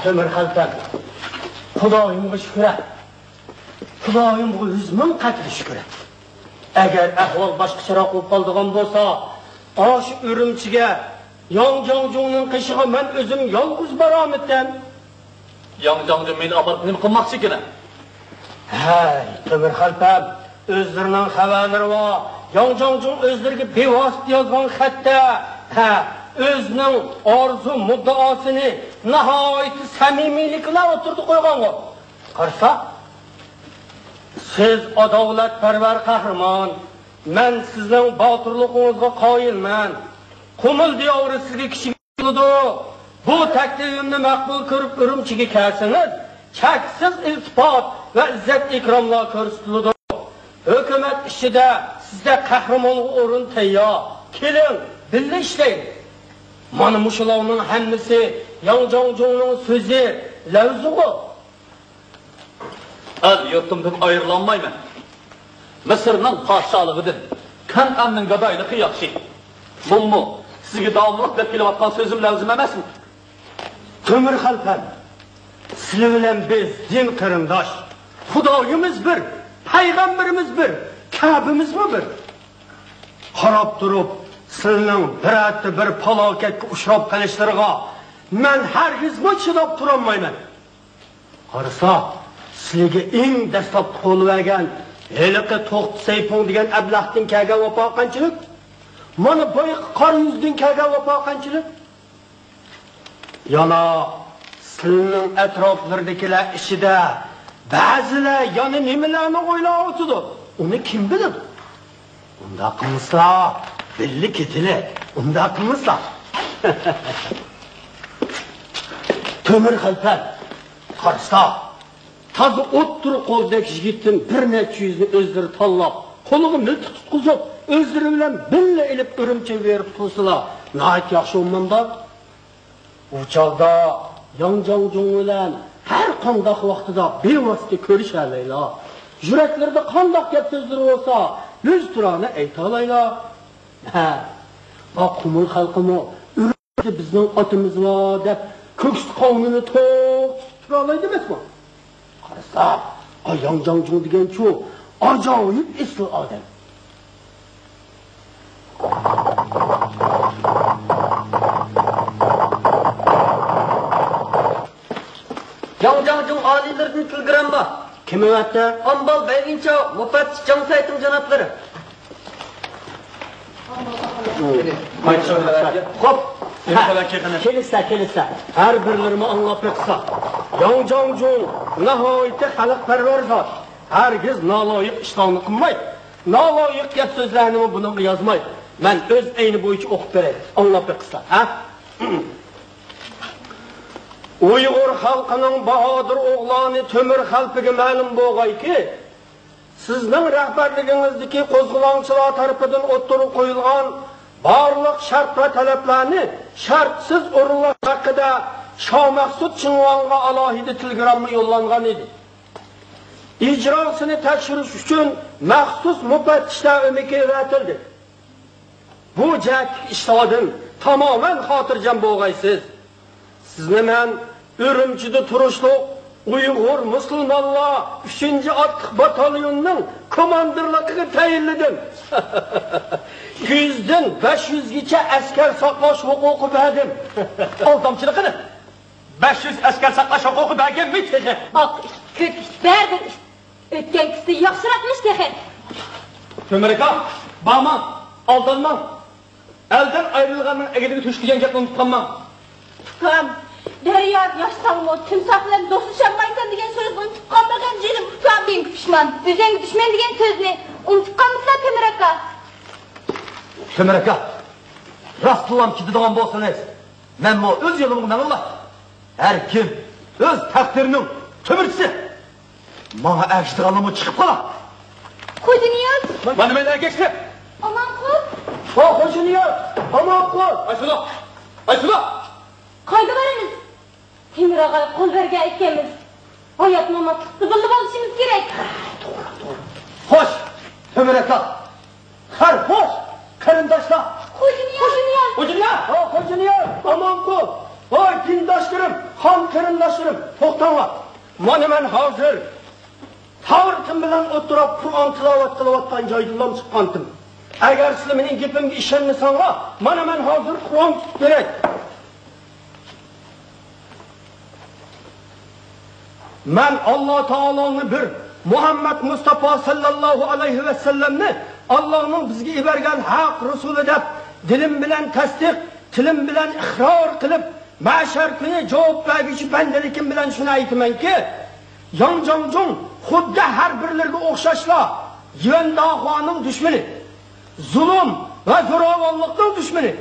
تۆمۈر خەلپەم، خۇدايىمغا شۈكرە. خۇدايىمغا يۈز مىڭ قەترە شۈكرە. ئەگەر ئەھۋال باشقىچىراق بولۇپ قالىدىغان بولسا، ئاشۇ ئۈرۈمچىگە ياڭ جاڭجۇڭنىڭ قېشىغا مەن ئۆزۈم يالغۇز بارامىتىم. ياڭ جاڭجۇڭ مېنى ئاپىرىپ نېمە قىلماقچى ئىكەن؟ ھەي، تۆمۈر خەلپەم، ئۆزلىرىنىڭ خەۋەرلىرى بار. ياڭ جاڭجۇڭ ئۆزلىرىگە بىۋاسىتە يازغان خەتتە، ھە، ئۆزىنىڭ ئارزۇ مۇددىئاسىنى ناھايىتى سەمىمىيلىك بىلەن ئوتتۇرىغا قويغانغۇ. قارىسا، سىز ئاداۋلەتپەرۋەر قەھرىمان، مەن سىزنىڭ باتۇرلۇقىڭىزغا قايىلمەن. قۇمۇل دىيارى سىزگە كىچىك بولىدۇ. بۇ تەكلىپىمنى مەقبۇل كۆرۈپ ئۈرۈمچىگە كەلسىڭىز، چەكسىز ئىلتىپات ۋە ئىززەت ئىكراملار كۆرسىتىلىدۇ. ھۆكۈمەت ئىچىدە سىزدەك قەھرىمانغا ئورۇن تەييار. كېلىڭ، بىللە ئىشلەيلى. مانا مۇشۇلارنىڭ ھەممىسى ياڭ جاڭجۇڭنىڭ سۆزى، لەۋزىغۇ. ئەل يۇرتۇمدىن ئايرىلالمايمەن. مىسىرنىڭ پادىشاھلىقىدىن كەنئاننىڭ گادايلىقى ياخشى. بۇمۇ سىزگە داۋاملىق دەپ كېلىۋاتقان سۆزۈم، لەۋزىم ئەمەسمۇ؟ تۆمۈر خەلپەم، سىلى بىلەن بىز دىن قېرىنداش. خۇدايىمىز بىر، پەيغەمبىرىمىز بىر، كەبىمىزمۇ بىر. قاراپ تۇرۇپ، سىلىنىڭ بىرەرتە بىر پالاكەتكە ئۇچراپ قېلىشلىرىغا مەن ھەرگىزمۇ چىداپ تۇرالمايمەن. قارىسا، سىلىگە ئەڭ دەسلەپتە قولى بەرگەن ھېلىقى توختى سەيپۇڭ دېگەن ئەبلەختىن كەلگەن ۋاپا قانچىلىك؟ مانا بايىقى قارا يۈزدىن كەلگەن ۋاپا قانچىلىك؟ يەنە سىلىنىڭ ئەتراپلىرىدىكىلەر ئىچىدە بەزىلەر يەنە نېمىلەرنى ئويلاۋاتىدۇ؟ ئۇنى كىم بىلىدۇ؟ ئۇنداق قىلمىسىلا، بىللە كېتىلى. ئۇنداق قىلمىسىلا. تۆمۈر خەلپەم، قارىسا، تازا ئوتتۇرا قولدەك يىگىتتىن بىر نەچچە يۈزنى ئۆزلىرى تاللاپ، قولىغا مىلتىق تۇتقۇزۇپ، ئۆزلىرى بىلەن بىللە ئېلىپ ئۈرۈمچىگە بېرىپ تۇرسىلا، ناھايىتى ياخشى بولمامدا؟ ئۇ چاغدا ياڭ جاڭجۇڭ بىلەن ھەر قانداق ۋاقتىدا بىۋاسىتە كۆرۈشەلەيلا. يۈرەكلىرىدە قانداق گەپ سۆزلىرى بولسا، يۈزتۇرانە ئېيتالايلا. ھە، بۇ قۇمۇل خەلقىمۇ ئۈرۈمچىدە بىزنىڭ ئاتىمىز بار دەپ، كۆكسى قاۋىنىنى توق تۇرالايدۇ ئەمەسمۇ؟ قارىسا، ئا ياڭ جاڭجۇڭ دېگەنچۇ، ئاجايىپ ئېسىل ئادەم. ياڭ جاڭجۇڭ ئالىيلىرىدىن تېلېگرامما. كىم ئەۋەتتى؟ ئامبال بەيئىنچاۋ، مۇپەتتىش جاڭ سەيتىڭ جانابلىرى. خوپ. كېلىسە، كېلىسە. ھەر بىرلىرىمۇ ئاڭلاپ بېقىسا. ياڭ جاڭجۇڭ ناھايىتى خەلقپەرۋەر زات. ھەرگىز نالايىق ئىشلارنى قىلمايدۇ. نالايىق گەپ سۆزلەرنىمۇ بۇنىڭغا يازمايدۇ. مەن ئۆز ئەينى بويىچە ئوقۇپ بېرەي. ئاڭلاپ بېقىسا، ھە؟ ئۇيغۇر خەلقىنىڭ باھادىر ئوغلانى تۆمۈر خەلپىگە مەلۇم بولغايكى، سىزنىڭ رەھبەرلىكىڭىزدىكى قوزغىلاڭچىلار تەرىپىدىن ئوتتۇرىغا قويۇلغان بارلىق شەرت ۋە تەلەپلەرنى شەرتسىز ئورۇنلاش ھەققىدە شاھ مەخسۇت شىنۋاڭغا ئالاھىدە تېلېگرامما يوللانغان ئىدى. ئىجراسىنى تەكشۈرۈش ئۈچۈن مەخسۇس مۇپەتتىشلەر ئۆمىكى ئەۋەتىلدى. بۇ جەھەتتىكى ئىشلاردىن تامامەن خاتىرجەم بولغايسىز. سىزنى مەن ئۈرۈمچىدە تۇرۇشلۇق ئۇيغۇر مۇسۇلمانلار ئۈچىنچى ئاتلىق باتاليونىنىڭ كوماندىرلىقىغا تەيىنلىدىم. يۈزدىن بەش يۈزگىچە ئەسكەر ساقلاش ھوقۇقى بەردىم. ئالدامچىلىقىنى بەش يۈز ئەسكەر ساقلاش ھوقۇقى بەرگەنمۇ تېخى؟ ئاق ئىت، كۆك ئىت بەردىم. ئۆتكەن كۈتسە ياخشىراقمىش تېخى. تۆمۈر ئاكا، بارماڭ، ئالدانماڭ. ئەلدىن ئايرىلغاننىڭ ئەگىلىگە تۆشۈك دېگەن گەپنى ئۇنتۇپ قالماڭ. ئۇكام، دەريادا ياشىساڭمۇ، تىمساھ بىلەن دوستلىشالمايسەن دېگەن سۆزنى ئۇنتۇپ قالمىغىن جېنىم. ئۇكام، مېڭە پۇشمان، ئۆزۈڭگە دۈشمەن دېگەن سۆزنى ئۇنتۇپ قالمىسىلا، تۆمۈر ئاكا. تۆمۈر ئاكا، راستلام كېتىدىغان بولسىڭىز، مەنمۇ ئۆز يولۇمغا مېڭىۋالاي. ھەر كىم ئۆز تەقدىرىنىڭ تۆمۈرچىسى. ماڭا ئەگىشىدىغانلارمۇ چىقىپ قالا. خوجانىياز! مانا مەن ئەگەشتىم. ئامانقۇل! ھو، خوجانىياز! ئامانقۇل! ئايسۇلا! ئايسۇلا! قايدا بارىمىز؟ تېمۇر ئاغاي قول بەرگەن ئىكەنمىز. ھايات-ماماتلىقتا بىللە بولۇشىمىز كېرەك. خوش، تۆمۈر ئاكا. خەير، خوش، قېرىنداشلار. خوجانىياز! خوجانىياز! ھو، خوجانىياز! ئامانقۇل! ھوي، دىنداشلىرىم، قان قېرىنداشلىرىم، توختاڭلار. مانا مەن ھازىر تاۋرىتىم بىلەن ئولتۇرۇپ قۇرئان تىلاۋەت قىلىۋاتقان جايدىنلا چىققانتىم. ئەگەر سىلەر مېنىڭ گېپىمگە ئىشەنمىسەڭلار، مانا مەن ھازىر قۇرئان تۇتۇپ بېرەي. مەن ئاللا تائالانى بىر، مۇھەممەد مۇستافا ساللاللاھۇ ئەلەيھى ۋەسەللەمنى ئاللانىڭ بىزگە يېبەرگەن ھەق رۇسۇلى دەپ دىلىم بىلەن تەستىق، تىلىم بىلەن ئىقرار قىلىپ، مەھشەر كۈنى جاۋاب بەرگۈچى بەندىلىكىم بىلەن شۇنى ئېيتىمەنكى، ياڭ جاڭجۇڭ خۇددى ھەر بىرلىرىگە ئوخشاشلا يۈەنداخۇانىڭ دۈشمىنى، زۇلۇم ۋە زوراۋانلىقنىڭ دۈشمىنى.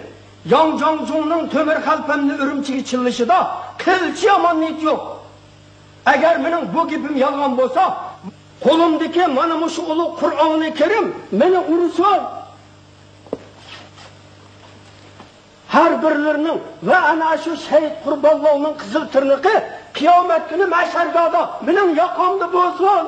ياڭ جاڭجۇڭنىڭ تۆمۈر خەلپەمنى ئۈرۈمچىگە چىللىشىدا قىلچە يامان نىيىتى يوق. ئەگەر مېنىڭ بۇ گېپىم يالغان بولسا، قولۇمدىكى مانا مۇشۇ ئۇلۇغ قۇرئانى كەرىم مېنى ئۇرسۇن. ھەر بىرلىرىنىڭ ۋە ئەنە شۇ شەھىت قۇربانلارنىڭ قىزىل تىرنىقى قىيامەت كۈنى مەھشەرگاھدا مېنىڭ ياقامدا بولسۇن.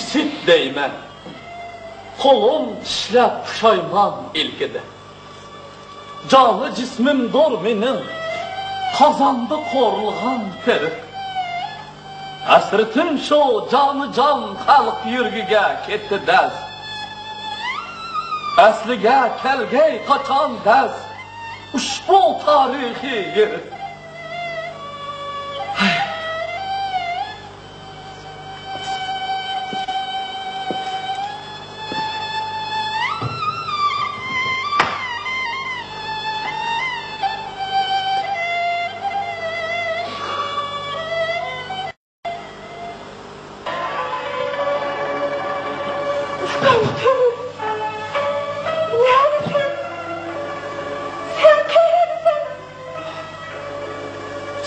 سۈت دەيمەن، قولۇم چىشلەپ پۇشايمان ئىلكىدە. جانى جىسمىمدۇر مېنىڭ قازاندا قورۇلغان تېرىق. ھەسرىتىم شۇ جانى جان خەلق يۈرىكىگە كەتتى دەس. ئەسلىگە كەلگەي قاچان دەس، ئۇشبۇ تارىخىي يېرىم.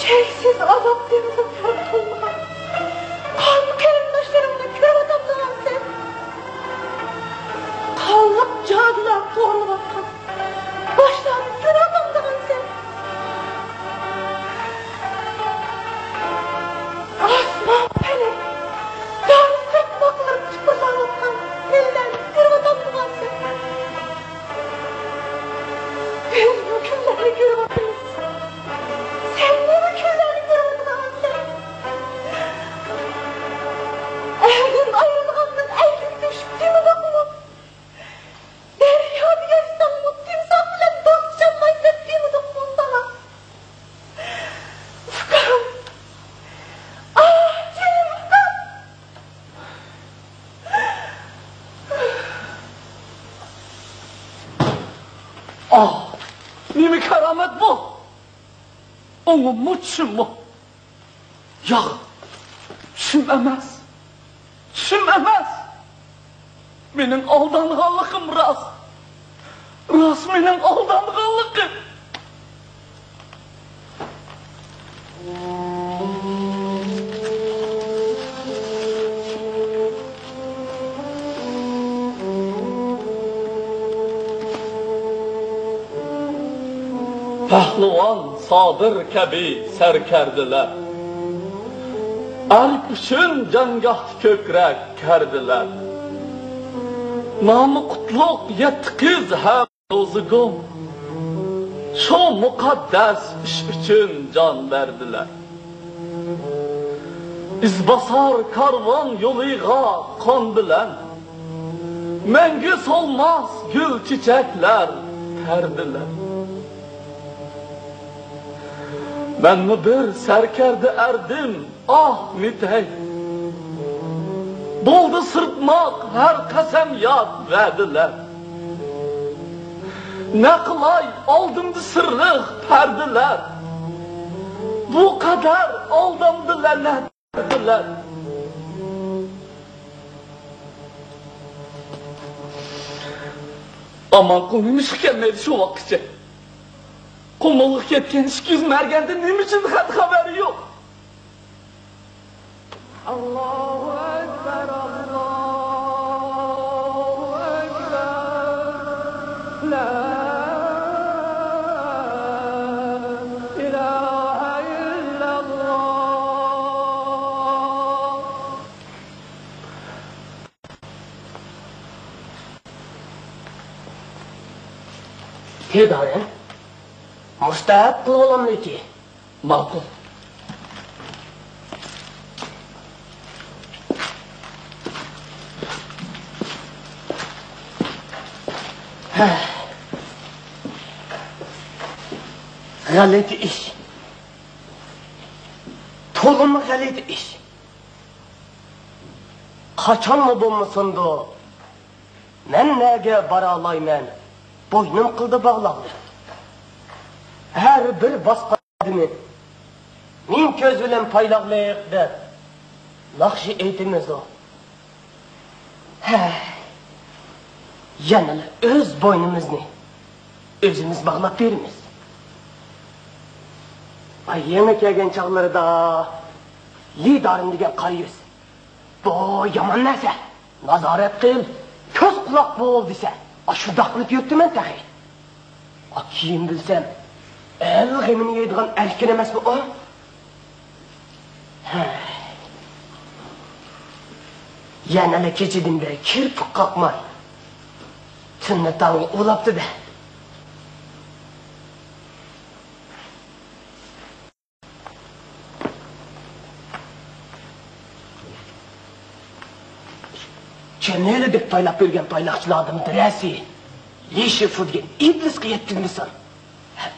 چەكسىز ئازاب دېڭىزىغا غەرق قىلمىغان قان قېرىنداشلىرىڭنى كۆرۈۋاتامدىغانسەن؟ قانلىق جادۇلار قورۇلۇۋاتقان باشلارنى كۆرۈۋاتامدىغانسەن؟ ئاسمان پەلەك دارى قىرقماقلىرىپ تۇپۇرلاۋاتقان ئەللەرنى كۆرۈۋاتامدىغانسەن؟ بىز بۇ كۈنلەرنى كۆرۈۋاتىمىز. سەن نېمە كۈنلەرنى كۆرۈۋاتىدىغانسەن؟ ئەردىن ئايرىلغاندىن ئەيدىن تۆشۈپ دېمىدۇقمۇ؟ دەريادا ياشىساڭمۇ تىمساھ بىلەن دوستلىشالمايسەن دېمىدۇقمۇ ساڭا؟ ئۇكام! ئاھ، جېنىم ئۇكام! ئاھ، نېمە كارامەت بۇ؟ ئوڭۇممۇ، چۈشۈممۇ؟ ياق، چۈشۈم ئەمەس. چۈشۈم ئەمەس. مېنىڭ ئالدانغانلىقىم راست. راست مېنىڭ ئالدانغانلىقىم. پەھلىۋان سابىر كەبى سەركەردىلەر، ئەرك ئۈچۈن جەڭگاھتا كۆكرەك كەردىلەر. نامى قۇتلۇق يەتتە قىز ھەم روزىگۇم شۇ مۇقەددەس ئىش ئۈچۈن جان بەردىلەر. ئىزباسار كارۋان يولىغا قان بىلەن، مەڭگۈ سولماس گۈل چېچەكلەر پەردىلەر. مەنمۇ بىر سەركەردە ئەردىم، ئاھ نېتەي، بولدى سىرتماق ھەر قەسەم ياد ۋەدىلەر. نە قىلاي ئالدىمدا سىرلىق پەردىلەر، بۇ قەدەر ئالدامدى لەنەت پەردىلەر. ئامانقۇل نېمىشقا كەلمەيدۇ شۇ ۋاققىچە؟ قۇمۇلغا كەتكەن ئىككى يۈز مەرگەندىن نېمە ئۈچۈن خەت خەۋىرى يوق؟ ئاللاھۇ ئەكبەر، ئاللاھۇ ئەكبەر. لا ئىلاھە ئىللەللاھ. تېدارەن مۇستەھەق قىلىۋالامدىكى. ماقۇل. ھە. غەلىتە ئىش. تولىمۇ غەلىتە ئىش. قاچانمۇ بولمىسۇندۇ، مەن نەگە بارالايمەن؟ بوينۇم قىلدى باغلاقلىق. ھەر بىر باسقان قەدىمى مىڭ كۆز بىلەن پايلاقلىق دەپ ناخشا ئېيتىمىزۇ. ھەي، يەنىلا ئۆز بوينىمىزنى ئۆزىمىز باغلاپ بېرىمىز. ئاي، يېڭى كەلگەن چاغلىرىدا لى دارىن دېگەن قارا يۈز، بۇ يامان نەرسە. نازارەت قىل، كۆز قۇلاق بول دېسە، ئاشۇنداق قىلىپ يۈرۈپتىمەن تېخى. ئا، كېيىن بىلسەم، ئەل غېمىنى يەيدىغان ئەركىن ئەمەسمۇ ئۇ؟ ھە. يەنىلا كېچىدىن بېرى كىرپىك قاقماي، تۈننى تاڭغا ئۇلاپتۇ-دە. چۆمۈلە دەپ پايلاپ يۈرگەن پايلاقچىلاردىن بىرەرسى لى شىفۇ دېگەن ئىبلىسقا يەتكۈزمىسۇن.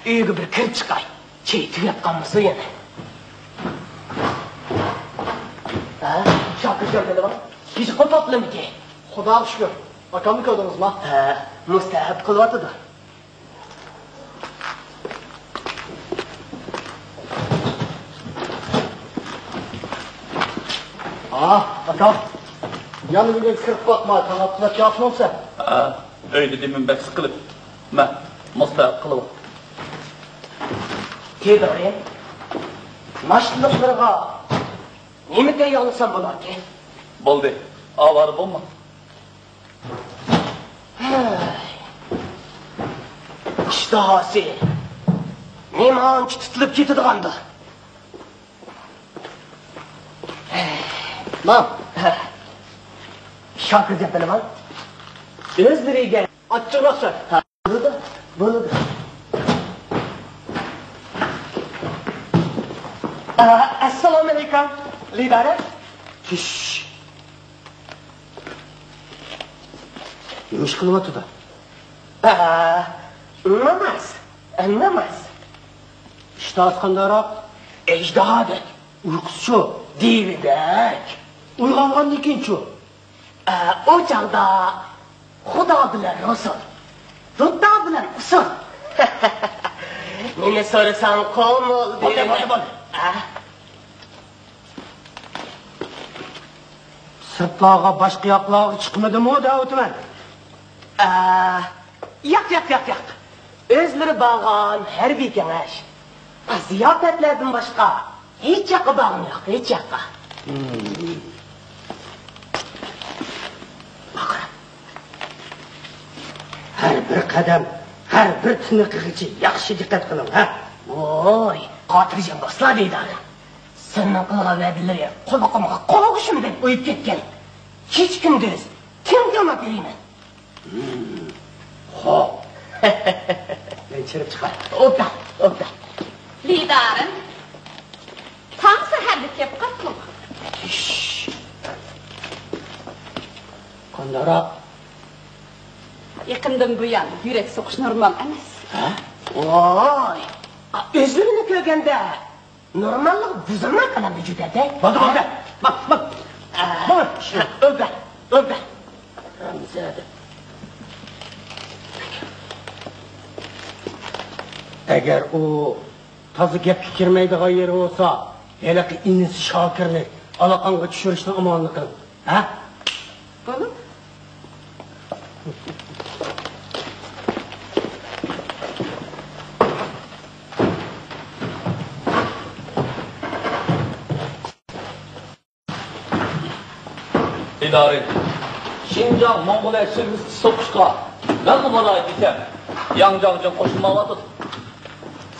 ئۆيگە بىر كىرىپ چىقاي. چېيى تۈگەپ قالمىسۇن يەنە. ھە؟ شاكىر جان، نېمە بار؟ كېچە قوپۇپلىمىكى؟ خۇداغا شۈكۈر. ئاكامنى كۆردىڭىزما؟ ھە، مۇستەھەب قىلىۋاتىدۇ. ئا، ئاكام. يەنە بۈگۈن كىرىپ باقما، تاڭ ئاتقۇزۇپ ياتمامسەن؟ ھە، ئۆيدە دېمىم بەك سىقىلىپ. مە، مۇستەھەب قىلىۋال. تېدارى، ناشتىلىقلىرىغا نېمە تەييارلىسام بولاركىن؟ بولدى، ئاۋارە بولما. ھەي. ئىشتىھاسى نېمانچە تۇتۇلۇپ كېتىدىغاندۇ؟ ما. شاكىر دەپ بىلىمەن. ئۆزلىرىگە ئاچچىقراق سەن. بولىدۇ، بولىدۇ. ئە، ئەسسالامۇئەلەيكۇم، لىدارە. چۈش. نېمە ئىش قىلىۋاتىدۇ؟ ئە، ناماز، ناماز. ئىشتىھاسى قانداقراق؟ ئەجدىھادەك. ئۇيقۇسىچۇ؟ دىۋىدەك. ئويغانغاندىن كېيىنچۇ؟ ئە، ئۇ چاغدا خۇدا بىلەن رۇسۇل، دۇتتا بىلەن ئۇسۇل. نېمە سورىساڭ قومۇل بولدى، بولدى، بولدى. ئە؟ سىرتلارغا، باشقا ياقلارغا چىقمىدىمۇ دەۋاتىمەن. ئە، ياق، ياق، ياق، ياق. ئۆزلىرى بارغان ھەربىي كېڭەش. زىياپەتلەردىن باشقا ھېچ ياققا بارغىنى يوق، ھېچ ياققا. ھەر بىر قەدەم، ھەر بىر تىنىقىغىچە ياخشى دىققەت قىلىڭ، ھە؟ ۋوي، خاتىرجەم بولسىلا دىدارىم. سېنىڭ قىلغان ۋەدىلىرى قۇلىقىمغا قوغۇشما دەپ ئويۇپ كەتكەن. كېچە-كۈندۈز تىڭ تىڭلاپ يۈرىمەن. ھىم، خوپ. مەن چىرىپ چىقاي. ئوبدان، ئوبدان. دىدارىم، تاڭ سەھەردە كەپ قاپتۇ. قانداقراق؟ يېقىندىن بۇيان يۈرەك سوقۇش نورمال ئەمەس. ھە؟ ۋاي، ئۆزلىرىنى كۆرگەندە نورماللىق بۇزۇلماي قالامدۇ جۈدەدەك؟ بولدى، بولدى. بار، بار. ئا، بار. ئۆبە، ئۆبە. رامزادە. ئەگەر ئۇ تازا گەپكە كىرمەيدىغان يېرى بولسا، ھېلىقى ئىنىسى شاكىرنى ئالاقاڭغا چۈشۈرۈشنى ئامانلىق قىل. ھە؟ بولىدۇ. ئىدارە، شىنجاڭ موڭغۇلىيە چېگرىسىدا سوقۇشقا مەنمۇ بولاي دېسەم، ياڭ جاڭجۇڭ قوشۇلمايۋاتىدۇ.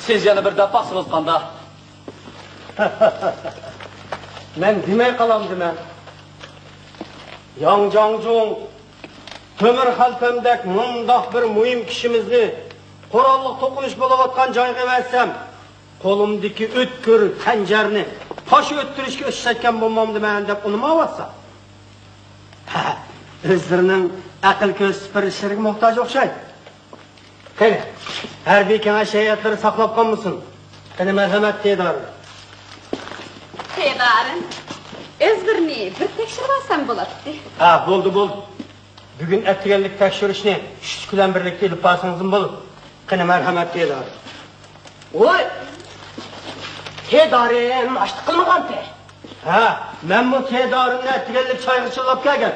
سىز يەنە بىر دەپ باقسىڭىز قانداق؟ مەن دېمەي قالامدىمەن. ياڭ جاڭجۇڭ، تۆمۈر خەلپەمدەك مۇنداق بىر مۇھىم كىشىمىزنى قوراللىق توقۇنۇش بولۇۋاتقان جايغا ئەۋەتسەم، قولۇمدىكى ئۆتكۈر خەنجەرنى تاش ئۆتتۈرۈشكە ئىشلەتكەن بولمامدىمەن دەپ ئۇنىماۋاتسا. ھە، ئۆزلىرىنىڭ ئەقىل كۆرسىتىپ بېرىشلىرىگە موھتاج ئوخشايدۇ. قېنى، ھەربىي كېڭەش ھەيئەتلىرى ساقلاپ قالمىسۇن. قېنى، مەرھەمەت، تېدارىم. تېدارىم، ئۆزلىرىنى بىر تەكشۈرۈۋالسام بولاتتى. ھە، بولدى، بولدى. بۈگۈن ئەتىگەنلىك تەكشۈرۈشنى ئۈچ بىلەن بىرلىكتە ئېلىپ بارسىڭىزمۇ بولىدۇ. قېنى، مەرھەمەت، تېدارىم. ۋوي! تېدارىم ناشتا قىلمىغانتى. ھە، مەنمۇ تېدارىمنى ئەتىگەنلىك چايغا چىللاپ كەلگەن.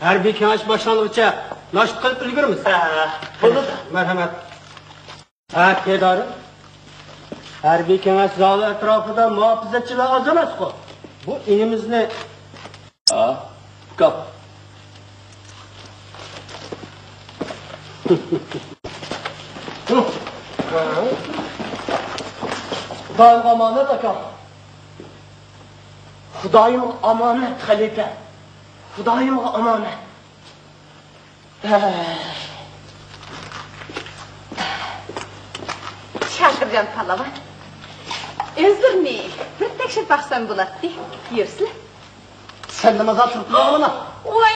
ھەربىي كېڭەش باشلانغۇچە ناشتا قىلىپ ئۈلگۈرىمىز. ھە، بولىدۇ. مەرھەمەت. ھە، تېدارىم. ھەربىي كېڭەش زالى ئەتراپىدا مۇھاپىزەتچىلەر ئاز ئەمەسقۇ. بۇ ئىنىمىزنى ھە، ئۇكام. خۇدايىمغا ئامانەت، ئاكام. خۇدايىمغا ئامانەت، خەلىپە. خۇدايىمغا ئامانەت. شاكىرجان پالۋان، ئۆزلىرىنى بىر تەكشۈرۈپ باقسام بولاتتى. يۈرسىلە. سەن نېمە زات تۇرۇپ تۇرغىنىلا؟ ۋاي،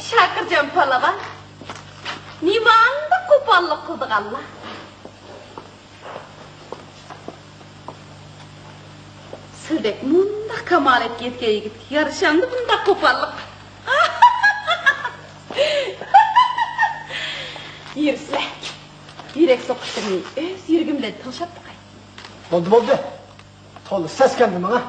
شاكىرجان پالۋان، نېمانداق قوپاللىق قىلىدىغانلار. سىلدەك مۇنداق كامالەتكە يەتكەن يىگىتكە يارىشامدۇ بۇنداق قوپاللىق؟ يۈرسىلە، يۈرەك سوقۇشلىرىنى ئۆز يۈرىكىم بىلەن تىڭشاپ باقاي. بولدى، بولدى. تولا سەسكەندى ماڭا.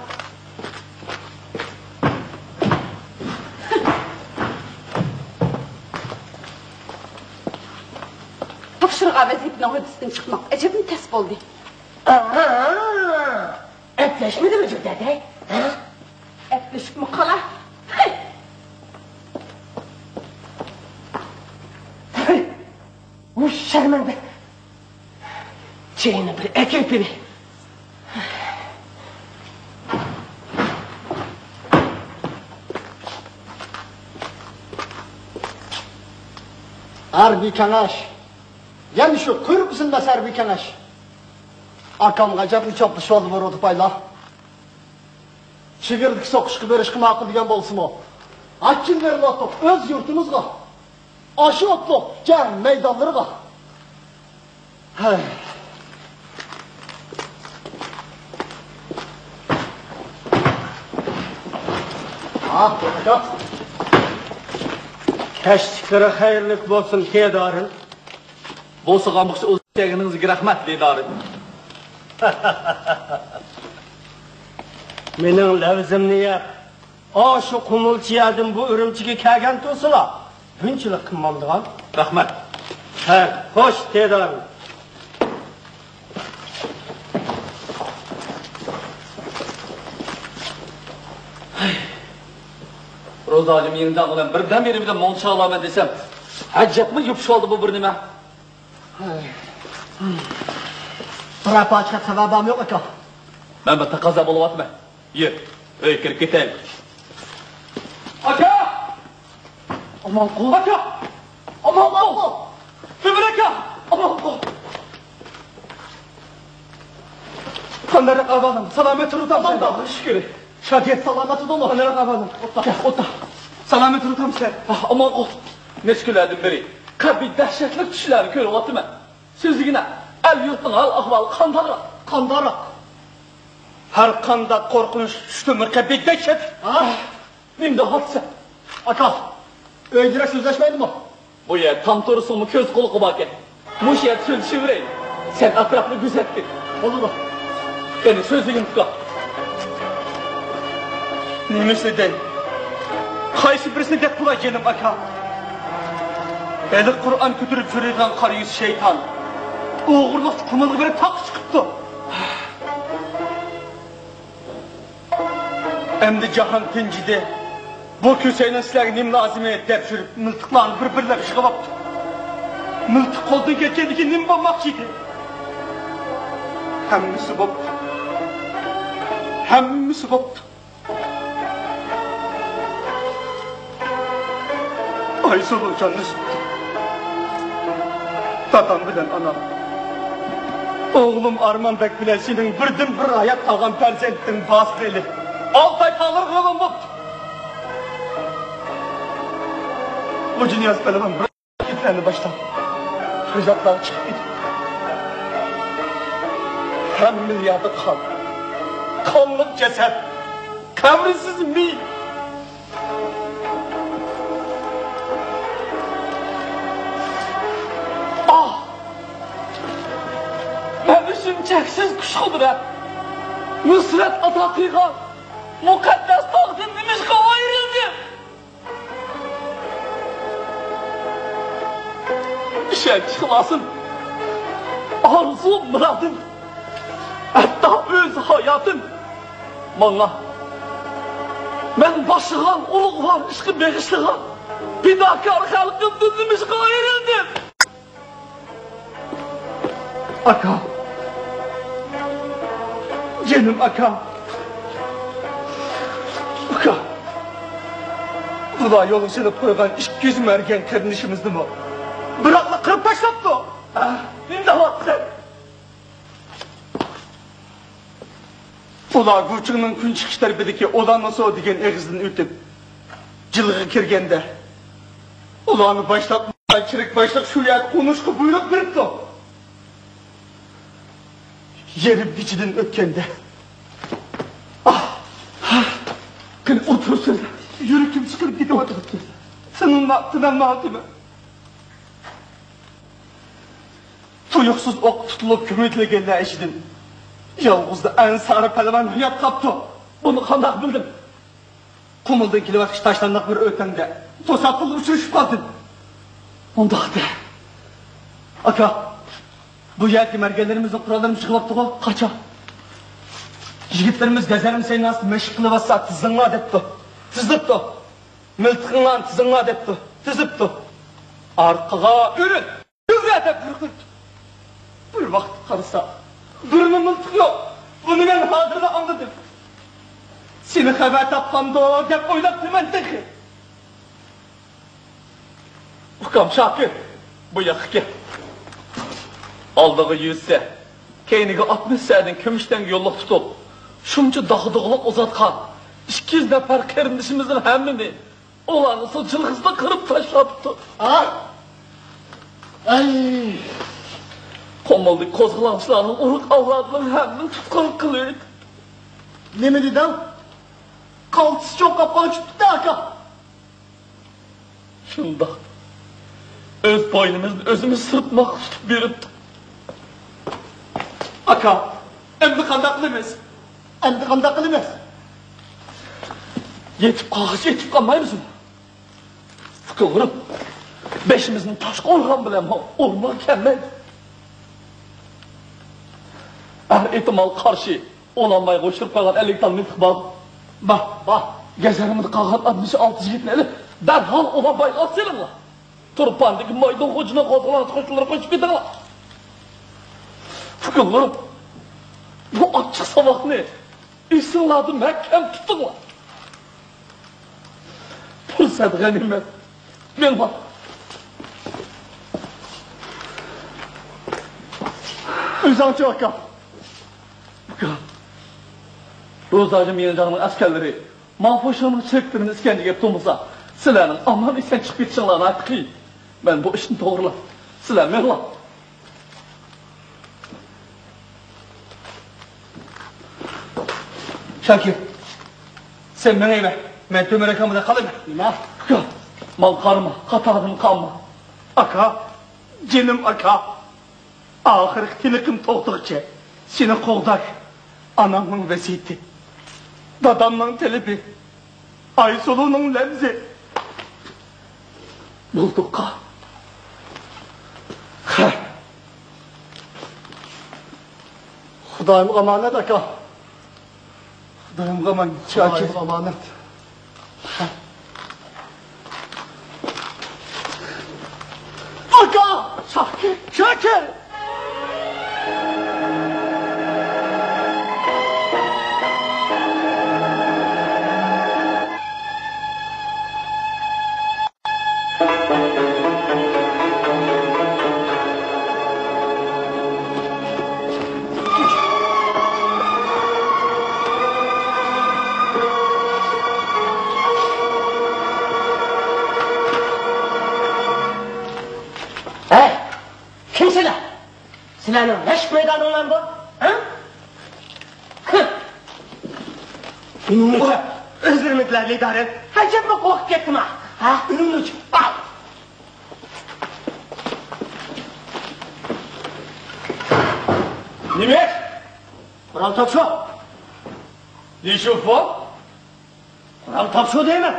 تاپشۇرغان ۋەزىپىنىڭ ھۆددىسىدىن چىقماق ئەجەبمۇ تەس بولدى. ئاھا! ئەپلەشمىدىمۇ جۈردەدەي؟ ھە؟ ئەپلىشىپمۇ قالا. ھەي! ھەي! ۋۇ شەرمەندە! چېيىنى بىر ئەكىرىپ بېرەي. ھەربىي كېڭەش. يەنە شۇ قۇيرۇق ئۈزۈلمەس ھەربىي كېڭەش. ئاكامغا ئەجەبمۇ چاپلىشىۋالدى بۇ رۇدۇپايلار. چېگرىدىكى سوقۇشقا بېرىشقا ماقۇل دېگەن بولسىمۇ، ئاچچىق بېرىلىۋاتىدۇ ئۆز يۇرتىمىزغا. ئاشۇ ئوتلۇق جەڭ مەيدانلىرىغا. ھەي. ھا، ئاكا. كەچلىكلىرى خەيرلىك بولسۇن، تېدارىم. بولسىغان بولسا ئۇزىتىپ كەلگىنىڭىزگە رەھمەت، تېدارىم. مېنىڭ لەۋزىمنى يەپ، ئاشۇ قۇمۇلچى يەردىن بۇ ئۈرۈمچىگە كەلگەن تۇرسىلا، بۇنچىلىك قىلمامدىغان. رەھمەت. ھە، خوش، تېدارىم. روزا ھاجىم يېڭىجان بىلەن بىردەم بىرىمدە مۇڭ چاغلايمەن دېسەم، ئەجەبمۇ يوپۇشۇۋالدى بۇ بىر نېمە. بىرەر پاچىقى خەۋەر بارمۇ يوق، ئاكا؟ مەن بىر تەقەززا بولۇۋاتىمەن. يۈر، ئۆيگە كىرىپ كېتەيلى. ئاكا! ئامانقۇل! ئاكا! ئامانقۇل! ئۆمۈر ئاكا! ئامانقۇل! قانداق ئەھۋالىڭ؟ سالامەت تۇرۇۋاتامسەن؟ ئاللاغا شۈكۈر. شادىيەت سالامەت تۇرۇڭلار. قانداق ئەھۋالىڭ؟ ئوتتا. ئوتتا. سالامەت تۇرۇۋاتامسەن؟ ئامانقۇل. نەچچە كۈنلەردىن بېرى قەبىھ دەھشەتلىك چۈشلەرنى كۆرۈۋاتىمەن. سۆزلىگىنە، ئەل-يۇرتنىڭ ھال-ئەھۋالى قانداقراق؟ قانداقراق؟ ھەر قانداق قورقۇنچ چۈشتىمۇ قەبىھ دەھشەت. ھە؟ نېمە دەۋاتىسەن؟ ئاكا، ئۆيدىرەك سۆزلەشمەيدىمۇ؟ بۇ يەر تام تۇرسىمۇ كۆز قۇلىقى باركەن. مۇشۇ يەردە سۆزلىشىۋېرەيلى. سەن ئەتراپنى كۆزەتكىن. بولىدۇ. قېنى، سۆزلىگىن، ئۇكا. نېمىسىنى دەي؟ قايسى بىرسىنى دەپ قىلاي، جېنىم ئاكا؟ ھېلىقى قۇرئان كۆتۈرۈپ يۈرىدىغان قارا يۈز شەيتان ئوغرىلىقتا قۇمۇلغا بېرىپ تاغقا چىقىپتۇ. ئەمدى جاھان تىنجىدى. بۇ كۆسەينىڭ سىلەرگە نېمە لازىمى دەپ يۈرۈپ، مىلتىقلارنى بىر-بىرلەپ يىغىۋاپتۇ. مىلتىق قولدىن كەتكەندىن كېيىن نېمە بولماقچى ئىدى؟ ھەممىسى بوپتۇ. ھەممىسى بوپتۇ. ئايسۇلۇ جاننى سوقتى. دادام بىلەن ئانام. ئوغلۇم ئارمانبەگ بىلەن سېنىڭ بىردىن بىر ھايات قالغان پەرزەنتىڭ باسىلى ئالتە ئاي تاغلىرىغا راۋان بوپتۇ. خوجانىياز پەلۋان بىر گېپلەرنى باشلاپ، خىزاتلار چىقىپ كېتىپتۇ. ھەممىلا يەردە قان. قانلىق جەسەت. قەبرىسىز مېيىت. ئاھ! مەن ئۈچۈن چەكسىز كۈچ-قۇدرەت، نۇسرەت ئاتا قىلغان مۇقەددەس تاغدىن نېمىشقا ئايرىلدىم؟ ئىشەنچ-ئىخلاسىم، ئارزۇ-مۇرادىم، ھەتتا ئۆز ھاياتىم ماڭا، مەن باشلىغان ئۇلۇغۋار ئىشقا بېغىشلىغان پىداكار خەلقىمدىن نېمىشقا ئايرىلدىم؟ ئاكا. جېنىم ئاكا. ئاكا. ئۇلار يولغا سېلىپ قويغان ئىككى يۈز مەرگەن قېرىندىشىمىزنىمۇ بىراقلا قىرىپ تاشلاپتۇ. ئاھ، نېمە دەۋاتىسەن؟ ئۇلار گۇچىڭنىڭ كۈنچىقىش تەرىپىدىكى ئولانسو دېگەن ئېغىزدىن ئۆتۈپ، جىلغىغا كىرگەندە، ئۇلارنى باشلاپ، چېرىك باشلىق شۇ يەردە قونۇشقا بۇيرۇق بېرىپتۇ. يېرىم كېچىدىن ئۆتكەندە، ئاھ، قېنى ئولتۇرۇپ سۆزلە. يۈرىكىم سىقىلىپ كېتىۋاتىدۇ. تىنالما-، تىنالمايۋاتىمەن. تۇيۇقسىز ئوق تۇتۇلۇپ كۆمۈۋېتىلگەنلەر ئىچىدىن يالغۇزلا ئەنسارى پەلۋان ھايات قاپتۇ. بۇنى قانداق بىلدىم؟ قۇمۇلدىن كېلىۋاتقۇچە تاشلانداق بىر ئۆتەڭدە توساتتىنلا ئۇچرىشىپ قالدىم. ئۇنداقتا، ئاكا، بۇ يەردىكى مەرگەنلىرىمىزنىڭ قوراللىرىمۇ چىقىۋاپتىغۇ؟ قاچان؟ يىگىتلىرىمىز گەزەرمە سەيناسىدا مەشىق قىلىۋاتسا، تىزىلىڭلار دەپتۇ. تىزىلىپتۇ. مىلتىقىڭلارنى تىزىڭلار دەپتۇ. تىزىپتۇ. ئارقىغا ئۆرۈل! ئۆرە دەپ بۇيرۇق بېرىپتۇ. بىر ۋاقىت قارىسا، بىرمۇ مىلتىق يوق. بۇنى مەن ھازىرلا ئاڭلىدىم. سېنى خەۋەر تاپقاندۇ دەپ ئويلاپتىمەن تېخى. ئۇكام شاكىر، بۇ ياققا كەل. ئالدىغا يۈز سە، كەينىگە ئاتمىش سەدىن كۈمۈش تەڭگە يوللۇق تۇتۇپ، شۇنچە داغدۇغىلىق ئۇزاتقان ئىككى يۈز نەپەر قېرىندىشىمىزنىڭ ھەممىنى ئۇلارنىڭ سۇ جىلغىسىدا قىرىپ تاشلاپتۇ. ئاھ! ئەي! قۇمۇلدىكى قوزغىلاڭچىلارنىڭ ئۇرۇق ئاۋلادلىرىنىڭ ھەممىنى تۇتقۇن قىلىۋېتىپتۇ. نېمە دېدىڭ؟ قالتىس چوڭقاپ قالغىچە تۇتتى، ئاكا. شۇنداق. ئۆز بوينىمىزنى ئۆزىمىز سىرتماققا تۇتۇپ بېرىپتۇ. ئاكا، ئەمدى قانداق قىلىمىز؟ ئەمدى قانداق قىلىمىز؟ يېتىپ قالغۇچە يېتىپ قالمايمىزمۇ؟ ئۇكىلىرىم، بېشىمىزنى تاشقا ئۇرغان بىلەنمۇ ئۇرمىغا كەلمەيدۇ. ھەر ئېھتىمالغا قارشى، ئولانبايغا ئۇچۇرۇپ قويغان ئەللىك تال مىلتىق بار. بار، بار. گەزەرمىدە قالغان ئاتمىش ئالتە يىگىتنى ئېلىپ، دەرھال ئولانبايغا ئېلىپ سېلىڭلار. تۇرپاندىكى مايدىن خوجىنىڭ قوزغىلاڭچى قوشۇنلىرىغا قوشۇپ كېتىڭلار. ئۇكىلىرىم، بۇ ئاچچىق ساۋاقنى ئېسىڭلاردا مەھكەم تۇتۇڭلار. پۇرسەت غەنىيمەت. مېڭىڭلار. ئۆزۈڭچۇ، ئاكا؟ ئاكا، روزاجى ميىڭجاڭنىڭ ئەسكەرلىرى ماڭفۇشىڭنىڭ چېرىكلىرىنى ئىسكەنجىگە ئېلىپ تۇرمىسا، سىلەرنىڭ ئامان-ئېسەن چىقىپ كېتىشىڭلار ناھايىتى قىيىن. مەن بۇ ئىشنى توغرىلاپ، سىلەر مېڭىڭلار. شاكىر، سەن مېڭىۋەر، مەن تۆمۈر ئاكام بىلەن قالىمەن. نېمە؟ ئۇكا، ماڭا قارىما، قاتاردىن قالما. ئاكا، جېنىم ئاكا، ئاخىرقى تىنىقىم توختىغۇچە سېنى قوغداش ئانامنىڭ ۋەسىيىتى، دادامنىڭ تەلىپى. ئايسۇلۇنىڭ لەۋزى. بولدۇققا. خۇدايىم ئامانەت، ئاكا. خۇدايىمغا ئامانەت. خۇدايىم ئامانەت. ئاكا! شاكىر! شاكىر! ھەي! كىم سىلەر؟ سىلەرنىڭ رەشك مەيدانىڭلارمۇ بار؟ ھە؟ ھە! ئۆزلىرىمىزلەر لىدارەن. ھەجەپمۇ قورقۇپ كەتتىما؟ ھە؟ ئۈنۈملۈك. نېمە؟ قورال تاپشۇر. نېشۇفۇ؟ قورال تاپشۇر دەيمەن.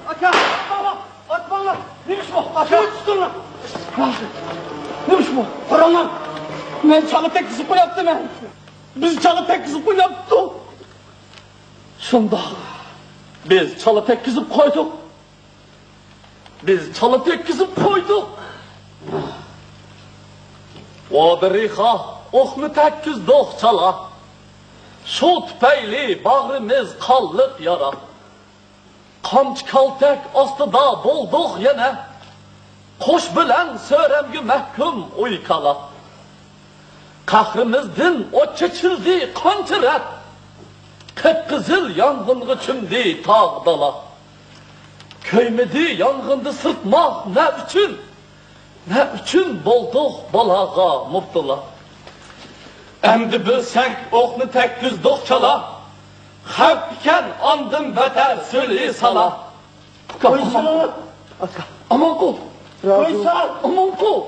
ئاكا، ئاتماڭلار! ئاتماڭلار! نېمە ئىش بۇ؟ ئاكا! تۇتۇڭلار! نېمە ئىش بۇ؟ قاراڭلار! مەن چالا تەگكۈزۈپ قويۇپتىمەن. بىز چالا تەگكۈزۈپ قويۇپتۇق. شۇنداق. بىز چالا تەگكۈزۈپ قويدۇق. بىز چالا تەگكۈزۈپ قويدۇق. ۋادى رىخا ئوقنى تەگكۈزدۇق چالا. شۇ تۈپەيلى باغرىمىز قانلىق يارا. قامچا كالتەك ئاستىدا بولدۇق يەنە. قوش بىلەن سۆرەمگە مەھكۇم ئۇي كالا. قەھرىمىزدىن ئوت چېچىلدى قانچە رەت. قىپقىزىل يانغىنغا چۆمدى تاغ دالا. كۆيمىدى يانغىندا سىرتماق نە ئۈچۈن؟ نە ئۈچۈن بولدۇق بالاغا مۇپتىلا؟ ئەمدى بىلسەك ئوقنى تەگكۈزدۇق چالا. خەۋپ ئىكەن ئاندىن بەتەر سۈلھى سالا. ئۇكا، قويسا! ئامان قىل. قويسا! ئامان قىل.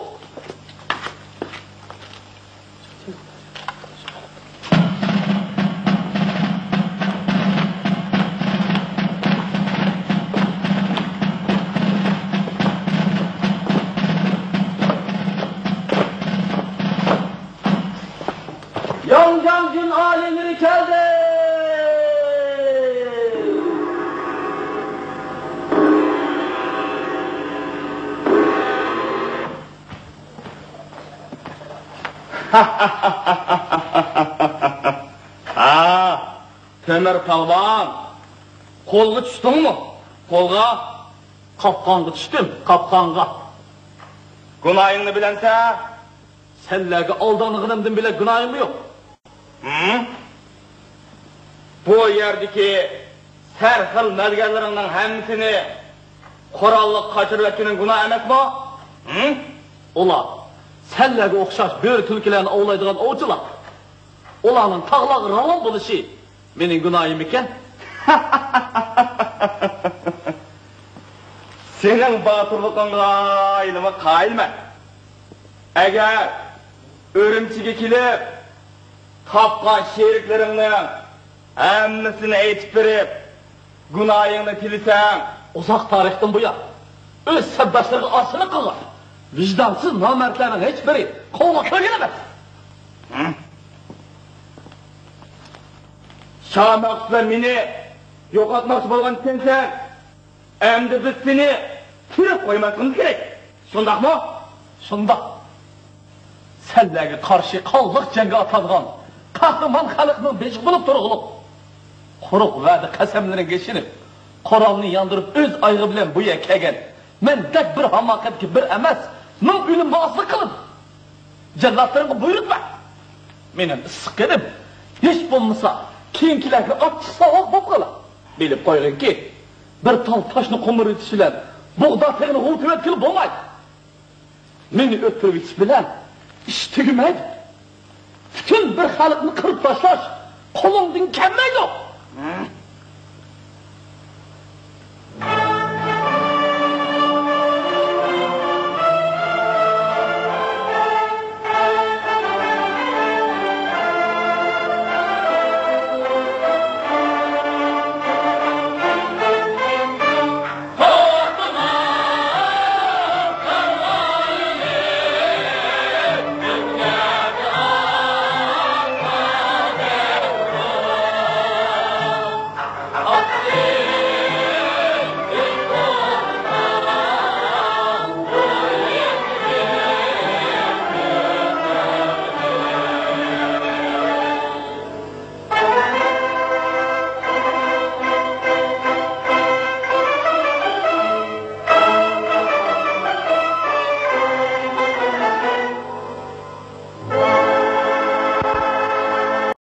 ياڭجاڭجۈن ئالىيلىرى كەلدى! ھا، تۆمۈر پالۋان، قولغا چۈشتۈڭمۇ؟ قولغا؟ قاپقانغا چۈشتۈم، قاپقانغا. گۇناھىڭنى بىلەمسەن؟ سەنلەرگە ئالدانغىنىمدىن بۆلەك گۇناھىممۇ يوق. ھىم؟ بۇ يەردىكى سەرخىل مەلگەنلىرىڭنىڭ ھەممىسىنى قوراللىق قاچۇرۇۋەتكىنىڭ گۇناھ ئەمەسمۇ؟ ھىم؟ ئۇلار سەنلەرگە ئوخشاش بۆرە تۈلكىلەرنى ئوۋلايدىغان ئوۋچىلار. ئۇلارنىڭ تاغلارغا راۋان بولۇشى مېنىڭ گۇناھىممىكەن؟ سېنىڭ باتۇرلۇقۇڭغا ھېلىمۇ قايىلمەن. ئەگەر ئۈرۈمچىگە كېلىپ، تاپقان شېرىكلىرىڭنىڭ ھەممىسىنى ئېيتىپ بېرىپ، گۇناھىڭنى تىلىسەڭ. ئۇزاق تارىختىن بۇيان ئۆز سەپداشلىرىغا ئاسىيلىق قىلغان ۋىجدانسىز نامەردلەرنىڭ ھېچبىرى قوۋۇق كۆرگەن ئەمەس. ھە؟ شامەخسۇ بىلەن مېنى يوقاتماقچى بولغان ئىكەنسەن. ئەمدى بىز سېنى تىرىك قويماسلىقىمىز كېرەك. شۇنداقمۇ؟ شۇنداق. سەنلەرگە قارشى قانلىق جەڭگە ئاتلانغان قەھرىمان خەلقنىڭ بېشى بولۇپ تۇرغۇلۇق، قۇرۇق ۋەدە قەسەملىرىڭگە ئىشىنىپ، قورالنى ياندۇرۇپ ئۆز ئايىغى بىلەن بۇ يەرگە كەلگەن مەندەك بىر ھاماقەتكە بىر ئەمەس، مىڭ ئۆلۈمگە ئاسىيلىق قىلىپ، جەللاتلىرىڭغا بۇيرۇق بەر. مېنىڭ ئىسسىق قېنىم، ھېچ بولمىسا كېيىنكىلەرگە ئاچچىق ساۋاق بولۇپ قالار. بىلىپ قويغىنكى، بىر تال تاشنى قومۇرۇۋېتىش بىلەن بۇغدا تېغىنى غۇۋا تېۋەتكىلى بولمايدۇ. مېنى ئۆلتۈرۈۋېتىش بىلەن ئىش تۈگىمەيدۇ. پۈتۈن بىر خەلقنى قىرىپ تاشلاش قولۇڭدىن كەلمەيدۇ.